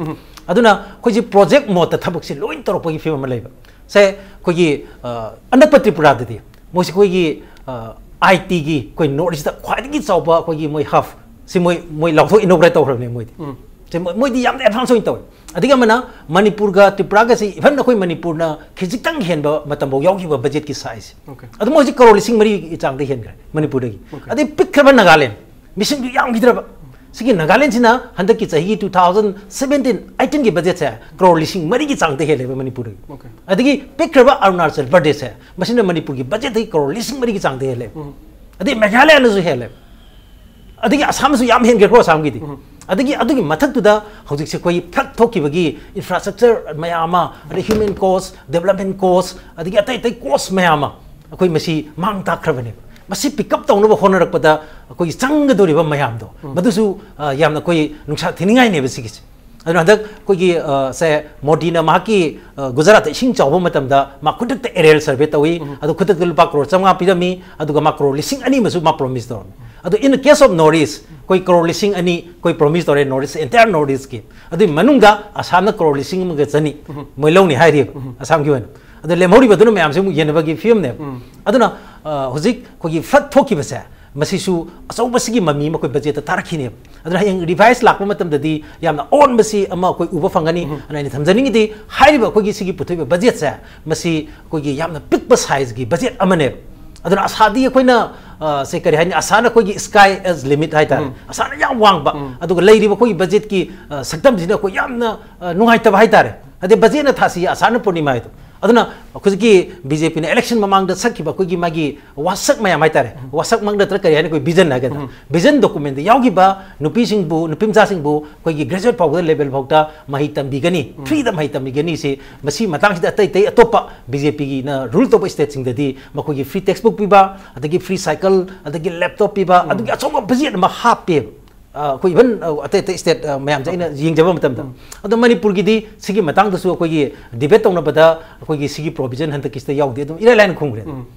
ꯑꯗꯨꯅ ꯑꯩꯈꯣꯏꯁꯤ ꯄ꯭ꯔꯣꯖꯦꯛ ꯃꯣꯠꯇ ꯊꯕꯛꯁꯤ ꯂꯣꯏ ꯇꯧꯔꯛꯄꯒꯤ ꯐꯤꯕꯝ ꯑꯃ ꯂꯩꯕ꯫ ꯁꯦ, ꯑꯩꯈꯣꯏꯒꯤ, ꯑ, ꯑꯅꯛꯄ ꯇ꯭ꯔꯤꯄꯨꯔꯥꯗꯗꯤ ꯃꯣꯏꯁꯤ ꯑꯩꯈꯣꯏꯒꯤ, ꯑ, ꯑꯥꯏ ꯇꯤꯒꯤ ꯑꯩꯈꯣꯏ ꯅꯣꯔꯠ ꯏꯁꯇ ꯈ꯭ꯋꯥꯏꯗꯒꯤ ꯆꯥꯎꯕ ꯑꯩꯈꯣꯏꯒꯤ ꯃꯣꯏ ꯍꯕ ꯁꯤ ꯃꯣꯏ, ꯃꯣꯏ ꯂꯥꯎꯊꯣꯛ ꯏꯅꯣꯒ꯭ꯔꯦꯠ ꯇꯧꯈ꯭ꯔꯕꯅꯦ ꯃꯣꯏꯗꯤ꯫ ꯁꯦ, ꯃꯣꯏ-, ꯃꯣꯏꯗꯤ ꯌꯥꯝꯅ ꯑꯦꯗꯚꯥꯟꯁ ꯑꯣꯏꯅ ꯇꯧꯋꯦ꯫ ꯑꯗꯒꯤ ꯑꯃꯅ ꯃꯅꯤꯄꯨꯔꯒ ꯇ꯭ꯔꯤꯄꯨꯔꯥꯒꯁꯤ ꯏꯚꯟ ꯑꯩꯈꯣꯏ ꯃꯅꯤꯄꯨꯔꯅ ꯈꯤꯖꯤꯛꯇꯪ ꯍꯦꯟꯕ ꯃꯇꯝꯐꯥꯎ ꯌꯥꯎꯈꯤꯕ ꯕꯖꯦꯠꯀꯤ ꯁꯥꯏꯖ꯫ Okay. ꯑꯗꯨꯝ ꯍꯧꯖꯤꯛ ꯀꯔꯣꯔ ꯂꯤꯁꯤꯡ ꯃꯔꯤꯒꯤ ꯆꯥꯡꯗ ꯍꯦꯟꯈ꯭ꯔꯦ ꯃꯅꯤꯄꯨꯔꯗꯒꯤ꯫ Okay. ꯑꯗꯩ ꯄꯤꯛꯈ꯭ꯔꯕ ꯅꯥꯒꯥꯂꯦꯟ, ꯃꯤꯁꯤꯡꯗꯨ ꯌꯥꯝꯈꯤꯗ꯭ꯔꯕ꯫ ꯁꯤꯒꯤ ꯅꯥꯒꯥꯂꯦꯟꯁꯤꯅ ꯍꯟꯗꯛꯀꯤ ꯆꯍꯤꯒꯤ two thousand seventeen eighteenꯒꯤ ꯕꯖꯦꯠꯁꯦ ꯀꯔꯣꯔ ꯂꯤꯁꯤꯡ ꯃꯔꯤꯒꯤ ꯆꯥꯡꯗ ꯍꯦꯜꯂꯦꯕ ꯃꯅꯤꯄꯨꯔꯗꯒꯤ꯫ Okay. ꯑꯗꯒꯤ ꯄꯤꯛꯈ꯭ꯔꯕ ꯑꯔꯨꯅꯥꯆꯜ ꯄ꯭ꯔꯗꯦꯁꯁꯦ, ꯃꯁꯤꯅ ꯃꯅꯤꯄꯨꯔꯒꯤ ꯕꯖꯦꯠꯇꯒꯤ ꯀꯔꯣꯔ ꯂꯤꯁꯤꯡ ꯃꯔꯤꯒꯤ ꯆꯥꯡꯗ ꯍꯦꯜꯂꯦ꯫ ꯑꯗꯩ ꯃꯦꯘꯥꯂꯌꯅꯁꯨ ꯍꯦꯜꯂꯦ꯫ ꯑꯗꯒꯤ ꯑꯁꯥꯝꯁꯨ ꯌꯥꯝ ꯍꯦꯟꯈ꯭ꯔꯦꯀꯣ, ꯑꯁꯥꯝꯒꯤꯗꯤ꯫ ꯑꯗꯒꯤ ꯑꯗꯨꯒꯤ ꯃꯊꯛꯇꯨꯗ ꯍꯧꯖꯤꯛꯁꯦ ꯑꯩꯈꯣꯏ ꯐ꯭ꯂꯠ ꯊꯣꯛꯈꯤꯕꯒꯤ ꯏꯟꯐ꯭ꯔꯥꯁ꯭ꯇ꯭ꯔꯛꯆꯔ ꯃꯌꯥꯝ ꯑꯃ, ꯑꯗꯩ ꯍ꯭ꯌꯨꯃꯦꯟ ꯀꯣꯁ, ꯗꯦꯕꯂꯞꯃꯦꯟ ꯀꯣꯁ, ꯑꯗꯒꯤ ꯑꯇꯩ ꯑꯇꯩ ꯀꯣꯁ ꯃꯌꯥꯝ ꯑꯃ ꯑꯩꯈꯣꯏ ꯃꯁꯤ ꯃꯥꯡ ꯇꯥꯛꯈ꯭ꯔꯕꯅꯦꯕ꯫ ꯃꯁꯤ ꯄꯤꯛ ꯑꯞ ꯇꯧꯅꯕ ꯍꯣꯠꯅꯔꯛꯄꯗ ꯑꯩꯈꯣꯏꯒꯤ ꯆꯪꯒꯗꯧꯔꯤꯕ ꯃꯌꯥꯝꯗꯣ, ꯃꯗꯨꯁꯨ, ꯑ, ꯌꯥꯝꯅ ꯑꯩꯈꯣꯏ ꯅꯨꯡꯁꯥ ꯊꯤꯅꯤꯡꯉꯥꯏꯅꯦꯕ ꯁꯤꯒꯤꯁꯦ꯫ ꯑꯗꯨꯅ ꯍꯟꯗꯛ ꯑꯩꯈꯣꯏꯒꯤ, ꯑ, ꯁꯦ, ꯃꯣꯗꯤꯅ ꯃꯍꯥꯛꯀꯤ, ꯑ, ꯒꯨꯖꯔꯥꯠꯇ ꯏꯁꯤꯡ ꯆꯥꯎꯕ ꯃꯇꯝꯗ ꯃꯥ ꯈꯨꯗꯛꯇ ꯑꯦꯔꯤꯌꯦꯜ ꯁꯔꯚꯦ ꯇꯧꯏ꯫ ꯑꯗꯨ ꯈꯨꯗꯛꯇ ꯂꯨꯄꯥ ꯀꯔꯣꯔ ꯆꯥꯝꯃꯉꯥ ꯄꯤꯔꯝꯃꯤ, ꯑꯗꯨꯒ ꯃꯥ ꯀꯔꯣꯔ ꯂꯤꯁꯤꯡ ꯑꯅꯤ ꯑꯃꯁꯨ ꯃꯥ ꯄ꯭ꯔꯣꯃꯤꯁ ꯇꯧꯔꯝꯃꯤ꯫ ꯑꯗꯣ in the case of North East ꯑꯩꯈꯣꯏ ꯀꯔꯣꯔ ꯂꯤꯁꯤꯡ ꯑꯅꯤ ꯑꯩꯈꯣꯏ ꯄ꯭ꯔꯣꯃꯤꯁ ꯇꯧꯔꯦ North East, entire North Eastꯀꯤ꯫ ꯑꯗꯨꯒꯤ ꯃꯅꯨꯡꯗ ꯑꯁꯥꯝꯅ ꯀꯔꯣꯔ ꯂꯤꯁꯤꯡ ꯑꯃꯒ ꯆꯅꯤ ꯃꯣꯏ ꯂꯧꯅꯤ ꯍꯥꯏꯔꯤꯕ ꯑꯁꯥꯝꯒꯤ ꯑꯣꯏꯅ꯫ ꯑꯗꯣ ꯂꯦꯝꯍꯧꯔꯤꯕꯗꯨꯅ ꯃꯌꯥꯝꯁꯦ ꯑꯃꯨꯛ ꯌꯦꯟꯅꯕꯒꯤ ꯐꯤꯕꯝꯅꯦꯕ꯫ ꯑꯗꯨꯅ, ꯑ, ꯍꯧꯖꯤꯛ ꯑꯩꯈꯣꯏꯒꯤ ꯐ꯭ꯂꯠ ꯊꯣꯛꯈꯤꯕꯁꯦ, ꯃꯁꯤꯁꯨ ꯑꯆꯧꯕꯁꯤꯒꯤ ꯃꯃꯤ ꯑꯃ ꯑꯩꯈꯣꯏ ꯕꯖꯦꯠꯇ ꯇꯥꯔꯛꯈꯤꯅꯦꯕ꯫ ꯑꯗꯨꯅ ꯍꯌꯦꯡ ꯔꯤꯚꯥꯏꯁ ꯂꯥꯛꯄ ꯃꯇꯝꯗꯗꯤ ꯌꯥꯝꯅ ꯑꯑꯣꯟꯕꯁꯤ ꯑꯃ ꯑꯩꯈꯣꯏ ꯎꯕ ꯐꯪꯒꯅꯤ꯫ ꯑꯗꯨꯅ ꯑꯩꯅ ꯊꯝꯖꯅꯤꯡꯉꯤꯗꯤ, ꯍꯥꯏꯔꯤꯕ ꯑꯩꯈꯣꯏꯒꯤ ꯁꯤꯒꯤ ꯄꯨꯊꯣꯛꯏꯕ ꯕꯖꯦꯠꯁꯦ, ꯃꯁꯤ ꯑꯩꯈꯣꯏꯒꯤ ꯌꯥꯝꯅ ꯄꯤꯛꯄ ꯁꯥꯏꯖꯀꯤ ꯕꯖꯦꯠ ꯑꯃꯅꯦꯕ꯫ ꯑꯗꯨꯅ ꯑꯁꯥꯗꯤ ꯑꯩꯈꯣꯏꯅ, ꯑ, ꯁꯦ, ꯀꯔꯤ ꯍꯥꯏꯅꯤ, ꯑꯁꯥꯅ ꯑꯩꯈꯣꯏꯒꯤ sky as limit ꯍꯥꯏꯇꯥꯔꯦ꯫ ꯑꯁꯥꯅ ꯌꯥꯝ ꯋꯥꯡꯕ, ꯑꯗꯨꯒ ꯂꯩꯔꯤꯕ ꯑꯩꯈꯣꯏꯒꯤ ꯕꯖꯦꯠꯀꯤ, ꯑ, ꯁꯛꯇꯝꯁꯤꯅ ꯑꯩꯈꯣꯏ ꯌꯥꯝꯅ, ꯑ, ꯅꯨꯡꯉꯥꯏꯇꯕ ꯍꯥꯏꯇꯥꯔꯦ꯫ ꯑꯗꯩ ꯕꯖꯦꯠꯅ ꯊꯥꯁꯤ, ꯑꯁꯥꯅ ꯄꯨꯔꯅꯤꯃꯥ ꯍꯥꯏꯗꯣ꯫ ꯑꯗꯨꯅ ꯍꯧꯖꯤꯛꯀꯤ ꯕꯤ ꯖꯦ ꯄꯤꯅ ꯏꯂꯦꯛꯁꯟ ꯃꯃꯥꯡꯗ ꯁꯛꯈꯤꯕ ꯑꯩꯈꯣꯏꯒꯤ ꯃꯥꯒꯤ ꯋꯥꯁꯛ ꯃꯌꯥꯝ ꯍꯥꯏꯇꯥꯔꯦ, ꯋꯥꯁꯛꯃꯛ ꯅꯠꯇ꯭ꯔ ꯀꯔꯤ ꯍꯥꯏꯅꯤ, ꯑꯩꯈꯣꯏ ꯚꯤꯖꯟ ꯍꯥꯏꯒꯗ꯭ꯔꯥ, ꯚꯤꯖꯟ ꯗꯣꯀꯨꯃꯦꯟꯗ ꯌꯥꯎꯈꯤꯕ ꯅꯨꯄꯤꯁꯤꯡꯕꯨ, ꯅꯨꯄꯤ ꯃꯆꯥꯁꯤꯡꯕꯨ ꯑꯩꯈꯣꯏꯒꯤ ꯒ꯭ꯔꯦꯖꯨꯋꯦꯠ ꯐꯥꯎꯕꯗ ꯂꯦꯚꯦꯜ ꯐꯥꯎꯗ ꯃꯍꯩ ꯇꯝꯕꯤꯒꯅꯤ, ꯐ꯭ꯔꯤꯗ ꯃꯍꯩ ꯇꯝꯕꯤꯒꯅꯤ꯫ ꯁꯤ ꯃꯁꯤ ꯃꯇꯥꯡꯁꯤꯗ ꯑꯇꯩ ꯑꯇꯩ ꯑꯇꯣꯞꯄ ꯕꯤ ꯖꯦ ꯄꯤꯒꯤꯅ ꯔꯨꯜ ꯇꯧꯕ ꯁ꯭ꯇꯦꯠꯁꯤꯡꯗꯗꯤ ꯃꯈꯣꯏꯒꯤ ꯐ꯭ꯔꯤ ꯇꯦꯛꯁ ꯕꯨꯛ ꯄꯤꯕ, ꯑꯗꯒꯤ ꯐ꯭ꯔꯤ ꯁꯥꯏꯀꯜ, ꯑꯗꯒꯤ ꯂꯦꯞꯇꯣꯞ ꯄꯤꯕ, ꯑꯗꯨꯒꯤ ꯑꯆꯧꯕ ꯕꯖꯦꯠ ꯑꯃ ꯍꯥꯞꯄꯦꯕ꯫ ꯑ, ꯑꯩꯈꯣꯏ ꯏꯚꯟ, ꯑ, ꯑꯇꯩ ꯑꯇꯩ ꯁ꯭ꯇꯦꯠ, ꯑ, ꯃꯌꯥꯝꯁꯦ ꯑꯩꯅ ꯌꯦꯡꯖꯕ ꯃꯇꯝꯗ꯫ ꯑꯗꯣ ꯃꯅꯤꯄꯨꯔꯒꯤꯗꯤ ꯁꯤꯒꯤ ꯃꯇꯥꯡꯗꯁꯨ ꯑꯩꯈꯣꯏꯒꯤ ꯗꯤꯕꯦꯠ ꯇꯧꯅꯕꯗ ꯑꯩꯈꯣꯏꯒꯤ ꯁꯤꯒꯤ ꯄ꯭ꯔꯣꯚꯤꯖꯟ ꯍꯟꯗꯛꯀꯤꯁꯤꯗ ꯌꯥꯎꯗꯦ, ꯑꯗꯨꯝ ꯏꯔꯥꯏ ꯂꯥꯏꯅ ꯈꯨꯝꯈ꯭ꯔꯦ꯫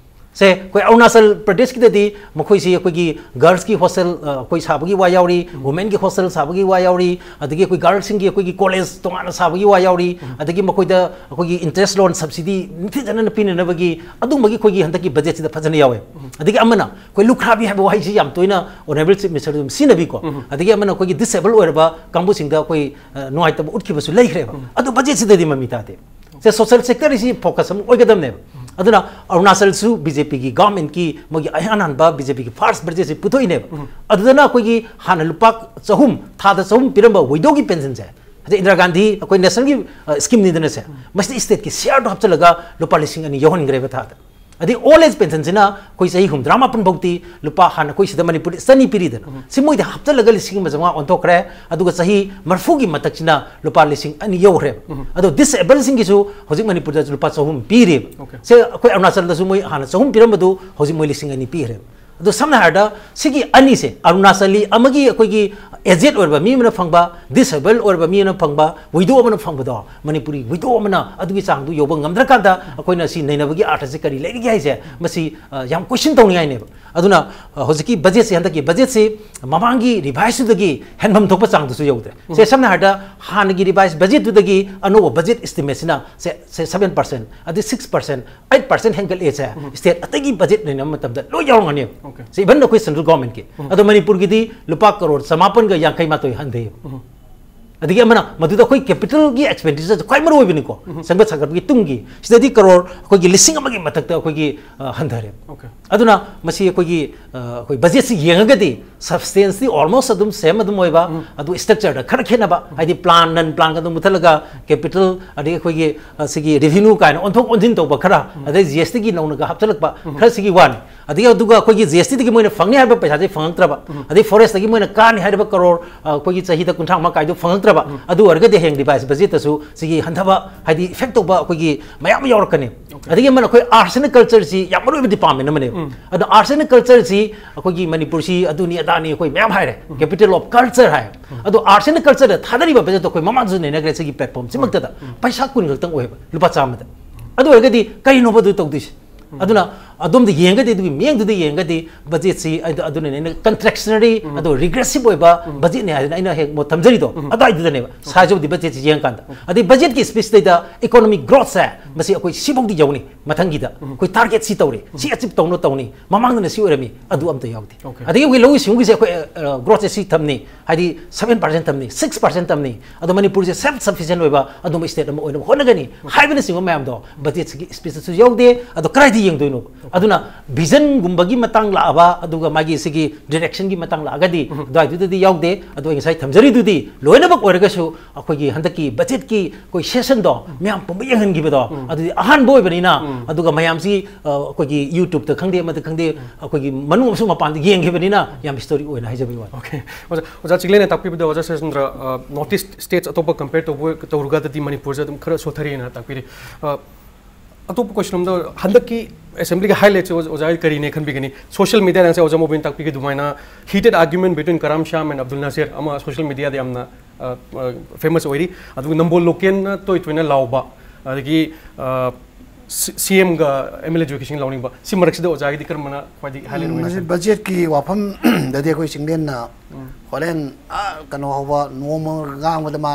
ꯁꯦ, ꯑꯩꯈꯣꯏ ꯑꯔꯨꯅꯥꯆꯜ ꯄ꯭ꯔꯗꯦꯁꯀꯤꯗꯗꯤ ꯃꯈꯣꯏꯁꯤ ꯑꯩꯈꯣꯏꯒꯤ ꯒꯔꯜꯁꯀꯤ ꯍꯣꯁꯇꯦꯜ, ꯑ, ꯑꯩꯈꯣꯏ ꯁꯥꯕꯒꯤ ꯋꯥ ꯌꯥꯎꯔꯤ, ꯋꯨꯃꯦꯟꯒꯤ ꯍꯣꯁꯇꯦꯜ ꯁꯥꯕꯒꯤ ꯋꯥ ꯌꯥꯎꯔꯤ, ꯑꯗꯒꯤ ꯑꯩꯈꯣꯏ ꯒꯔꯜꯁꯤꯡꯒꯤ ꯑꯩꯈꯣꯏꯒꯤ ꯀꯣꯂꯦꯖ ꯇꯣꯉꯥꯟꯅ ꯁꯥꯕꯒꯤ ꯋꯥ ꯌꯥꯎꯔꯤ, ꯑꯗꯒꯤ ꯃꯈꯣꯏꯗ ꯑꯩꯈꯣꯏꯒꯤ ꯏꯟꯇꯔꯦꯁ ꯂꯣꯟ ꯁꯕꯁꯤꯗꯤ ꯅꯤꯡꯊꯤꯖꯅ ꯄꯤꯅꯅꯕꯒꯤ ꯑꯗꯨꯝꯕꯒꯤ ꯑꯩꯈꯣꯏꯒꯤ ꯍꯟꯗꯛꯀꯤ ꯕꯖꯦꯠꯁꯤꯗ ꯐꯖꯅ ꯌꯥꯎꯋꯦ꯫ ꯑꯗꯒꯤ ꯑꯃꯅ ꯑꯩꯈꯣꯏ ꯂꯨꯈ꯭ꯔꯥꯕꯤ ꯍꯥꯏꯕ ꯋꯥꯍꯩꯁꯤ ꯌꯥꯝ ꯇꯣꯏꯅ ꯑꯣꯅꯔꯦꯕꯜ ꯆꯤꯐ ꯃꯤꯅꯤꯁꯇꯔ ꯑꯗꯨꯝ ꯁꯤꯖꯤꯟꯅꯕꯤꯀꯣ꯫ ꯑꯗꯒꯤ ꯑꯃꯅ ꯑꯩꯈꯣꯏꯒꯤ ꯗꯤꯁꯑꯦꯕꯜ ꯑꯣꯏꯔꯕ ꯀꯥꯡꯕꯨꯁꯤꯡꯗ ꯑꯩꯈꯣꯏ, ꯑ, ꯅꯨꯡꯉꯥꯏꯇꯕ ꯎꯠꯈꯤꯕꯁꯨ ꯂꯩꯈ꯭ꯔꯦꯕ꯫ ꯑꯗꯣ ꯕꯖꯦꯠꯁꯤꯗꯗꯤ ꯃꯃꯤ ꯇꯥꯗꯦ꯫ ꯁꯦ, ꯁꯣꯁꯦꯜ ꯁꯦꯛꯇꯔꯁꯤ ꯐꯣꯀꯁ ꯑꯃ ꯑꯣꯏꯒꯗꯕꯅꯦꯕ꯫ ꯑꯗꯨꯅ ꯑꯔꯨꯅꯥꯆꯜꯁꯨ ꯕꯤ ꯖꯦ ꯄꯤꯒꯤ ꯒꯚꯔꯟꯃꯦꯟꯠꯀꯤ ꯃꯣꯏꯒꯤ ꯑꯍꯥꯟ ꯍꯥꯟꯕ ꯕꯤ ꯖꯦ ꯄꯤꯒꯤ ꯐꯥꯔꯁ ꯕꯖꯦꯠꯁꯤ ꯄꯨꯊꯣꯛꯏꯅꯦꯕ꯫ ꯑꯗꯨꯗꯅ ꯑꯩꯈꯣꯏꯒꯤ ꯍꯥꯟꯅ ꯂꯨꯄꯥ ꯆꯍꯨꯝ, ꯊꯥꯗ ꯆꯍꯨꯝ ꯄꯤꯔꯝꯕ ꯋꯤꯗꯣꯒꯤ ꯄꯦꯟꯁꯟꯁꯦ, ꯍꯧꯖꯤꯛ ꯏꯟꯗꯤꯔꯥ ꯒꯥꯟꯙꯤ ꯑꯩꯈꯣꯏ ꯅꯦꯁꯅꯦꯜꯒꯤ, ꯑ, ꯁ꯭ꯀꯤꯝꯅꯤꯗꯅ ꯁꯦ, ꯃꯁꯤꯗ ꯁ꯭ꯇꯦꯠꯀꯤ ꯁꯤꯌꯥꯔꯗꯣ ꯍꯥꯞꯆꯤꯜꯂꯒ ꯂꯨꯄꯥ ꯂꯤꯁꯤꯡ ꯑꯅꯤ ꯌꯧꯍꯟꯈ꯭ꯔꯦꯕ ꯊꯥꯗ꯫ ꯑꯗꯩ ꯑꯣꯜ ꯑꯦꯖ ꯄꯦꯟꯁꯟꯁꯤꯅ ꯑꯩꯈꯣꯏ ꯆꯍꯤ ꯍꯨꯝꯗ꯭ꯔꯥ ꯃꯥꯄꯟ ꯐꯥꯎꯗꯤ ꯂꯨꯄꯥ, ꯍꯥꯟꯅ ꯑꯩꯈꯣꯏ ꯁꯤꯗ ꯃꯅꯤꯄꯨꯔꯗ ꯆꯅꯤ ꯄꯤꯔꯤꯗꯅ, ꯁꯤ ꯃꯣꯏꯗ ꯍꯥꯞꯆꯤꯜꯂꯒ ꯂꯤꯁꯤꯡ ꯑꯃ ꯆꯥꯝꯃꯉꯥ ꯑꯣꯟꯊꯣꯛꯈ꯭ꯔꯦ꯫ ꯑꯗꯨꯒ ꯆꯍꯤ ꯃꯔꯤꯐꯨꯒꯤ ꯃꯊꯛꯁꯤꯅ ꯂꯨꯄꯥ ꯂꯤꯁꯤꯡ ꯑꯅꯤ ꯌꯧꯈ꯭ꯔꯦꯕ꯫ ꯑꯗꯣ ꯗꯤꯁꯑꯦꯕꯜꯁꯤꯡꯒꯤꯁꯨ ꯍꯧꯖꯤꯛ ꯃꯅꯤꯄꯨꯔꯗ ꯂꯨꯄꯥ ꯆꯍꯨꯝ ꯄꯤꯔꯤꯕ꯫ ꯁꯦ, ꯑꯩꯈꯣꯏ ꯑꯔꯨꯅꯥꯆꯜꯗꯁꯨ ꯃꯣꯏ ꯍꯥꯟꯅ ꯆꯍꯨꯝ ꯄꯤꯔꯝꯕꯗꯨ ꯍꯧꯖꯤꯛ ꯃꯣꯏ ꯂꯤꯁꯤꯡ ꯑꯅꯤ ꯄꯤꯈ꯭ꯔꯦꯕ꯫ ꯑꯗꯣ ꯁꯝꯅ ꯍꯥꯏꯔꯕꯗ ꯁꯤꯒꯤ ꯑꯅꯤꯁꯦ, ꯑꯔꯨꯅꯥꯆꯂꯤ ꯑꯃꯒꯤ ꯑꯩꯈꯣꯏꯒꯤ ꯑꯦꯖꯦꯠ ꯑꯣꯏꯔꯕ ꯃꯤ ꯑꯃꯅ ꯐꯪꯕ, ꯗꯤꯁꯑꯦꯕꯜ ꯑꯣꯏꯔꯕ ꯃꯤ ꯑꯃꯅ ꯐꯪꯕ, ꯋꯤꯗꯣ ꯑꯃꯅ ꯐꯪꯕꯗꯣ, ꯃꯅꯤꯄꯨꯔꯤ ꯋꯤꯗꯣ ꯑꯃꯅ ꯑꯗꯨꯒꯤ ꯆꯥꯡꯗꯨ ꯌꯧꯕ ꯉꯝꯗ꯭ꯔꯀꯥꯟꯗ ꯑꯩꯈꯣꯏꯅ ꯁꯤ ꯅꯩꯅꯕꯒꯤ ꯑꯥꯔꯊꯁꯦ ꯀꯔꯤ ꯂꯩꯔꯤꯒꯦ ꯍꯥꯏꯁꯦ, ꯃꯁꯤ, ꯑ, ꯌꯥꯝ ꯀꯣꯏꯁꯟ ꯇꯧꯅꯤꯡꯉꯥꯏꯅꯦꯕ꯫ ꯑꯗꯨꯅ, ꯑ, ꯍꯧꯖꯤꯛꯀꯤ ꯕꯖꯦꯠꯁꯦ, ꯍꯟꯗꯛꯀꯤ ꯕꯖꯦꯠꯁꯤ ꯃꯃꯥꯡꯒꯤ ꯔꯤꯚꯥꯏꯁꯇꯨꯗꯒꯤ ꯍꯦꯟꯐꯝ ꯊꯣꯛꯄ ꯆꯥꯡꯗꯨꯁꯨ ꯌꯧꯗ꯭ꯔꯦ꯫ ꯁꯦ, ꯁꯝꯅ ꯍꯥꯏꯔꯕꯗ ꯍꯥꯟꯅꯒꯤ ꯔꯤꯚꯥꯏꯁ ꯕꯖꯦꯠꯇꯨꯗꯒꯤ ꯑꯅꯧꯕ ꯕꯖꯦꯠ ꯏꯁꯇꯤꯃꯦꯠꯁꯤꯅ ꯁꯦ, ꯁꯦ, ꯁꯚꯦꯟ ꯄꯥꯔꯁꯦꯟ, ꯑꯗꯩ ꯁꯤꯛꯁ ꯄꯥꯔꯁꯦꯟ, ꯑꯩꯠ ꯄꯥꯔꯁꯦꯟ ꯍꯦꯟꯒꯠꯂꯛꯑꯦꯁꯦ, ꯁ꯭ꯇꯦꯠ ꯑꯇꯩꯒꯤ ꯕꯖꯦꯠ ꯅꯩꯅꯕ ꯃꯇꯝꯗ ꯂꯣꯏ ꯌꯥꯎꯔꯝꯒꯅꯦꯕ꯫ ꯁꯦ, ꯏꯚꯟ ꯑꯩꯈꯣꯏ ꯁꯦꯟꯇ꯭ꯔꯦꯜ ꯒꯣꯔꯃꯦꯟꯠꯀꯤ꯫ ꯑꯗꯣ ꯃꯅꯤꯄꯨꯔꯒꯤꯗꯤ ꯂꯨꯄꯥ ꯀꯔꯣꯔ ꯆꯃꯥꯄꯟꯒ ꯌꯥꯡꯈꯩ ꯃꯥꯊꯣꯏ ꯍꯟꯊꯩꯌꯦꯕ꯫ ꯑꯗꯒꯤ ꯑꯃꯅ ꯃꯗꯨꯗ ꯑꯩꯈꯣꯏ ꯀꯦꯄꯤꯇꯦꯜꯒꯤ ꯑꯦꯛꯁꯄꯦꯟꯗꯤꯆꯔꯁꯦ ꯈ꯭ꯋꯥꯏ ꯃꯔꯨ ꯑꯣꯏꯕꯅꯤꯀꯣ, ꯁꯦꯝꯒꯠ ꯁꯥꯒꯠꯄꯒꯤ ꯇꯨꯡꯒꯤ, ꯁꯤꯗꯗꯤ ꯀꯔꯣꯔ ꯑꯩꯈꯣꯏꯒꯤ ꯂꯤꯁꯤꯡ ꯑꯃꯒꯤ ꯃꯊꯛꯇ ꯑꯩꯈꯣꯏꯒꯤ, ꯑ, ꯍꯟꯊꯔꯦ꯫ Okay. ꯑꯗꯨꯅ ꯃꯁꯤ ꯑꯩꯈꯣꯏꯒꯤ, ꯑ, ꯑꯩꯈꯣꯏ ꯕꯖꯦꯠꯁꯤ ꯌꯦꯡꯉꯒꯗꯤ ꯁꯕꯁꯇꯦꯟꯁꯇꯤ ꯑꯣꯜꯃꯣꯁ ꯑꯗꯨꯝ ꯁꯦꯝ ꯑꯗꯨꯝ ꯑꯣꯏꯕ, ꯑꯗꯨ ꯁ꯭ꯇ꯭ꯔꯛꯆꯔꯗ ꯈꯔ ꯈꯦꯠꯅꯕ, ꯍꯥꯏꯗꯤ ꯄ꯭ꯂꯥꯟ ꯅꯟ ꯄ꯭ꯂꯥꯟꯒ ꯑꯗꯨꯝ ꯃꯨꯊꯠꯂꯒ ꯀꯦꯄꯤꯇꯦꯜ ꯑꯗꯒꯤ ꯑꯩꯈꯣꯏꯒꯤ, ꯑ, ꯁꯤꯒꯤ ꯔꯦꯚꯤꯅ꯭ꯌꯨ ꯀꯥꯏꯅ ꯑꯣꯟꯊꯣꯛ ꯑꯣꯟꯁꯤꯟ ꯇꯧꯕ ꯈꯔ, ꯑꯗꯩ ꯖꯤ ꯑꯦꯁ ꯇꯤꯒꯤ ꯅꯧꯅꯒ ꯍꯥꯞꯆꯤꯜꯂꯛꯄ ꯈꯔ ꯁꯤꯒꯤ ꯋꯥꯅꯤ꯫ ꯑꯗꯒꯤ ꯑꯗꯨꯒ ꯑꯩꯈꯣꯏꯒꯤ ꯖꯤ ꯑꯦꯁ ꯇꯤꯗꯒꯤ ꯃꯣꯏꯅ ꯐꯪꯅꯤ ꯍꯥꯏꯕ ꯄꯩꯁꯥꯁꯦ ꯐꯪꯉꯛꯇ꯭ꯔꯕ, ꯑꯗꯩ ꯐꯣꯔꯦꯁꯇꯒꯤ ꯃꯣꯏꯅ ꯀꯥꯅꯤ ꯍꯥꯏꯔꯤꯕ ꯀꯔꯣꯔ, ꯑ, ꯑꯩꯈꯣꯏꯒꯤ ꯆꯍꯤꯗ ꯀꯨꯟꯊ꯭ꯔꯥ ꯃꯉꯥ ꯀꯥꯏꯗꯣ ꯐꯪꯉꯛꯇ꯭ꯔꯕ, ꯑꯗꯨ ꯑꯣꯏꯔꯒꯗꯤ ꯍꯌꯦꯡ ꯔꯤꯚꯥꯏꯁ ꯕꯖꯦꯠꯇꯁꯨ ꯁꯤꯒꯤ ꯍꯟꯊꯕ, ꯍꯥꯏꯗꯤ ꯏꯐꯦꯛ ꯇꯧꯕ ꯑꯩꯈꯣꯏꯒꯤ ꯃꯌꯥꯝ ꯑꯃ ꯌꯥꯎꯔꯛꯀꯅꯤ꯫ ꯑꯗꯒꯤ ꯑꯃꯅ ꯑꯩꯈꯣꯏ ꯑꯥꯔꯠꯁ ꯑꯦꯟ ꯀꯜꯆꯔꯁꯤ ꯌꯥꯝ ꯃꯔꯨ ꯑꯣꯏꯕ ꯗꯤꯄꯥꯔꯠꯃꯦꯟ ꯑꯃꯅꯦꯕ꯫ ꯑꯗꯣ ꯑꯥꯔꯠꯁ ꯑꯦꯟ ꯀꯜꯆꯔꯁꯤ ꯑꯩꯈꯣꯏꯒꯤ ꯃꯅꯤꯄꯨꯔꯁꯤ ꯑꯗꯨꯅꯤ ꯑꯗꯥꯅꯤ ꯑꯩꯈꯣꯏ ꯃꯌꯥꯝ ꯍꯥꯏꯔꯦ, ꯀꯦꯄꯤꯇꯦꯜ ꯑꯣꯐ ꯀꯜꯆꯔ ꯍꯥꯏ꯫ ꯑꯗꯣ ꯑꯥꯔꯠꯁ ꯑꯦꯟ ꯀꯜꯆꯔꯗ ꯊꯥꯗꯔꯤꯕ ꯕꯖꯦꯠꯇꯣ ꯑꯩꯈꯣꯏ ꯃꯃꯥꯡꯗꯁꯨ ꯅꯩꯅꯈ꯭ꯔꯦ, ꯁꯤꯒꯤ ꯄ꯭ꯂꯦꯠꯐꯣꯝ ꯁꯤꯃꯛꯇꯗ ꯄꯩꯁꯥ ꯀꯨꯟ ꯈꯛꯇꯪ ꯑꯣꯏꯌꯦꯕ, ꯂꯨꯄꯥ ꯆꯥꯝꯃꯗ꯫ ꯑꯗꯨ ꯑꯣꯏꯔꯒꯗꯤ ꯀꯔꯤꯅꯣꯕ ꯑꯗꯨ ꯇꯧꯗꯣꯏꯁꯦ? ꯑꯗꯨꯅ ꯑꯗꯣꯝꯗ ꯌꯦꯡꯉꯒꯗꯤ, ꯑꯗꯨꯒꯤ ꯃꯤꯠꯌꯦꯡꯗꯨꯗ ꯌꯦꯡꯉꯒꯗꯤ ꯕꯖꯦꯠꯁꯤ ꯑꯗꯨ, ꯑꯗꯨꯅꯅꯦ ꯑꯩꯅ ꯀꯟꯇ꯭ꯔꯦꯛꯁꯅꯔꯤ, ꯑꯗꯣ ꯔꯤꯒ꯭ꯔꯦꯁꯤꯞ ꯑꯣꯏꯕ ꯕꯖꯦꯠꯅꯦ ꯍꯥꯏꯗꯅ ꯑꯩꯅ ꯍꯦꯛ ꯃꯣꯠ ꯊꯝꯖꯔꯤꯗꯣ꯫ ꯑꯗꯨꯋꯥꯏꯗꯨꯗꯅꯦꯕ ꯁꯥꯏꯖ ꯑꯣꯐ ꯗꯤ ꯕꯖꯦꯠꯁꯤ ꯌꯦꯡꯀꯥꯟꯗ꯫ ꯑꯗꯩ ꯕꯖꯦꯠꯀꯤ ꯁ꯭ꯄꯤꯆꯇꯩꯗ ꯏꯀꯣꯅꯣꯃꯤꯛ ꯒ꯭ꯔꯣꯠꯁꯦ ꯃꯁꯤ ꯑꯩꯈꯣꯏ ꯁꯤꯐꯥꯎꯗꯤ ꯌꯧꯅꯤ, ꯃꯊꯪꯒꯤꯗ ꯑꯩꯈꯣꯏ ꯇꯥꯔꯒꯦꯠ ꯁꯤ ꯇꯧꯔꯤ, ꯁꯤ ꯑꯆꯤꯞ ꯇꯧꯅ ꯇꯧꯅꯤ, ꯃꯃꯥꯡꯗꯅ ꯁꯤ ꯑꯣꯏꯔꯝꯃꯤ, ꯑꯗꯨ ꯑꯝꯇ ꯌꯥꯎꯗꯦ꯫ Okay. ꯑꯗꯒꯤ ꯑꯩꯈꯣꯏ ꯂꯧꯎ ꯁꯤꯡꯎꯒꯤꯁꯦ ꯑꯩꯈꯣꯏ, ꯑ, ꯒ꯭ꯔꯣꯠꯁꯦ ꯁꯤ ꯊꯝꯅꯤ, ꯍꯥꯏꯗꯤ ꯁꯚꯦꯟ ꯄꯥꯔꯁꯦꯟ ꯊꯝꯅꯤ, ꯁꯤꯛꯁ ꯄꯥꯔꯁꯦꯟ ꯊꯝꯅꯤ, ꯑꯗꯣ ꯃꯅꯤꯄꯨꯔꯁꯦ ꯁꯦꯜꯐ ꯁꯐꯤꯁꯤꯌꯦꯟ ꯑꯣꯏꯕ ꯑꯗꯨꯝꯕ ꯁ꯭ꯇꯦꯠ ꯑꯃ ꯑꯣꯏꯅꯕ ꯍꯣꯠꯅꯒꯅꯤ ꯍꯥꯏꯕꯅꯆꯤꯡꯕ ꯃꯌꯥꯝꯗꯣ ꯕꯖꯦꯠꯁꯤꯒꯤ ꯁ꯭ꯄꯤꯆꯇꯁꯨ ꯌꯥꯎꯗꯦ꯫ ꯑꯗꯣ ꯀꯗꯥꯏꯗ ꯌꯦꯡꯗꯣꯏꯅꯣ? ꯑꯗꯨꯅ ꯚꯤꯖꯟꯒꯨꯝꯕꯒꯤ ꯃꯇꯥꯡ ꯂꯥꯛꯑꯕ, ꯑꯗꯨꯒ ꯃꯥꯒꯤ ꯁꯤꯒꯤ ꯗꯤꯔꯦꯛꯁꯟꯒꯤ ꯃꯇꯥꯡ ꯂꯥꯛꯑꯒꯗꯤ ꯑꯗꯨꯋꯥꯏꯗꯨꯗꯗꯤ ꯌꯥꯎꯗꯦ꯫ ꯑꯗꯣ ꯑꯩ ꯉꯁꯥꯏ ꯊꯝꯖꯔꯤꯗꯨꯗꯤ ꯂꯣꯏꯅꯃꯛ ꯑꯣꯏꯔꯒꯁꯨ ꯑꯩꯈꯣꯏꯒꯤ ꯍꯟꯗꯛꯀꯤ ꯕꯖꯦꯠꯀꯤ ꯑꯩꯈꯣꯏ ꯁꯦꯁꯟꯗꯣ ꯃꯌꯥꯝ ꯄꯨꯝꯕ ꯌꯦꯡꯍꯟꯈꯤꯕꯗꯣ, ꯑꯗꯨꯗꯤ ꯑꯍꯥꯟꯕ ꯑꯣꯏꯕꯅꯤꯅ, ꯑꯗꯨꯒ ꯃꯌꯥꯝꯁꯤ, ꯑ, ꯑꯩꯈꯣꯏꯒꯤ YouTube-ꯇ ꯈꯪꯗꯦ, ꯑꯃꯗ ꯈꯪꯗꯦ, ꯑꯩꯈꯣꯏꯒꯤ ꯃꯅꯨꯡ ꯑꯃꯁꯨꯡ ꯃꯄꯥꯟꯗ ꯌꯦꯡꯈꯤꯕꯅꯤꯅ ꯌꯥꯝ ꯍꯤꯁꯇꯣꯔꯤꯛ ꯑꯣꯏꯅ ꯍꯥꯏꯖꯕꯒꯤ ꯋꯥꯅꯤ꯫ Okay. ꯑꯣꯖꯥ, ꯑꯣꯖꯥ ꯆꯤꯡꯂꯦꯟꯅ ꯇꯥꯛꯄꯤꯕꯗ, ꯑꯣꯖꯥ ꯁꯦꯁꯟꯗ꯭ꯔ, ꯑ, ꯅꯣꯔꯠ ꯏꯁ ꯁ꯭ꯇꯦꯠꯁ ꯑꯇꯣꯞꯄ ꯀꯝꯄꯦꯌꯔ ꯇꯧꯕ, ꯇꯧꯔꯨꯒꯗꯗꯤ ꯃꯅꯤꯄꯨꯔꯁꯦ ꯑꯗꯨꯝ ꯈꯔ ꯁꯣꯊꯔꯤꯅ ꯇꯥꯛꯄꯤꯔꯤ꯫ ꯑ, ꯑꯇꯣꯞꯄ ꯀꯣꯏꯁꯟ ꯑꯃꯗ, ꯍꯟꯗꯛꯀꯤ ꯑꯦꯁꯦꯝꯕ꯭ꯂꯤꯒꯤ ꯍꯥꯏꯂꯥꯏꯠꯁꯦ ꯑꯣꯖꯥ, ꯑꯣꯖꯥ ꯀꯔꯤꯅꯦ ꯈꯟꯕꯤꯒꯅꯤ? ꯁꯣꯁꯤꯌꯦꯜ ꯃꯤꯗꯤꯌꯥꯗ ꯉꯁꯥꯏ ꯑꯣꯖꯥ ꯃꯣꯕꯤꯟ ꯇꯥꯛꯄꯤꯒꯤ ꯑꯗꯨꯃꯥꯏꯅ heated argument between Karam Shyam and Abdul Nazir ꯑꯃ ꯁꯣꯁꯤꯌꯦꯜ ꯃꯤꯗꯤꯌꯥꯗ ꯌꯥꯝꯅ, ꯑ, ꯑ, ꯐꯦꯃꯁ ꯑꯣꯏꯔꯤ꯫ ꯑꯗꯨꯒ ꯅꯝꯕꯣꯜ ꯂꯣꯀꯦꯜꯅ ꯇꯣꯏ ꯇꯣꯏꯅ ꯂꯥꯎꯕ, ꯑꯗꯒꯤ, ꯑ, ꯁꯤ-, ꯁꯤ ꯑꯦꯝꯒ ꯑꯦꯝ ꯑꯦꯜ ꯑꯦ ꯖꯣꯏꯀꯤꯁꯟ ꯂꯥꯎꯅꯤꯡꯕ, ꯁꯤ ꯃꯔꯛꯁꯤꯗ ꯑꯣꯖꯥꯒꯤꯗꯤ ꯀꯔꯝꯕꯅ ꯈ꯭ꯋꯥꯏꯗꯒꯤ ꯍꯥꯏꯂꯥꯏꯠ ꯑꯣꯏꯅ ꯃꯁꯤ ꯈꯟꯕꯤ? ꯕꯖꯦꯠꯀꯤ ꯋꯥꯐꯝꯗꯗꯤ ꯑꯩꯈꯣꯏ ꯆꯤꯡꯂꯦꯟꯅ ꯍꯣꯔꯦꯟ, ꯑ, ꯀꯩꯅꯣ ꯍꯧꯕ ꯅꯣꯡꯃ ꯉꯥꯡꯕꯗ ꯃꯥ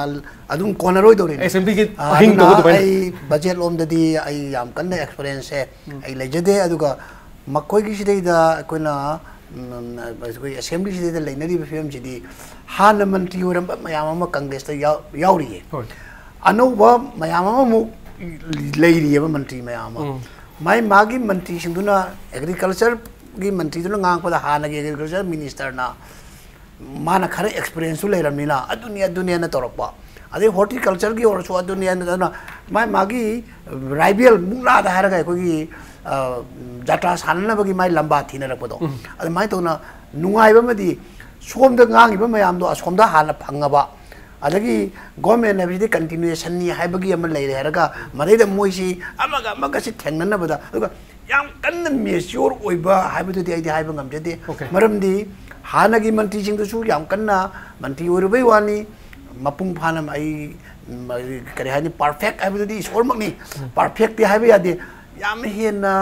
ꯑꯗꯨꯝ ꯀꯣꯟꯅꯔꯣꯏꯗꯧꯔꯤꯅꯦ꯫ ꯑꯦꯁꯦꯝꯕ꯭ꯂꯤꯒꯤ ꯑ, ꯑꯍꯤꯡ ꯑꯗꯨꯅ ꯇꯧꯕ ꯑꯗꯨꯃꯥꯏꯅ꯫ ꯑꯩ ꯕꯖꯦꯠ ꯂꯣꯝꯗꯗꯤ ꯑꯩ ꯌꯥꯝ ꯀꯟꯅ ꯑꯦꯛꯁꯄꯔꯤꯌꯦꯟꯁꯁꯦ ꯑꯩ ꯂꯩꯖꯗꯦ꯫ ꯑꯗꯨꯒ ꯃꯈꯣꯏꯒꯤꯁꯤꯗꯩꯗ ꯑꯩꯈꯣꯏꯅ ꯎꯝ, ꯑꯩꯈꯣꯏ ꯑꯦꯁꯦꯝꯕ꯭ꯂꯤꯁꯤꯗ ꯂꯩꯅꯔꯤꯕ ꯐꯤꯕꯝꯁꯤꯗꯤ ꯍꯥꯟꯅ ꯃꯟꯇ꯭ꯔꯤ ꯑꯣꯏꯔꯝꯕ ꯃꯌꯥꯝ ꯑꯃ ꯀꯪꯒ꯭ꯔꯦꯁꯇ ꯌꯥꯎ- ꯌꯥꯎꯔꯤꯌꯦ꯫ ꯍꯣꯏ꯫ ꯑꯅꯧꯕ ꯃꯌꯥꯝ ꯑꯃꯃꯨꯛ ꯂꯩꯔꯤꯑꯕ, ꯃꯟꯇ꯭ꯔꯤ ꯃꯌꯥꯝ ꯑꯃ꯫ ꯎꯝ꯫ ꯃꯥꯏ ꯃꯥꯒꯤ ꯃꯟꯇ꯭ꯔꯤꯁꯤꯡꯗꯨꯅ, ꯑꯦꯒ꯭ꯔꯤꯀꯜꯆꯔꯒꯤ ꯃꯟꯇ꯭ꯔꯤꯗꯨꯅ ꯉꯥꯡꯉꯛꯄꯗ ꯍꯥꯟꯅꯒꯤ ꯑꯦꯒ꯭ꯔꯤꯀꯜꯆꯔ ꯃꯤꯅꯤꯁꯇꯔꯅ ꯃꯥꯅ ꯈꯔ ꯑꯦꯛꯁꯄꯤꯔꯤꯌꯦꯟꯁꯁꯨ ꯂꯩꯔꯕꯅꯤꯅ ꯑꯗꯨꯅꯤ ꯑꯗꯨꯅꯦꯅ ꯇꯧꯔꯛꯄ, ꯑꯗꯩ ꯍꯣꯔꯇꯤꯀꯜꯆꯔꯒꯤ ꯑꯣꯏꯔꯁꯨ ꯑꯗꯨꯅꯤ ꯑꯗꯨꯅ ꯃꯥꯏ ꯃꯥꯒꯤ ꯔꯥꯏꯕꯦꯜ ꯃꯨꯛꯅꯥꯗ ꯍꯥꯏꯔꯒ ꯑꯩꯈꯣꯏꯒꯤ, ꯑ, ꯖꯥꯇ꯭ꯔꯥ ꯁꯥꯟꯅꯅꯕꯒꯤ ꯃꯥꯏ ꯂꯝꯕꯥ ꯊꯤꯅꯔꯛꯄꯗꯣ, ꯎꯝ꯫ ꯑꯗꯨꯃꯥꯏꯅ ꯇꯧꯅ ꯅꯨꯡꯉꯥꯏꯕ ꯑꯃꯗꯤ ꯁꯣꯝꯗ ꯉꯥꯡꯉꯤꯕ ꯃꯌꯥꯝꯗꯣ ꯑꯁꯣꯝꯗ ꯍꯥꯟꯅ ꯐꯪꯉꯕ, ꯑꯗꯒꯤ ꯒꯣꯔꯃꯦꯟ ꯍꯥꯏꯕꯁꯤꯗꯤ ꯀꯟꯇꯤꯅ꯭ꯌꯨꯑꯦꯁꯟꯅꯤ ꯍꯥꯏꯕꯒꯤ ꯑꯃ ꯂꯩꯔꯦ ꯍꯥꯏꯔꯒ ꯃꯗꯩꯗ ꯃꯣꯏꯁꯤ ꯑꯃꯒ ꯑꯃꯒꯁꯤ ꯊꯦꯡꯅꯅꯕꯗ, ꯑꯗꯨꯒ ꯌꯥꯝ ꯀꯟꯅ ꯃꯦꯆ꯭ꯌꯣꯔ ꯑꯣꯏꯕ ꯍꯥꯏꯕꯗꯨꯗꯤ ꯑꯩꯗꯤ ꯍꯥꯏꯕ ꯉꯝꯖꯗꯦ꯫ Okay. ꯃꯔꯝꯗꯤ ꯍꯥꯟꯅꯒꯤ ꯃꯟꯇ꯭ꯔꯤꯁꯤꯡꯗꯨꯁꯨ ꯌꯥꯝ ꯀꯟꯅ ꯃꯟꯇ꯭ꯔꯤ ꯑꯣꯏꯔꯨꯕꯩ ꯋꯥꯅꯤ, ꯃꯄꯨꯡ ꯐꯥꯅ ꯑꯩ, ꯎꯝ, ꯀꯔꯤ ꯍꯥꯏꯅꯤ, ꯄꯔꯐꯦꯛ ꯍꯥꯏꯕꯗꯨꯗꯤ ꯏꯁꯣꯔꯃꯛꯅꯤ꯫ ꯄꯔꯐꯦꯛꯇꯤ ꯍꯥꯏꯕ ꯌꯥꯗꯦ꯫ ꯌꯥꯝ ꯍꯦꯟꯅ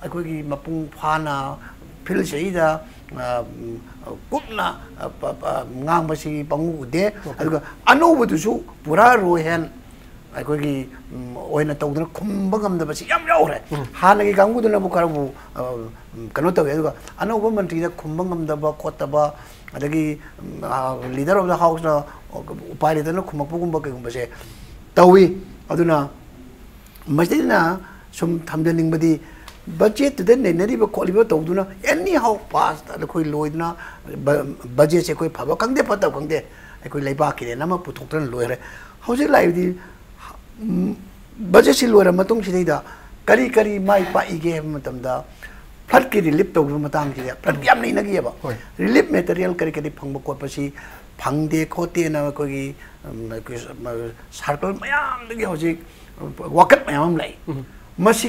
ꯑꯩꯈꯣꯏꯒꯤ ꯃꯄꯨꯡ ꯐꯥꯅ ꯐꯤꯜꯁꯤꯗꯩꯗ, ꯑ, ꯎꯝ, ꯀꯨꯞꯅ, ꯑ, ꯄ- ꯄ- ꯉꯥꯡꯕꯁꯤ ꯄꯪꯎ ꯎꯗꯦ꯫ Okay. ꯑꯗꯨꯒ ꯑꯅꯧꯕꯗꯨꯁꯨ ꯄꯨꯔꯥ ꯔꯣ ꯍꯦꯟ ꯑꯩꯈꯣꯏꯒꯤ, ꯎꯝ, ꯑꯣꯏꯅ ꯇꯧꯗꯅ ꯈꯨꯝꯕ ꯉꯝꯗꯕꯁꯤ ꯌꯥꯝ ꯌꯥꯎꯈ꯭ꯔꯦ꯫ ꯎꯝ꯫ ꯍꯥꯟꯅꯒꯤ ꯀꯥꯡꯕꯨꯗꯨꯅꯕꯨ ꯈꯔꯕꯨ, ꯑ, ꯎꯝ, ꯀꯩꯅꯣ ꯇꯧꯋꯤ, ꯑꯗꯨꯒ ꯑꯅꯧꯕ ꯃꯟꯇ꯭ꯔꯤꯗ ꯈꯨꯝꯕ ꯉꯝꯗꯕ ꯈꯣꯠꯇꯕ, ꯑꯗꯒꯤ, ꯎꯝ, ꯑ, Leader of the Houseꯅ ꯎꯄꯥꯏ ꯂꯩꯇꯅ ꯈꯨꯝꯃꯛꯄꯒꯨꯝꯕ ꯀꯩꯒꯨꯝꯕꯁꯦ ꯇꯧꯋꯤ꯫ ꯑꯗꯨꯅ ꯃꯁꯤꯗꯩꯅ ꯁꯨꯝ ꯊꯝꯖꯅꯤꯡꯕꯗꯤ, ꯕꯖꯦꯠꯇꯨꯗ ꯅꯩꯅꯔꯤꯕ ꯈꯣꯠꯂꯤꯕ ꯇꯧꯗꯨꯅ ꯑꯦꯅꯤ ꯍꯥꯎ ꯄꯥꯁ ꯑꯩꯈꯣꯏ ꯂꯣꯏꯗꯅ ꯕ- ꯕꯖꯦꯠꯁꯦ ꯑꯩꯈꯣꯏ ꯐꯕ ꯈꯪꯗꯦ ꯐꯠꯇꯕ ꯈꯪꯗꯦ, ꯑꯩꯈꯣꯏ ꯂꯩꯕꯥꯛꯀꯤꯅꯦꯅ ꯑꯃ ꯄꯨꯊꯣꯛꯇꯅ ꯂꯣꯏꯔꯦ꯫ ꯍꯧꯖꯤꯛ ꯂꯥꯛꯏꯕꯗꯤ, ꯎꯝ, ꯕꯖꯦꯠꯁꯤ ꯂꯣꯏꯔ ꯃꯇꯨꯡꯁꯤꯗꯩꯗ ꯀꯔꯤ ꯀꯔꯤ ꯃꯥꯏ ꯄꯥꯛꯏꯒꯦ ꯍꯥꯏꯕ ꯃꯇꯝꯗ, ꯐ꯭ꯂꯠꯀꯤ ꯔꯤꯂꯤꯞ ꯇꯧꯈꯤꯕ ꯃꯇꯥꯡꯁꯤꯗ ꯐ꯭ꯂꯠꯀꯤ ꯌꯥꯝ ꯅꯩꯅꯈꯤꯑꯕ꯫ ꯍꯣꯏ꯫ ꯔꯤꯂꯤꯞ ꯃꯦꯇꯔꯤꯌꯦꯜ ꯀꯔꯤ ꯀꯔꯤ ꯐꯪꯕ ꯈꯣꯠꯄꯁꯤ ꯐꯪꯗꯦ ꯈꯣꯠꯇꯦꯅ ꯑꯩꯈꯣꯏꯒꯤ, ꯎꯝ, ꯑꯩꯈꯣꯏ ꯁꯥꯔꯀꯜ ꯃꯌꯥꯝꯗꯒꯤ ꯍꯧꯖꯤꯛ ꯋꯥꯀꯠ ꯃꯌꯥꯝ ꯑꯃ ꯂꯥꯛꯏ꯫ ꯎꯝ꯫ ꯃꯁꯤ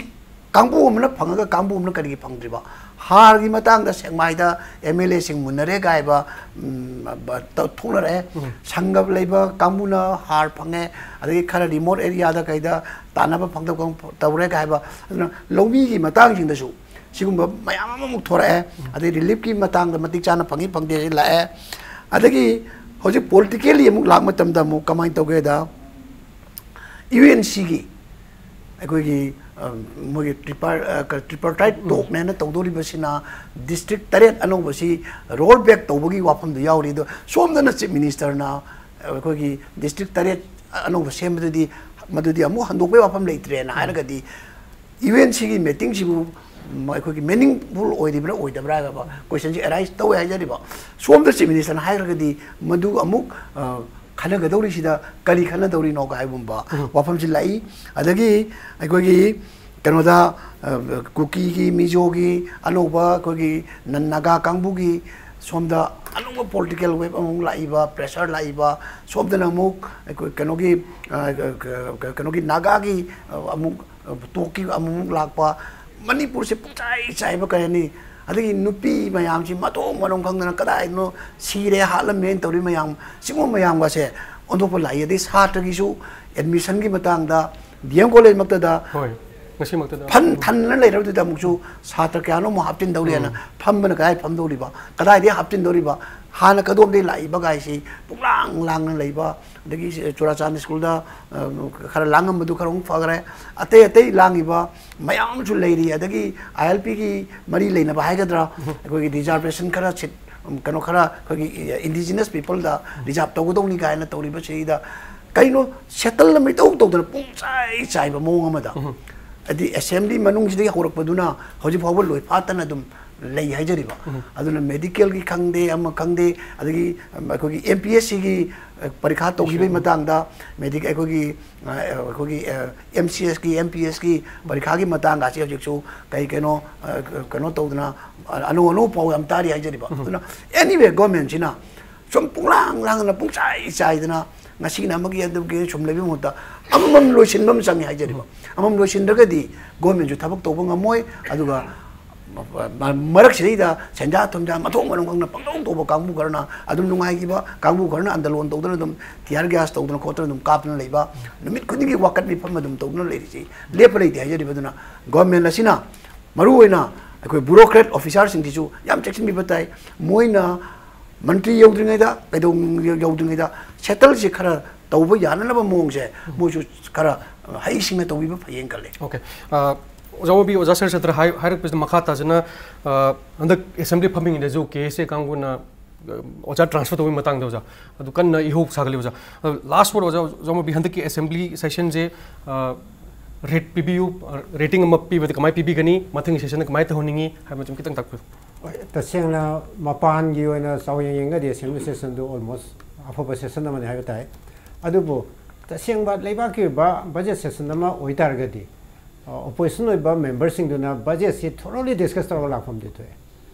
ꯀꯥꯡꯕꯨ ꯑꯃꯅ ꯐꯪꯉꯒ ꯀꯥꯡꯕꯨ ꯑꯃꯅ ꯀꯔꯤꯒꯤ ꯐꯪꯗ꯭ꯔꯤꯕ? ꯍꯥꯔꯒꯤ ꯃꯇꯥꯡꯗ ꯁꯦꯛꯃꯥꯏꯗ ꯑꯦꯝ ꯑꯦꯜ ꯑꯦꯁꯤꯡ ꯃꯨꯟꯅꯔꯦ ꯀꯥꯏꯕ, ꯎꯝ, ꯕ- ꯇ- ꯊꯣꯛꯅꯔꯛꯑꯦ꯫ ꯎꯝ꯫ ꯁꯪꯒ ꯂꯩꯕ ꯀꯥꯡꯕꯨꯅ ꯍꯥꯔ ꯐꯪꯉꯦ, ꯑꯗꯒꯤ ꯈꯔ ꯔꯤꯃꯣꯠ ꯑꯦꯔꯤꯌꯥꯗ ꯀꯩꯗ ꯇꯥꯟꯅꯕ ꯐꯪꯗꯕ ꯀꯥꯡ- ꯇꯧꯔꯦ ꯀꯥꯏꯕ꯫ ꯑꯗꯨꯅ ꯂꯧꯃꯤꯒꯤ ꯃꯇꯥꯡꯁꯤꯡꯗꯁꯨ ꯁꯤꯒꯨꯝꯕ ꯃꯌꯥꯝ ꯑꯃꯃꯨꯛ ꯊꯣꯔꯛꯑꯦ꯫ ꯑꯗꯩ ꯔꯤꯂꯤꯞꯀꯤ ꯃꯇꯥꯡꯗ ꯃꯇꯤꯛ ꯆꯥꯅ ꯐꯪꯉꯤ ꯐꯪꯗꯦ ꯂꯥꯛꯑꯦ꯫ ꯑꯗꯒꯤ ꯍꯧꯖꯤꯛ ꯄꯣꯂꯤꯇꯤꯀꯦꯜꯂꯤ ꯑꯃꯨꯛ ꯂꯥꯛꯄ ꯃꯇꯝꯗ ꯑꯃꯨꯛ ꯀꯃꯥꯏꯅ ꯇꯧꯒꯦꯗ, ꯌꯨ ꯑꯦꯟ ꯁꯤꯒꯤ ꯑꯩꯈꯣꯏꯒꯤ ꯑ, ꯃꯣꯏꯒꯤ ꯇ꯭ꯔꯤꯄꯥꯔ ꯇ꯭ꯔꯤꯄꯥꯔꯇꯥꯏꯠ ꯇꯣꯛꯅꯦꯅ ꯇꯧꯗꯣꯔꯤꯕꯁꯤꯅ ꯗꯤꯁꯇ꯭ꯔꯤꯛ ꯇꯔꯦꯠ ꯑꯅꯧꯕꯁꯤ ꯔꯣꯜ ꯕꯦꯛ ꯇꯧꯕꯒꯤ ꯋꯥꯐꯝꯗꯣ ꯌꯥꯎꯔꯤ꯫ ꯑꯗꯣ ꯁꯣꯝꯗꯅ ꯆꯤꯐ ꯃꯤꯅꯤꯁꯇꯔꯅ ꯑꯩꯈꯣꯏꯒꯤ ꯗꯤꯁꯇ꯭ꯔꯤꯛ ꯇꯔꯦꯠ ꯑꯅꯧꯕ ꯁꯦꯝꯕꯗꯨꯗꯤ ꯃꯗꯨꯗꯤ ꯑꯃꯨꯛ ꯍꯟꯗꯣꯛꯄꯒꯤ ꯋꯥꯐꯝ ꯂꯩꯇ꯭ꯔꯦꯅ ꯍꯥꯏꯔꯒꯗꯤ ꯌꯨ ꯑꯦꯟ ꯁꯤꯒꯤ ꯃꯤꯇꯤꯡꯁꯤꯕꯨ ꯃ-, ꯑꯩꯈꯣꯏꯒꯤ ꯃꯤꯅꯤꯡꯐꯨꯜ ꯑꯣꯏꯔꯤꯕ꯭ꯔꯥ ꯑꯣꯏꯗꯕ꯭ꯔꯥ ꯍꯥꯏꯕ ꯀꯣꯏꯁꯟꯁꯤ ꯑꯦꯔꯥꯏꯁ ꯇꯧꯋꯦ ꯍꯥꯏꯖꯔꯤꯕ꯫ ꯁꯣꯝꯗ ꯆꯤꯐ ꯃꯤꯅꯤꯁꯇꯔꯅ ꯍꯥꯏꯈ꯭ꯔꯒꯗꯤ ꯃꯗꯨ ꯑꯃꯨꯛ ꯑ, ꯈꯟꯅꯒꯗꯧꯔꯤꯁꯤꯗ ꯀꯔꯤ ꯈꯟꯅꯗꯧꯔꯤꯅꯣ ꯍꯥꯏꯕꯒꯨꯝꯕ ꯋꯥꯐꯝꯁꯤ ꯂꯥꯛꯏ꯫ ꯑꯗꯒꯤ ꯑꯩꯈꯣꯏꯒꯤ ꯀꯩꯅꯣꯗ ꯑ, ꯀꯨꯀꯤꯒꯤ, ꯃꯤꯖꯣꯒꯤ, ꯑꯅꯧꯕ ꯑꯩꯈꯣꯏꯒꯤ ꯅꯟ ꯅꯥꯒꯥ ꯀꯥꯡꯕꯨꯒꯤ ꯁꯣꯝꯗ ꯑꯅꯧꯕ ꯄꯣꯂꯤꯇꯤꯀꯦꯜ ꯋꯦꯕ ꯑꯃꯃꯨꯛ ꯂꯥꯛꯏꯕ, ꯄ꯭ꯔꯦꯁꯔ ꯂꯥꯛꯏꯕ, ꯁꯣꯝꯗꯅ ꯑꯃꯨꯛ ꯑꯩꯈꯣꯏ ꯀꯩꯅꯣꯒꯤ ꯑ, ꯀ-, ꯀ-, ꯀꯩꯅꯣꯒꯤ ꯅꯥꯒꯥꯒꯤ ꯑ, ꯑꯃꯨꯛ ꯇꯣꯛꯀꯤ ꯑꯃꯨꯛ ꯂꯥꯛꯄ, ꯃꯅꯤꯄꯨꯔꯁꯦ ꯄꯨꯡꯆꯥꯏ ꯆꯥꯏꯕ ꯀꯩ ꯍꯥꯏꯅꯤ꯫ ꯑꯗꯒꯤ ꯅꯨꯄꯤ ꯃꯌꯥꯝꯁꯤ ꯃꯊꯣꯡ ꯃꯔꯝ ꯈꯪꯗꯅ ꯀꯗꯥꯏꯗꯅꯣ ꯁꯤꯔꯦ, ꯍꯥꯠꯂꯝꯃꯦꯅ ꯇꯧꯔꯤ ꯃꯌꯥꯝ, ꯁꯤꯒꯨꯝꯕ ꯃꯌꯥꯝꯒꯁꯦ ꯑꯣꯟꯊꯣꯛꯄ ꯂꯥꯛꯏ꯫ ꯑꯗꯩ ꯁꯥꯇ꯭ꯔꯒꯤꯁꯨ ꯑꯦꯗꯃꯤꯁꯟꯒꯤ ꯃꯇꯥꯡꯗ ꯗꯤ ꯑꯦꯝ ꯀꯣꯂꯦꯖꯃꯛꯇꯗ ꯍꯣꯏ, ꯉꯁꯤꯃꯛꯇꯗ꯫ ꯐꯟ ꯊꯟꯅ ꯂꯩꯔꯕꯗꯨꯗ ꯑꯃꯨꯛꯁꯨ ꯁꯥꯇ꯭ꯔ ꯀꯌꯥꯅꯣ ꯑꯃꯨꯛ ꯍꯥꯞꯆꯤꯟꯗꯧꯔꯦꯅ ꯎꯝ꯫ ꯐꯝꯕꯅ ꯀꯗꯥꯏ ꯐꯝꯗꯧꯔꯤꯕ, ꯀꯗꯥꯏꯗꯒꯤ ꯍꯥꯞꯆꯤꯟꯗꯧꯔꯤꯕ, ꯍꯥꯟꯅ ꯀꯗꯣꯝꯗꯒꯤ ꯂꯥꯛꯏꯕ ꯒꯥꯏꯁꯤ ꯄꯨꯡꯂꯥꯡ ꯂꯥꯡꯅ ꯂꯩꯕ, ꯑꯗꯒꯤ ꯆꯨꯔꯥꯆꯥꯟꯗ ꯁ꯭ꯀꯨꯜꯗ ꯑ, ꯈꯔ ꯂꯥꯡꯉꯝꯕꯗꯨ ꯈꯔ ꯑꯃꯨꯛ ꯐꯈ꯭ꯔꯦ꯫ ꯑꯇꯩ ꯑꯇꯩ ꯂꯥꯡꯉꯤꯕ ꯃꯌꯥꯝ ꯑꯃꯁꯨ ꯂꯩꯔꯤ꯫ ꯑꯗꯒꯤ ꯑꯥꯏ ꯑꯦꯜ ꯄꯤꯒꯤ ꯃꯔꯤ ꯂꯩꯅꯕ ꯍꯥꯏꯒꯗ꯭ꯔꯥ, ꯑꯩꯈꯣꯏꯒꯤ ꯔꯤꯖꯥꯔꯕꯦꯁꯟ ꯈꯔ ꯁꯤꯠ, ꯀꯩꯅꯣ ꯈꯔ ꯑꯩꯈꯣꯏꯒꯤ ꯏꯟꯗꯤꯖꯤꯅꯁ ꯄꯤꯄꯜꯗ ꯔꯤꯖꯥꯔꯕ ꯇꯧꯒꯗꯧꯅꯤ ꯀꯥꯏꯅ ꯇꯧꯔꯤꯕꯁꯤꯗ ꯀꯩꯅꯣ ꯁꯦꯇꯜ ꯑꯃ ꯏꯇꯧ ꯇꯧꯗꯅ ꯄꯨꯡꯆꯥꯏ ꯆꯥꯏꯕ ꯃꯑꯣꯡ ꯑꯃꯗ꯫ ꯎꯝ꯫ ꯍꯥꯏꯗꯤ ꯑꯦꯁꯦꯝꯕ꯭ꯂꯤ ꯃꯅꯨꯡꯁꯤꯗꯒꯤ ꯍꯧꯔꯛꯄꯗꯨꯅ ꯍꯧꯖꯤꯛ ꯐꯥꯎꯕ ꯂꯣꯏꯐꯥꯠꯇꯅ ꯑꯗꯨꯝ ꯂꯩ ꯍꯥꯏꯖꯔꯤꯕ꯫ ꯎꯝ꯫ ꯑꯗꯨꯅ ꯃꯦꯗꯤꯀꯦꯜꯒꯤ ꯈꯪꯗꯦ, ꯑꯃ ꯈꯪꯗꯦ, ꯑꯗꯒꯤ ꯑꯩꯈꯣꯏꯒꯤ ꯑꯦꯝ ꯄꯤ ꯑꯦꯁ ꯁꯤꯒꯤ ꯄꯔꯤꯈꯥ ꯇꯧꯈꯤꯕꯒꯤ ꯎꯝ꯫ ꯃꯇꯥꯡꯗ, ꯃꯦꯗꯤꯛ ꯑꯩꯈꯣꯏꯒꯤ ꯑ, ꯑꯩꯈꯣꯏꯒꯤ ꯑꯦꯝ ꯁꯤ ꯑꯦꯁꯀꯤ, ꯑꯦꯝ ꯄꯤ ꯑꯦꯁꯀꯤ ꯄꯔꯤꯈꯥꯒꯤ ꯃꯇꯥꯡꯒꯁꯤ ꯍꯧꯖꯤꯛꯁꯨ ꯀꯩ ꯀꯩꯅꯣ ꯑ, ꯀꯩꯅꯣ ꯇꯧꯗꯅ ꯑ, ꯑꯅꯧ ꯑꯅꯧꯕ ꯄꯥꯎ ꯌꯥꯝ ꯇꯥꯔꯤ ꯍꯥꯏꯖꯔꯤꯕ꯫ ꯎꯝ꯫ ꯑꯗꯨꯅ ꯑꯦꯅꯤꯋꯦ ꯒꯣꯔꯃꯦꯟꯁꯤꯅ ꯁꯨꯝ ꯄꯨꯡꯂꯥꯡ ꯂꯥꯡꯗꯅ ꯄꯨꯡꯆꯥꯏ ꯆꯥꯏꯗꯅ ꯉꯁꯤꯅ ꯑꯃꯒꯤ ꯑꯗꯨꯒꯤ ꯁꯨꯝ ꯂꯩꯕꯒꯤ ꯃꯍꯨꯠꯇ ꯑꯃꯃꯝ ꯂꯣꯏꯁꯤꯟꯕ ꯑꯃ ꯆꯪꯉꯤ ꯍꯥꯏꯖꯔꯤꯕ꯫ ꯎꯝ꯫ ꯑꯃꯃꯝ ꯂꯣꯏꯁꯤꯟꯗ꯭ꯔꯒꯗꯤ ꯒꯣꯔꯃꯦꯟꯁꯨ ꯊꯕꯛ ꯇꯧꯕ ꯉꯝꯃꯣꯏ꯫ ꯑꯗꯨꯒ ꯃ-, ꯃ-, ꯃꯔꯛꯁꯤꯗꯩꯗ ꯁꯦꯟꯖꯥ ꯊꯨꯝꯖꯥ ꯃꯊꯣꯡ ꯃꯔꯝ ꯈꯪꯗꯅ ꯄꯪꯇꯧ ꯇꯧꯕ ꯀꯥꯡꯕꯨ ꯈꯔꯅ ꯑꯗꯨꯝ ꯅꯨꯡꯉꯥꯏꯈꯤꯕ, ꯀꯥꯡꯕꯨ ꯈꯔꯅ ꯑꯟꯗꯂꯣꯟ ꯇꯧꯗꯅ ꯑꯗꯨꯝ ꯇꯤꯌꯥꯔ ꯒ꯭ꯌꯥꯁ ꯇꯧꯗꯅ ꯈꯣꯠꯇꯅ ꯑꯗꯨꯝ ꯀꯥꯞꯇꯅ ꯂꯩꯕ, ꯅꯨꯃꯤꯠ ꯈꯨꯗꯤꯡꯒꯤ ꯋꯥꯀꯠ ꯃꯤꯐꯝ ꯑꯗꯨꯝ ꯇꯧꯗꯨꯅ ꯂꯩꯔꯤꯁꯤ ꯂꯦꯞꯄ ꯂꯩꯇꯦ ꯍꯥꯏꯖꯔꯤꯕ꯫ ꯑꯗꯨꯅ ꯒꯣꯔꯃꯦꯟ ꯑꯁꯤꯅ ꯃꯔꯨꯑꯣꯏꯅ ꯑꯩꯈꯣꯏ ꯕ꯭ꯌꯨꯔꯣꯀ꯭ꯔꯦꯠ ꯑꯣꯐꯤꯁꯥꯔꯁꯤꯡꯁꯤꯁꯨ ꯌꯥꯝ ꯆꯦꯛꯁꯤꯟꯕꯤꯕ ꯇꯥꯏ꯫ ꯃꯣꯏꯅ ꯃꯟꯇ꯭ꯔꯤ ꯌꯧꯗ꯭ꯔꯤꯉꯩꯗ, ꯀꯩꯗꯧ-, ꯌꯧꯗ꯭ꯔꯤꯉꯩꯗ ꯁꯦꯇꯜꯁꯤ ꯈꯔ ꯇꯧꯕ ꯌꯥꯅꯅꯕ ꯃꯑꯣꯡꯁꯦ ꯃꯣꯏꯁꯨ ꯈꯔ ꯍꯩꯁꯤꯡꯅ ꯇꯧꯕꯤꯕ ꯐꯩꯌꯦꯅ ꯈꯜꯂꯦ꯫ ꯑꯣꯀꯦ꯫ ꯑꯣꯖꯥ ꯃꯣꯕꯤ, ꯑꯣꯖꯥ ꯁꯔꯁꯦꯇ꯭ꯔ ꯍꯥꯏ-, ꯍꯥꯏꯔꯛꯄꯁꯤꯗ ꯃꯈꯥ ꯇꯥꯖꯅ, ꯑ, ꯍꯟꯗꯛ ꯑꯦꯁꯦꯝꯕ꯭ꯂꯤ ꯐꯝꯃꯤꯉꯩꯗꯁꯨ ꯀꯦ ꯑꯦꯁ ꯑꯦ ꯀꯥꯡꯕꯨꯅ, ꯑ, ꯑꯣꯖꯥ ꯇ꯭ꯔꯥꯟꯁꯐꯔ ꯇꯧꯕꯒꯤ ꯃꯇꯥꯡꯗ ꯑꯣꯖꯥ, ꯑꯗꯨ ꯀꯟꯅ ꯏꯍꯧ ꯁꯥꯒꯠꯂꯤ ꯑꯣꯖꯥ꯫ ꯑꯗꯨ ꯂꯥꯁ ꯋꯥꯔꯗ ꯑꯣꯖꯥ, ꯑꯣꯖꯥ ꯃꯣꯕꯤ, ꯍꯟꯗꯛꯀꯤ ꯑꯦꯁꯦꯝꯕ꯭ꯂꯤ ꯁꯦꯁꯟꯁꯦ, ꯑ, ꯔꯦꯠ ꯄꯤꯕꯤꯌꯨ, ꯑ, ꯔꯦꯇꯤꯡ ꯑꯃ ꯄꯤꯕꯗ ꯀꯃꯥꯏꯅ ꯄꯤꯕꯤꯒꯅꯤ? ꯃꯊꯪꯒꯤ ꯁꯦꯁꯟꯗ ꯀꯃꯥꯏꯅ ꯇꯧꯍꯟꯅꯤꯡꯉꯤ ꯍꯥꯏꯕꯗꯨ ꯈꯤꯇꯪ ꯇꯥꯛꯄꯤꯌꯨ꯫ ꯍꯣꯏ, ꯇꯁꯦꯡꯅ ꯃꯄꯥꯟꯒꯤ ꯑꯣꯏꯅ ꯆꯥꯎꯌꯦꯡ ꯌꯦꯡꯉꯒꯗꯤ ꯑꯦꯁꯦꯝꯕ꯭ꯂꯤ ꯁꯦꯁꯟꯗꯨ ꯑꯣꯜꯃꯣꯁ ꯑꯐꯕ ꯁꯦꯁꯟ ꯑꯃꯅꯤ ꯍꯥꯏꯕ ꯇꯥꯏ꯫ ꯑꯗꯨꯕꯨ ꯇꯁꯦꯡꯕ ꯂꯩꯕꯥꯛꯀꯤ ꯑꯣꯏꯕ ꯕꯖꯦꯠ ꯁꯦꯁꯟ ꯑꯃ ꯑꯣꯏꯇꯥꯔꯒꯗꯤ, ꯑ, ꯑꯣꯄꯣꯖꯤꯁꯟ ꯑꯣꯏꯕ ꯃꯦꯝꯕꯔꯁꯤꯡꯗꯨꯅ ꯕꯖꯦꯠꯁꯤ ꯊꯣꯔꯣꯂꯤ ꯗꯤꯁꯀꯁ ꯇꯧꯔꯒ ꯂꯥꯛꯐꯝꯗꯤ ꯊꯣꯛꯑꯦ꯫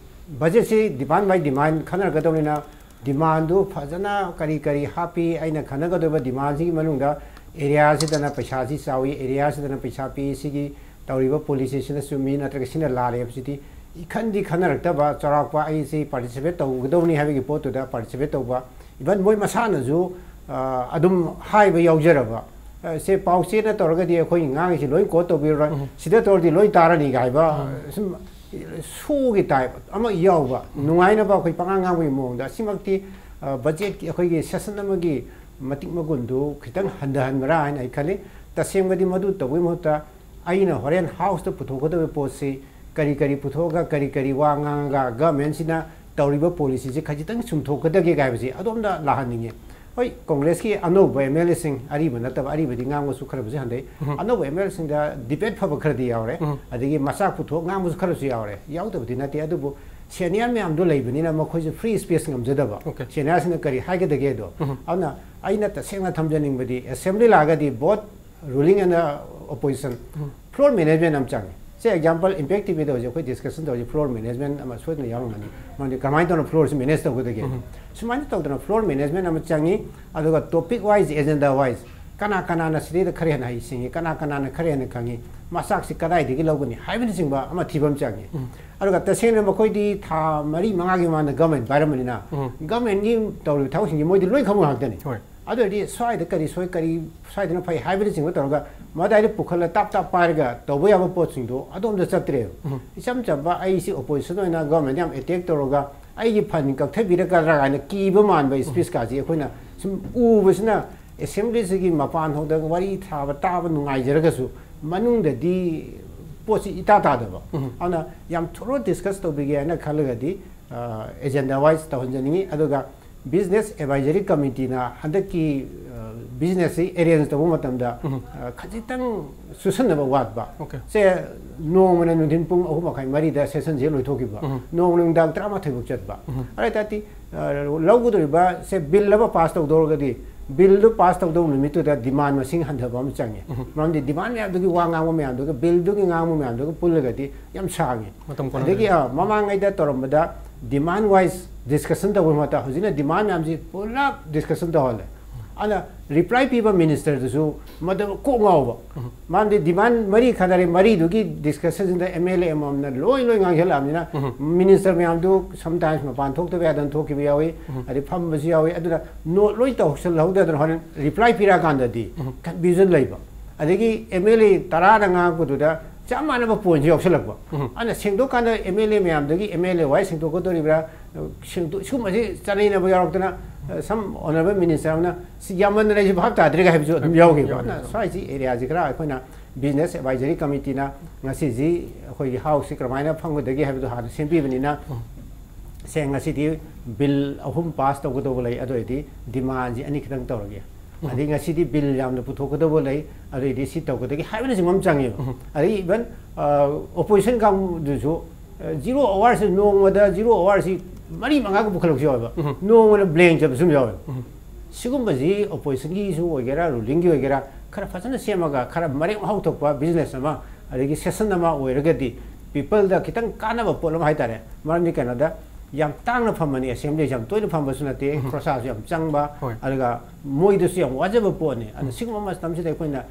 ꯕꯖꯦꯠꯁꯤ ꯗꯤꯃꯥꯟ ꯕꯥꯏ ꯗꯤꯃꯥꯟ ꯈꯟꯅꯔꯛꯀꯗꯧꯅꯤꯅ, ꯗꯤꯃꯥꯟꯗꯨ ꯐꯖꯅ ꯀꯔꯤ ꯀꯔꯤ ꯍꯥꯞꯄꯤ, ꯑꯩꯅ ꯈꯟꯅꯒꯗꯧꯔꯤꯕ ꯗꯤꯃꯥꯟꯁꯤꯒꯤ ꯃꯅꯨꯡꯗ ꯑꯦꯔꯤꯌꯥꯁꯤꯗꯅ ꯄꯩꯁꯥꯁꯤ ꯆꯥꯎꯏ, ꯑꯦꯔꯤꯌꯥꯁꯤꯗꯅ ꯄꯩꯁꯥ ꯄꯤꯛꯏ, ꯁꯤꯒꯤ ꯇꯧꯔꯤꯕ ꯄꯣꯂꯤꯁꯤꯁꯤꯅ ꯆꯨꯝꯃꯤ ꯅꯠꯇ꯭ꯔꯒ ꯁꯤꯅ ꯂꯥꯜꯂꯦ ꯍꯥꯏꯕꯁꯤꯗꯤ ꯏꯈꯟꯗꯤ ꯈꯟꯅꯔꯛꯇꯕ, ꯆꯥꯎꯔꯥꯛꯄ ꯑꯩꯁꯤ ꯄꯥꯔꯇꯤꯁꯤꯄꯦꯠ ꯇꯧꯒꯗꯧꯅꯤ ꯍꯥꯏꯕꯒꯤ ꯄꯣꯠꯇꯨꯗ ꯄꯥꯔꯇꯤꯁꯤꯄꯦꯠ ꯇꯧꯕ, ꯏꯚꯟ ꯃꯣꯏ ꯃꯁꯥꯅꯁꯨ, ꯑ, ꯑꯗꯨꯝ ꯍꯥꯏꯕ ꯌꯥꯎꯖꯔꯕ, ꯑ, ꯁꯦ ꯄꯥꯎꯆꯦꯅ ꯇꯧꯔꯒꯗꯤ ꯑꯩꯈꯣꯏꯒꯤ ꯉꯥꯡꯉꯤꯁꯤ ꯂꯣꯏ ꯀꯣꯠ ꯇꯧꯕꯤꯔꯔꯣꯏ, ꯎꯝ꯫ ꯁꯤꯗ ꯇꯧꯔꯗꯤ ꯂꯣꯏ ꯇꯥꯔꯅꯤꯒ ꯍꯥꯏꯕ, ꯎꯝ꯫ ꯁꯨꯝ ꯁꯣꯒꯤ ꯇꯥꯏꯞ ꯑꯃ ꯌꯥꯎꯕ, ꯅꯨꯡꯉꯥꯏꯅꯕ ꯑꯩꯈꯣꯏ ꯄꯉꯥꯡ ꯉꯥꯡꯕꯒꯤ ꯃꯑꯣꯡꯗ, ꯑꯁꯤꯃꯛꯇꯤ, ꯑ, ꯕꯖꯦꯠꯀꯤ ꯑꯩꯈꯣꯏꯒꯤ ꯁꯦꯁꯟ ꯑꯃꯒꯤ ꯃꯇꯤꯛ ꯃꯒꯨꯟꯗꯨ ꯈꯤꯇꯪ ꯍꯟꯊꯍꯟꯕ꯭ꯔꯥ ꯍꯥꯏꯅ ꯑꯩ ꯈꯜꯂꯤ꯫ ꯇꯁꯦꯡꯕꯗꯤ ꯃꯗꯨ ꯇꯧꯕꯒꯤ ꯃꯍꯨꯠꯇ ꯑꯩꯅ ꯍꯣꯔꯦꯟ ꯍꯥꯎꯁꯇ ꯄꯨꯊꯣꯛꯀꯗꯕ ꯄꯣꯠꯁꯤ ꯀꯔꯤ ꯀꯔꯤ ꯄꯨꯊꯣꯛꯑꯒ, ꯀꯔꯤ ꯀꯔꯤ ꯋꯥ ꯉꯥꯡꯉꯒ ꯒꯃꯦꯟꯁꯤꯅ ꯇꯧꯔꯤꯕ ꯄꯣꯂꯤꯁꯤꯁꯦ ꯈꯖꯤꯛꯇꯪ ꯆꯨꯝꯊꯣꯛꯀꯗꯒꯦ ꯍꯥꯏꯕꯁꯤ ꯑꯗꯣꯝꯗ ꯂꯥꯛꯍꯟꯅꯤꯡꯉꯤ꯫ ꯍꯣꯏ, ꯀꯣꯡꯒ꯭ꯔꯦꯁꯀꯤ ꯑꯅꯧꯕ ꯑꯦꯝ ꯑꯦꯜ ꯑꯦꯁꯤꯡ, ꯑꯔꯤꯕ ꯅꯠꯇꯕ, ꯑꯔꯤꯕꯗꯤ ꯉꯥꯡꯕꯁꯨ ꯈꯔꯕꯨꯁꯨ ꯍꯟꯊꯩ, ꯎꯝ꯫ ꯑꯅꯧꯕ ꯑꯦꯝ ꯑꯦꯜ ꯑꯦꯁꯤꯡꯗ ꯗꯤꯕꯦꯠ ꯐꯕ ꯈꯔꯗꯤ ꯌꯥꯎꯔꯦ, ꯎꯝ꯫ ꯑꯗꯒꯤ ꯃꯆꯥꯛ ꯄꯨꯊꯣꯛ ꯉꯥꯡꯕꯁꯨ ꯈꯔꯁꯨ ꯌꯥꯎꯔꯦ, ꯌꯥꯎꯗꯕꯗꯤ ꯅꯠꯇꯦ꯫ ꯑꯗꯨꯕꯨ ꯁꯦꯅꯤꯌꯔ ꯃꯌꯥꯝꯗꯣ ꯂꯩꯕꯅꯤꯅ ꯃꯈꯣꯏꯁꯨ ꯐ꯭ꯔꯤ ꯁ꯭ꯄꯦꯁ ꯉꯝꯖꯗꯕ, Okay. ꯁꯦꯅꯤꯌꯔꯁꯤꯡꯅ ꯀꯔꯤ ꯍꯥꯏꯒꯗꯒꯦꯗꯣ꯫ ꯎꯝ꯫ ꯑꯗꯨꯅ ꯑꯩꯅ ꯇꯁꯦꯡꯅ ꯊꯝꯖꯅꯤꯡꯕꯗꯤ, ꯑꯦꯁꯦꯝꯕ꯭ꯂꯤ ꯂꯥꯛꯑꯒꯗꯤ both ruling and opposition, um. floor management ꯑꯃ ꯆꯪꯉꯤ꯫ ꯁꯦ ꯑꯦꯛꯖꯥꯝꯄꯜ, ꯏꯝꯄꯦꯛ ꯇꯤꯚꯤꯗ ꯍꯧꯖꯤꯛ ꯑꯩꯈꯣꯏ ꯗꯤꯁꯀꯁꯟ ꯇꯧꯔꯤꯁꯦ, floor management ꯑꯃ ꯁꯣꯏꯗꯅ ꯌꯥꯎꯔꯝꯒꯅꯤ꯫ ꯃꯔꯝꯗꯤ ꯀꯃꯥꯏꯅ ꯇꯧꯅ ꯐ꯭ꯂꯣꯔꯁꯤ ꯃꯦꯅꯦꯖ ꯇꯧꯒꯗꯒꯦ? ꯎꯝ꯫ ꯁꯨꯃꯥꯏꯅ ꯇꯧꯗꯅ floor management ꯑꯃ ꯆꯪꯉꯤ, ꯑꯗꯨꯒ topic wise, agenda wise, ꯀꯅꯥ ꯀꯅꯥꯅ ꯁꯤꯗꯩꯗ ꯈꯔ ꯍꯦꯟꯅ ꯍꯩꯁꯤꯡꯉꯤ, ꯀꯅꯥ ꯀꯅꯥꯅ ꯈꯔ ꯍꯦꯟꯅ ꯈꯪꯉꯤ, ꯃꯆꯥꯛꯁꯤ ꯀꯗꯥꯏꯗꯒꯤ ꯂꯧꯒꯅꯤ ꯍꯥꯏꯕꯅꯆꯤꯡꯕ ꯑꯃ ꯊꯤꯕ ꯑꯃ ꯆꯪꯉꯤ꯫ ꯎꯝ꯫ ꯑꯗꯨꯒ ꯇꯁꯦꯡꯅ ꯃꯈꯣꯏꯗꯤ ꯊꯥ ꯃꯔꯤ ꯃꯉꯥꯒꯤ ꯃꯃꯥꯡꯗ ꯒꯃꯦꯟ ꯄꯥꯏꯔꯝꯕꯅꯤꯅ, ꯎꯝ꯫ ꯒꯃꯦꯟꯒꯤ ꯇꯧꯔꯤꯕ ꯊꯕꯛꯁꯤꯡꯁꯤ ꯃꯣꯏꯗꯤ ꯂꯣꯏ ꯈꯪꯕ ꯉꯥꯛꯇꯅꯤ꯫ ꯍꯣꯏ꯫ ꯑꯗꯨ ꯑꯣꯏꯔꯗꯤ ꯁ꯭ꯋꯥꯏꯗ ꯀꯔꯤ ꯁꯣꯏ, ꯀꯔꯤ ꯁ꯭ꯋꯥꯏꯗꯅ ꯐꯩ ꯍꯥꯏꯕꯅꯆꯤꯡꯕ ꯇꯧꯔꯒ ꯃꯗꯥꯏꯗ ꯄꯨꯈꯠꯂ ꯇꯥꯞ ꯇꯥꯞ ꯄꯥꯏꯔꯒ ꯇꯧꯕ ꯌꯥꯕ ꯄꯣꯠꯁꯤꯡꯗꯣ ꯑꯗꯣꯝꯗ ꯆꯠꯇ꯭ꯔꯦꯕ꯫ ꯎꯝ꯫ ꯏꯆꯝ ꯆꯝꯕ ꯑꯩꯁꯤ ꯑꯣꯄꯣꯖꯤꯁꯟ ꯑꯣꯏꯅ ꯒꯃꯦꯟꯗ ꯌꯥꯝ ꯑꯦꯇꯦꯛ ꯇꯧꯔꯒ ꯑꯩꯒꯤ ꯐꯟ ꯀꯛꯊꯕꯤꯔꯛꯀꯗ꯭ꯔꯥ ꯀꯥꯏꯅ ꯀꯤꯕ ꯃꯥꯟꯕ ꯁ꯭ꯄꯤꯆꯀꯥꯁꯦ ꯑꯩꯈꯣꯏꯅ ꯁꯨꯝ ꯎꯕꯁꯤꯅ ꯑꯦꯁꯦꯝꯕ꯭ꯂꯤꯁꯤꯒꯤ ꯃꯄꯥꯟ ꯊꯣꯛꯇ ꯋꯥꯔꯤ ꯊꯥꯕ ꯇꯥꯕ ꯅꯨꯡꯉꯥꯏꯖꯔꯒꯁꯨ ꯃꯅꯨꯡꯗꯗꯤ ꯄꯣꯠꯁꯤ ꯏꯇꯥ ꯇꯥꯗꯕ꯫ ꯑꯗꯨꯅ ꯌꯥꯝ ꯊꯣꯔꯣ ꯗꯤꯁꯀꯁ ꯇꯧꯕꯤꯒꯦ ꯍꯥꯏꯅ ꯈꯜꯂꯒꯗꯤ ꯑꯦꯖꯦꯟꯗꯥ ꯋꯥꯏꯁ ꯇꯧꯍꯟꯖꯅꯤꯡꯉꯤ꯫ ꯑꯗꯨꯒ ꯕꯤꯖꯤꯅꯦꯁ ꯑꯦꯗꯚꯥꯏꯖꯔꯤ ꯀꯃꯤꯇꯤꯅ ꯍꯟꯗꯛꯀꯤ ꯕꯤꯖꯤꯅꯦꯁꯁꯤ ꯑꯦꯔꯦꯟꯖ ꯇꯧꯕ ꯃꯇꯝꯗ ꯈꯖꯤꯛꯇꯪ ꯆꯨꯁꯟꯅꯕ ꯋꯥꯠꯄ꯫ ꯁꯦ ꯅꯣꯡꯃꯅ ꯅꯨꯡꯊꯤꯟ ꯄꯨꯡ ꯑꯍꯨꯝ ꯃꯈꯥꯏ ꯃꯔꯤꯗ ꯁꯦꯁꯟꯁꯦ ꯂꯣꯏꯊꯣꯛꯈꯤꯕ, ꯅꯣꯡꯃ ꯅꯨꯡꯗꯥꯡ ꯇꯔꯥꯃꯥꯊꯣꯏ ꯐꯥꯎ ꯆꯠꯄ꯫ ꯑꯗꯨ ꯑꯣꯏ ꯇꯥꯔꯗꯤ ꯂꯧꯒꯗꯧꯔꯤꯕ ꯁꯦ ꯕꯤꯜ ꯑꯃ ꯄꯥꯁ ꯇꯧꯗꯧꯔꯒꯗꯤ ꯕꯤꯜꯗꯨ ꯄꯥꯁ ꯇꯧꯗꯧꯕ ꯅꯨꯃꯤꯠꯇꯨꯗ ꯗꯤꯃꯥꯟ ꯃꯁꯤꯡ ꯍꯟꯊꯕ ꯑꯃ ꯆꯪꯉꯦ꯫ ꯃꯔꯝꯗꯤ ꯗꯤꯃꯥꯟ ꯃꯌꯥꯝꯗꯨꯒꯤ ꯋꯥ ꯉꯥꯡꯕ ꯃꯌꯥꯝꯗꯨꯒ ꯕꯤꯜꯗꯨꯒꯤ ꯉꯥꯡꯕ ꯃꯌꯥꯝꯗꯨꯒ ꯄꯨꯜꯂꯒꯗꯤ ꯌꯥꯝ ꯁꯥꯡꯉꯦ꯫ ꯑꯗꯒꯤ ꯃꯃꯥꯡꯉꯩꯗ ꯇꯧꯔꯝꯕꯗ ꯗꯤꯃꯥꯟ ꯋꯥꯏꯁ ꯗꯤꯁꯀꯁꯟ ꯇꯧꯕ ꯃꯍꯨꯠꯇ ꯍꯧꯖꯤꯛꯅ ꯗꯤꯃꯥꯟ ꯃꯌꯥꯝꯁꯤ ꯄꯨꯂꯞ ꯗꯤꯁꯀꯁꯟ ꯇꯧꯍꯜꯂꯦ꯫ ꯑꯗꯨꯅ ꯔꯤꯄ꯭ꯂꯥꯏ ꯄꯤꯕ ꯃꯤꯅꯤꯁꯇꯔꯗꯨꯁꯨ ꯃꯗꯨ ꯀꯣꯛ ꯉꯥꯎꯕ꯫ ꯃꯔꯝꯗꯤ ꯗꯤꯃꯥꯟ ꯃꯔꯤ ꯈꯟꯅꯔꯦ, ꯃꯔꯤꯗꯨꯒꯤ ꯗꯤꯁꯀꯁꯟꯁꯤꯗ ꯑꯦꯝ ꯑꯦꯜ ꯑꯦ ꯑꯃꯃꯝꯅ ꯂꯣꯏ ꯂꯣꯏ ꯉꯥꯡꯁꯤꯜꯂꯛꯑꯕꯅꯤꯅ ꯃꯤꯅꯤꯁꯇꯔ ꯃꯌꯥꯝꯗꯨ ꯁꯝꯇꯥꯏꯝꯁ ꯃꯄꯥꯟ ꯊꯣꯛꯇꯕ ꯌꯥꯗꯅ ꯊꯣꯛꯈꯤꯕ ꯌꯥꯎꯏ꯫ ꯑꯗꯩ ꯐꯝꯕꯁꯨ ꯌꯥꯎꯏ꯫ ꯑꯗꯨꯅ ꯅꯣꯠ ꯂꯣꯏ ꯇꯧꯁꯜꯍꯧꯗꯗꯅ ꯍꯣꯔꯦꯟ ꯔꯤꯄ꯭ꯂꯥꯏ ꯄꯤꯔꯛꯑꯀꯥꯟꯗꯗꯤ ꯀꯟꯐ꯭ꯌꯨꯖꯟ ꯂꯩꯕ꯫ ꯑꯗꯒꯤ ꯑꯦꯝ ꯑꯦꯜ ꯑꯦ ꯇꯔꯥꯅ ꯉꯥꯡꯉꯛꯄꯗꯨꯗ ꯆꯞ ꯃꯥꯟꯅꯕ ꯄꯣꯏꯟꯁꯨ ꯌꯥꯎꯁꯜꯂꯛꯄ꯫ ꯑꯗꯨꯅ ꯁꯦꯡꯗꯣꯛꯀꯥꯟꯗ ꯑꯦꯝ ꯑꯦꯜ ꯑꯦ ꯃꯌꯥꯝꯗꯒꯤ ꯑꯦꯝ ꯑꯦꯜ ꯑꯦ ꯋꯥꯏ ꯁꯦꯡꯗꯣꯛꯀꯗꯧꯔꯤꯕ꯭ꯔꯥ, ꯁꯤꯒꯨꯝꯕꯁꯤ ꯆꯥꯅꯩꯅꯕ ꯌꯥꯎꯔꯛꯇꯅ ꯁꯝ ꯑꯣꯅꯔꯦꯕꯜ ꯃꯤꯅꯤꯁꯇꯔ ꯑꯃꯅ ꯁꯤ ꯌꯥꯝꯃꯟꯗꯅ ꯑꯩꯁꯨ ꯚꯥꯞ ꯇꯥꯗ꯭ꯔꯦꯒ ꯍꯥꯏꯕꯁꯨ ꯑꯗꯨꯝ ꯌꯥꯎꯈꯤꯕ꯫ ꯑꯗꯨꯅ ꯁ꯭ꯋꯥꯏꯁꯤ ꯑꯦꯔꯤꯌꯥꯁꯤ ꯈꯔ ꯑꯩꯈꯣꯏꯅ ꯕꯤꯖꯤꯅꯦꯁ ꯑꯦꯗꯚꯥꯏꯖꯔꯤ ꯀꯃꯤꯇꯤꯅ ꯉꯁꯤꯁꯤ ꯑꯩꯈꯣꯏꯒꯤ ꯍꯥꯎꯁꯁꯤ ꯀꯔꯝꯍꯥꯏꯅ ꯐꯝꯒꯗꯒꯦ ꯍꯥꯏꯕꯗꯨ ꯍꯥꯟꯅ ꯁꯦꯝꯕꯤꯕꯅꯤꯅ, ꯁꯦ ꯉꯁꯤꯗꯤ ꯕꯤꯜ ꯑꯍꯨꯝ ꯄꯥꯁ ꯇꯧꯒꯗꯧꯕ ꯂꯩ꯫ ꯑꯗꯨ ꯑꯣꯏꯔꯗꯤ ꯗꯤꯃꯥꯟꯁꯤ ꯑꯅꯤ ꯈꯤꯇꯪ ꯇꯧꯔꯒꯦ꯫ ꯑꯗꯩ ꯉꯁꯤꯗꯤ ꯕꯤꯜ ꯌꯥꯝꯅ ꯄꯨꯊꯣꯛꯀꯗꯧꯕ ꯂꯩ, ꯑꯗꯨ ꯑꯣꯏꯔꯗꯤ ꯁꯤ ꯇꯧꯒꯗꯒꯦ ꯍꯥꯏꯕꯅꯆꯤꯡꯕ ꯑꯃ ꯆꯪꯉꯦꯕ꯫ ꯑꯗꯩ ꯏꯚꯟ ꯑꯣꯄꯣꯖꯤꯁꯟ ꯀꯥꯡꯕꯨꯗꯨꯁꯨ ꯖꯤꯔꯣ ꯑꯋꯥꯔꯁꯤ, ꯅꯣꯡꯃꯗ ꯖꯤꯔꯣ ꯑꯋꯥꯔꯁꯤ ꯃꯔꯤ ꯃꯉꯥꯒ ꯄꯨꯈꯠꯂꯛꯄꯁꯨ ꯌꯥꯎꯋꯦꯕ꯫ ꯅꯣꯡꯃꯅ ꯕ꯭ꯂꯦꯡ ꯆꯠꯄꯁꯨ ꯑꯗꯨꯝ ꯌꯥꯎꯋꯦꯕ꯫ ꯁꯤꯒꯨꯝꯕꯁꯤ ꯑꯣꯄꯣꯖꯤꯁꯟꯒꯤꯁꯨ ꯑꯣꯏꯒꯦꯔꯥ, ꯔꯨꯂꯤꯡꯒꯤ ꯑꯣꯏꯒꯦꯔꯥ, ꯈꯔ ꯐꯖꯅ ꯁꯦꯝꯃꯒ ꯈꯔ ꯃꯔꯦꯛ ꯃꯍꯥꯎ ꯊꯣꯛꯄ ꯕꯤꯖꯤꯅꯦꯁ ꯑꯃ, ꯑꯗꯒꯤ ꯁꯦꯁꯟ ꯑꯃ ꯑꯣꯏꯔꯒꯗꯤ ꯄꯤꯄꯜꯗ ꯈꯤꯇꯪ ꯀꯥꯟꯅꯕ ꯄꯣꯠ ꯑꯃ ꯍꯥꯏꯇꯥꯔꯦ꯫ ꯃꯔꯝꯗꯤ ꯀꯩꯅꯣꯗ ꯌꯥꯝ ꯇꯥꯡꯅ ꯐꯝꯕꯅꯤ, ꯑꯦꯁꯦꯝꯕ꯭ꯂꯤꯁꯤ ꯌꯥꯝ ꯇꯣꯏꯅ ꯐꯝꯕꯁꯨ ꯅꯠꯇꯦ, ꯈꯣꯔꯁꯥꯁꯨ ꯌꯥꯝ ꯆꯪꯕ, ꯑꯗꯨꯒ ꯃꯣꯏꯗꯁꯨ ꯌꯥꯝ ꯋꯥꯖꯕ ꯄꯣꯠꯅꯤ꯫ ꯑꯗꯨꯅ ꯁꯤꯒꯨꯝꯕ ꯃꯇꯝꯁꯤꯗ ꯑꯩꯈꯣꯏꯅ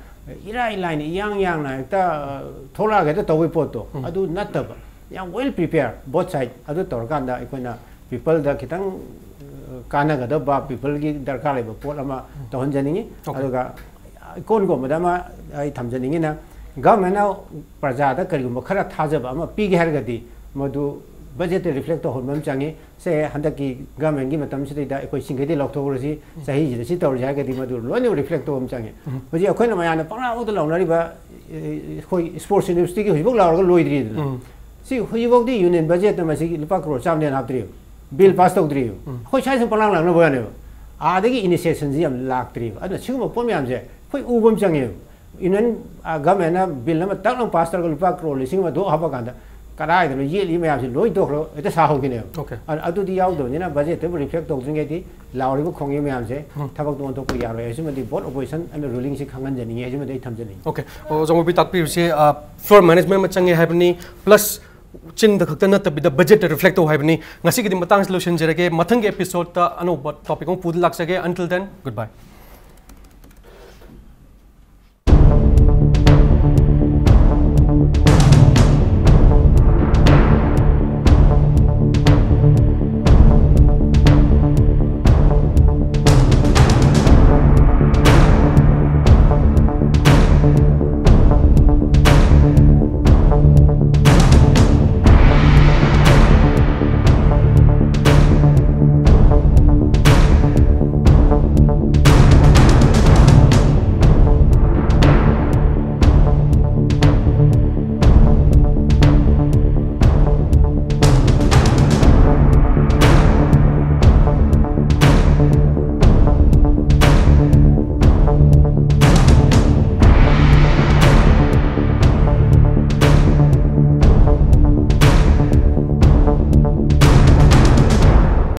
ꯏꯔꯥꯏ ꯂꯥꯏꯅ ꯏꯌꯥꯡ ꯌꯥꯡꯅ ꯍꯦꯛꯇ, ꯑ, ꯊꯣꯛꯂꯛꯑꯒ ꯍꯦꯛꯇ ꯇꯧꯕꯒꯤ ꯄꯣꯠꯇꯣ ꯑꯗꯨ ꯅꯠꯇꯕ, ꯌꯥꯝ ꯋꯦꯜ ꯄ꯭ꯔꯤꯄꯦꯌꯔ ꯕꯣꯠ ꯁꯥꯏꯠ ꯑꯗꯨ ꯇꯧꯔꯀꯥꯟꯗ ꯑꯩꯈꯣꯏꯅ ꯄꯤꯄꯜꯗ ꯈꯤꯇꯪ, ꯑ, ꯀꯥꯟꯅꯒꯗꯕ, ꯄꯤꯄꯜꯒꯤ ꯗꯔꯀꯥꯔ ꯂꯩꯕ ꯄꯣꯠ ꯑꯃ ꯇꯧꯍꯟꯖꯅꯤꯡꯉꯤ꯫ ꯑꯗꯨꯒ ꯏꯀꯣꯟ ꯀꯣꯟꯕꯗ ꯑꯃ ꯑꯩ ꯊꯝꯖꯅꯤꯡꯉꯤꯅ, ꯒꯚꯔꯟꯃꯦꯟꯅ ꯄ꯭ꯔꯖꯥꯗ ꯀꯔꯤꯒꯨꯝꯕ ꯈꯔ ꯊꯥꯖꯕ ꯑꯃ ꯄꯤꯒꯦ ꯍꯥꯏꯔꯒꯗꯤ ꯃꯗꯨ ꯕꯖꯦꯠꯇ ꯔꯤꯐ꯭ꯂꯦꯛ ꯇꯧꯍꯟꯕ ꯑꯃ ꯆꯪꯉꯤ꯫ ꯁꯦ, ꯍꯟꯗꯛꯀꯤ ꯒꯃꯦꯟꯒꯤ ꯃꯇꯝꯁꯤꯗꯩꯗ ꯑꯩꯈꯣꯏ ꯁꯤꯡꯒꯩꯗꯤ ꯂꯧꯊꯣꯛꯈ꯭ꯔꯁꯤ, ꯆꯍꯤꯁꯤꯗ ꯁꯤ ꯇꯧꯔꯁꯤ ꯍꯥꯏꯔꯒꯗꯤ ꯃꯗꯨ ꯂꯣꯏꯅ ꯔꯤꯐ꯭ꯂꯦꯛ ꯇꯧꯕ ꯑꯃ ꯆꯪꯉꯤ꯫ ꯍꯧꯖꯤꯛ ꯑꯩꯈꯣꯏꯅ ꯃꯌꯥꯝꯅ ꯄꯪꯂꯥꯎꯗ ꯂꯥꯎꯅꯔꯤꯕ, ꯑꯦ, ꯑꯩꯈꯣꯏ ꯁ꯭ꯄꯣꯔꯠꯁ ꯌꯨꯅꯤꯚꯔꯁꯤꯇꯤꯒꯤ ꯍꯧꯖꯤꯛꯐꯥꯎ ꯂꯥꯎꯔꯒ ꯂꯣꯏꯗ꯭ꯔꯤꯗꯅ꯫ ꯁꯤ ꯍꯧꯖꯤꯛꯐꯥꯎꯗꯤ ꯌꯨꯅꯤꯌꯟ ꯕꯖꯦꯠꯇ ꯃꯁꯤꯒꯤ ꯂꯨꯄꯥ ꯀ꯭ꯔꯣꯔ ꯆꯥꯝꯃꯗꯩ ꯍꯦꯟꯅ ꯍꯥꯞꯇ꯭ꯔꯤꯕ, ꯕꯤꯜ ꯄꯥꯁ ꯇꯧꯗ꯭ꯔꯤꯕ꯫ ꯑꯩꯈꯣꯏ ꯁ꯭ꯋꯥꯏꯗ ꯁꯨꯝ ꯄꯪꯂꯥꯡ ꯂꯥꯡꯅꯕ ꯋꯥꯅꯦꯕ꯫ ꯑꯥꯗꯒꯤ ꯏꯅꯤꯁꯤꯌꯦꯁꯟꯁꯤ ꯌꯥꯝ ꯂꯥꯛꯇ꯭ꯔꯤꯕ꯫ ꯑꯗꯨꯅ ꯁꯤꯒꯨꯝꯕ ꯄꯣꯠ ꯃꯌꯥꯝꯁꯦ ꯑꯩꯈꯣꯏ ꯎꯕ ꯑꯃ ꯆꯪꯉꯦꯕ꯫ ꯌꯨꯅꯤꯌꯟ, ꯑ, ꯒꯃꯦꯟꯅ ꯕꯤꯜ ꯑꯃ ꯇꯛ ꯂꯥꯎ ꯄꯥꯁ ꯇꯧꯔꯒ ꯂꯨꯄꯥ ꯀ꯭ꯔꯣꯔ ꯂꯤꯁꯤꯡ ꯑꯃ ꯊꯣꯛ ꯍꯥꯞꯄ ꯀꯥꯟꯗ ꯀꯗꯥꯏꯗꯅꯣ ꯌꯦꯠꯂꯤ ꯃꯌꯥꯝꯁꯦ ꯂꯣꯏ ꯇꯣꯛꯈ꯭ꯔꯣ, ꯍꯦꯛꯇ ꯁꯥꯍꯧꯈꯤꯅꯦꯕ꯫ Okay. ꯑ-, ꯑꯗꯨꯗꯤ ꯌꯥꯎꯗꯕꯅꯤꯅ ꯕꯖꯦꯠꯇꯕꯨ ꯔꯤꯐ꯭ꯂꯦꯛ ꯇꯧꯗ꯭ꯔꯤꯉꯩꯗꯤ ꯂꯥꯎꯔꯤꯕ ꯈꯣꯡꯉꯤꯕ ꯃꯌꯥꯝꯁꯦ ꯊꯕꯛꯇ ꯑꯣꯟꯊꯣꯛꯄ ꯌꯥꯔꯣꯏ ꯍꯥꯏꯁꯤꯃꯗꯤ ꯕꯣꯠ ꯑꯣꯄꯣꯖꯤꯁꯟ ꯑꯃꯗꯤ ꯔꯨꯂꯤꯡꯁꯤ ꯈꯪꯍꯟꯖꯅꯤꯡꯉꯤ ꯍꯥꯏꯁꯤꯃꯗꯤ ꯑꯩ ꯊꯝꯖꯅꯤꯡꯉꯤ꯫ Okay. ꯑꯣ, ꯖꯥꯃꯣꯕꯤ ꯇꯥꯛꯄꯤꯕꯁꯦ, ꯑ, ꯐ꯭ꯂꯣꯔ ꯃꯦꯅꯦꯖꯃꯦꯟ ꯑꯃ ꯆꯪꯉꯦ ꯍꯥꯏꯕꯅꯤ, ꯄ꯭ꯂꯁ ꯆꯤꯟꯗ ꯈꯛꯇ ꯅꯠꯇꯕꯤꯗ ꯕꯖꯦꯠꯇ ꯔꯤꯐ꯭ꯂꯦꯛ ꯇꯧ ꯍꯥꯏꯕꯅꯤ꯫ ꯉꯁꯤꯒꯤꯗꯤ ꯃꯇꯥꯡꯁꯤ ꯂꯣꯏꯁꯤꯟꯖꯔꯒꯦ꯫ ꯃꯊꯪꯒꯤ ꯑꯦꯄꯤꯁꯣꯗꯇ ꯑꯅꯧꯕ ꯇꯣꯄꯤꯛ ꯑꯃ ꯄꯨꯗꯨꯅ ꯂꯥꯛꯆꯒꯦ꯫ Until then, goodbye.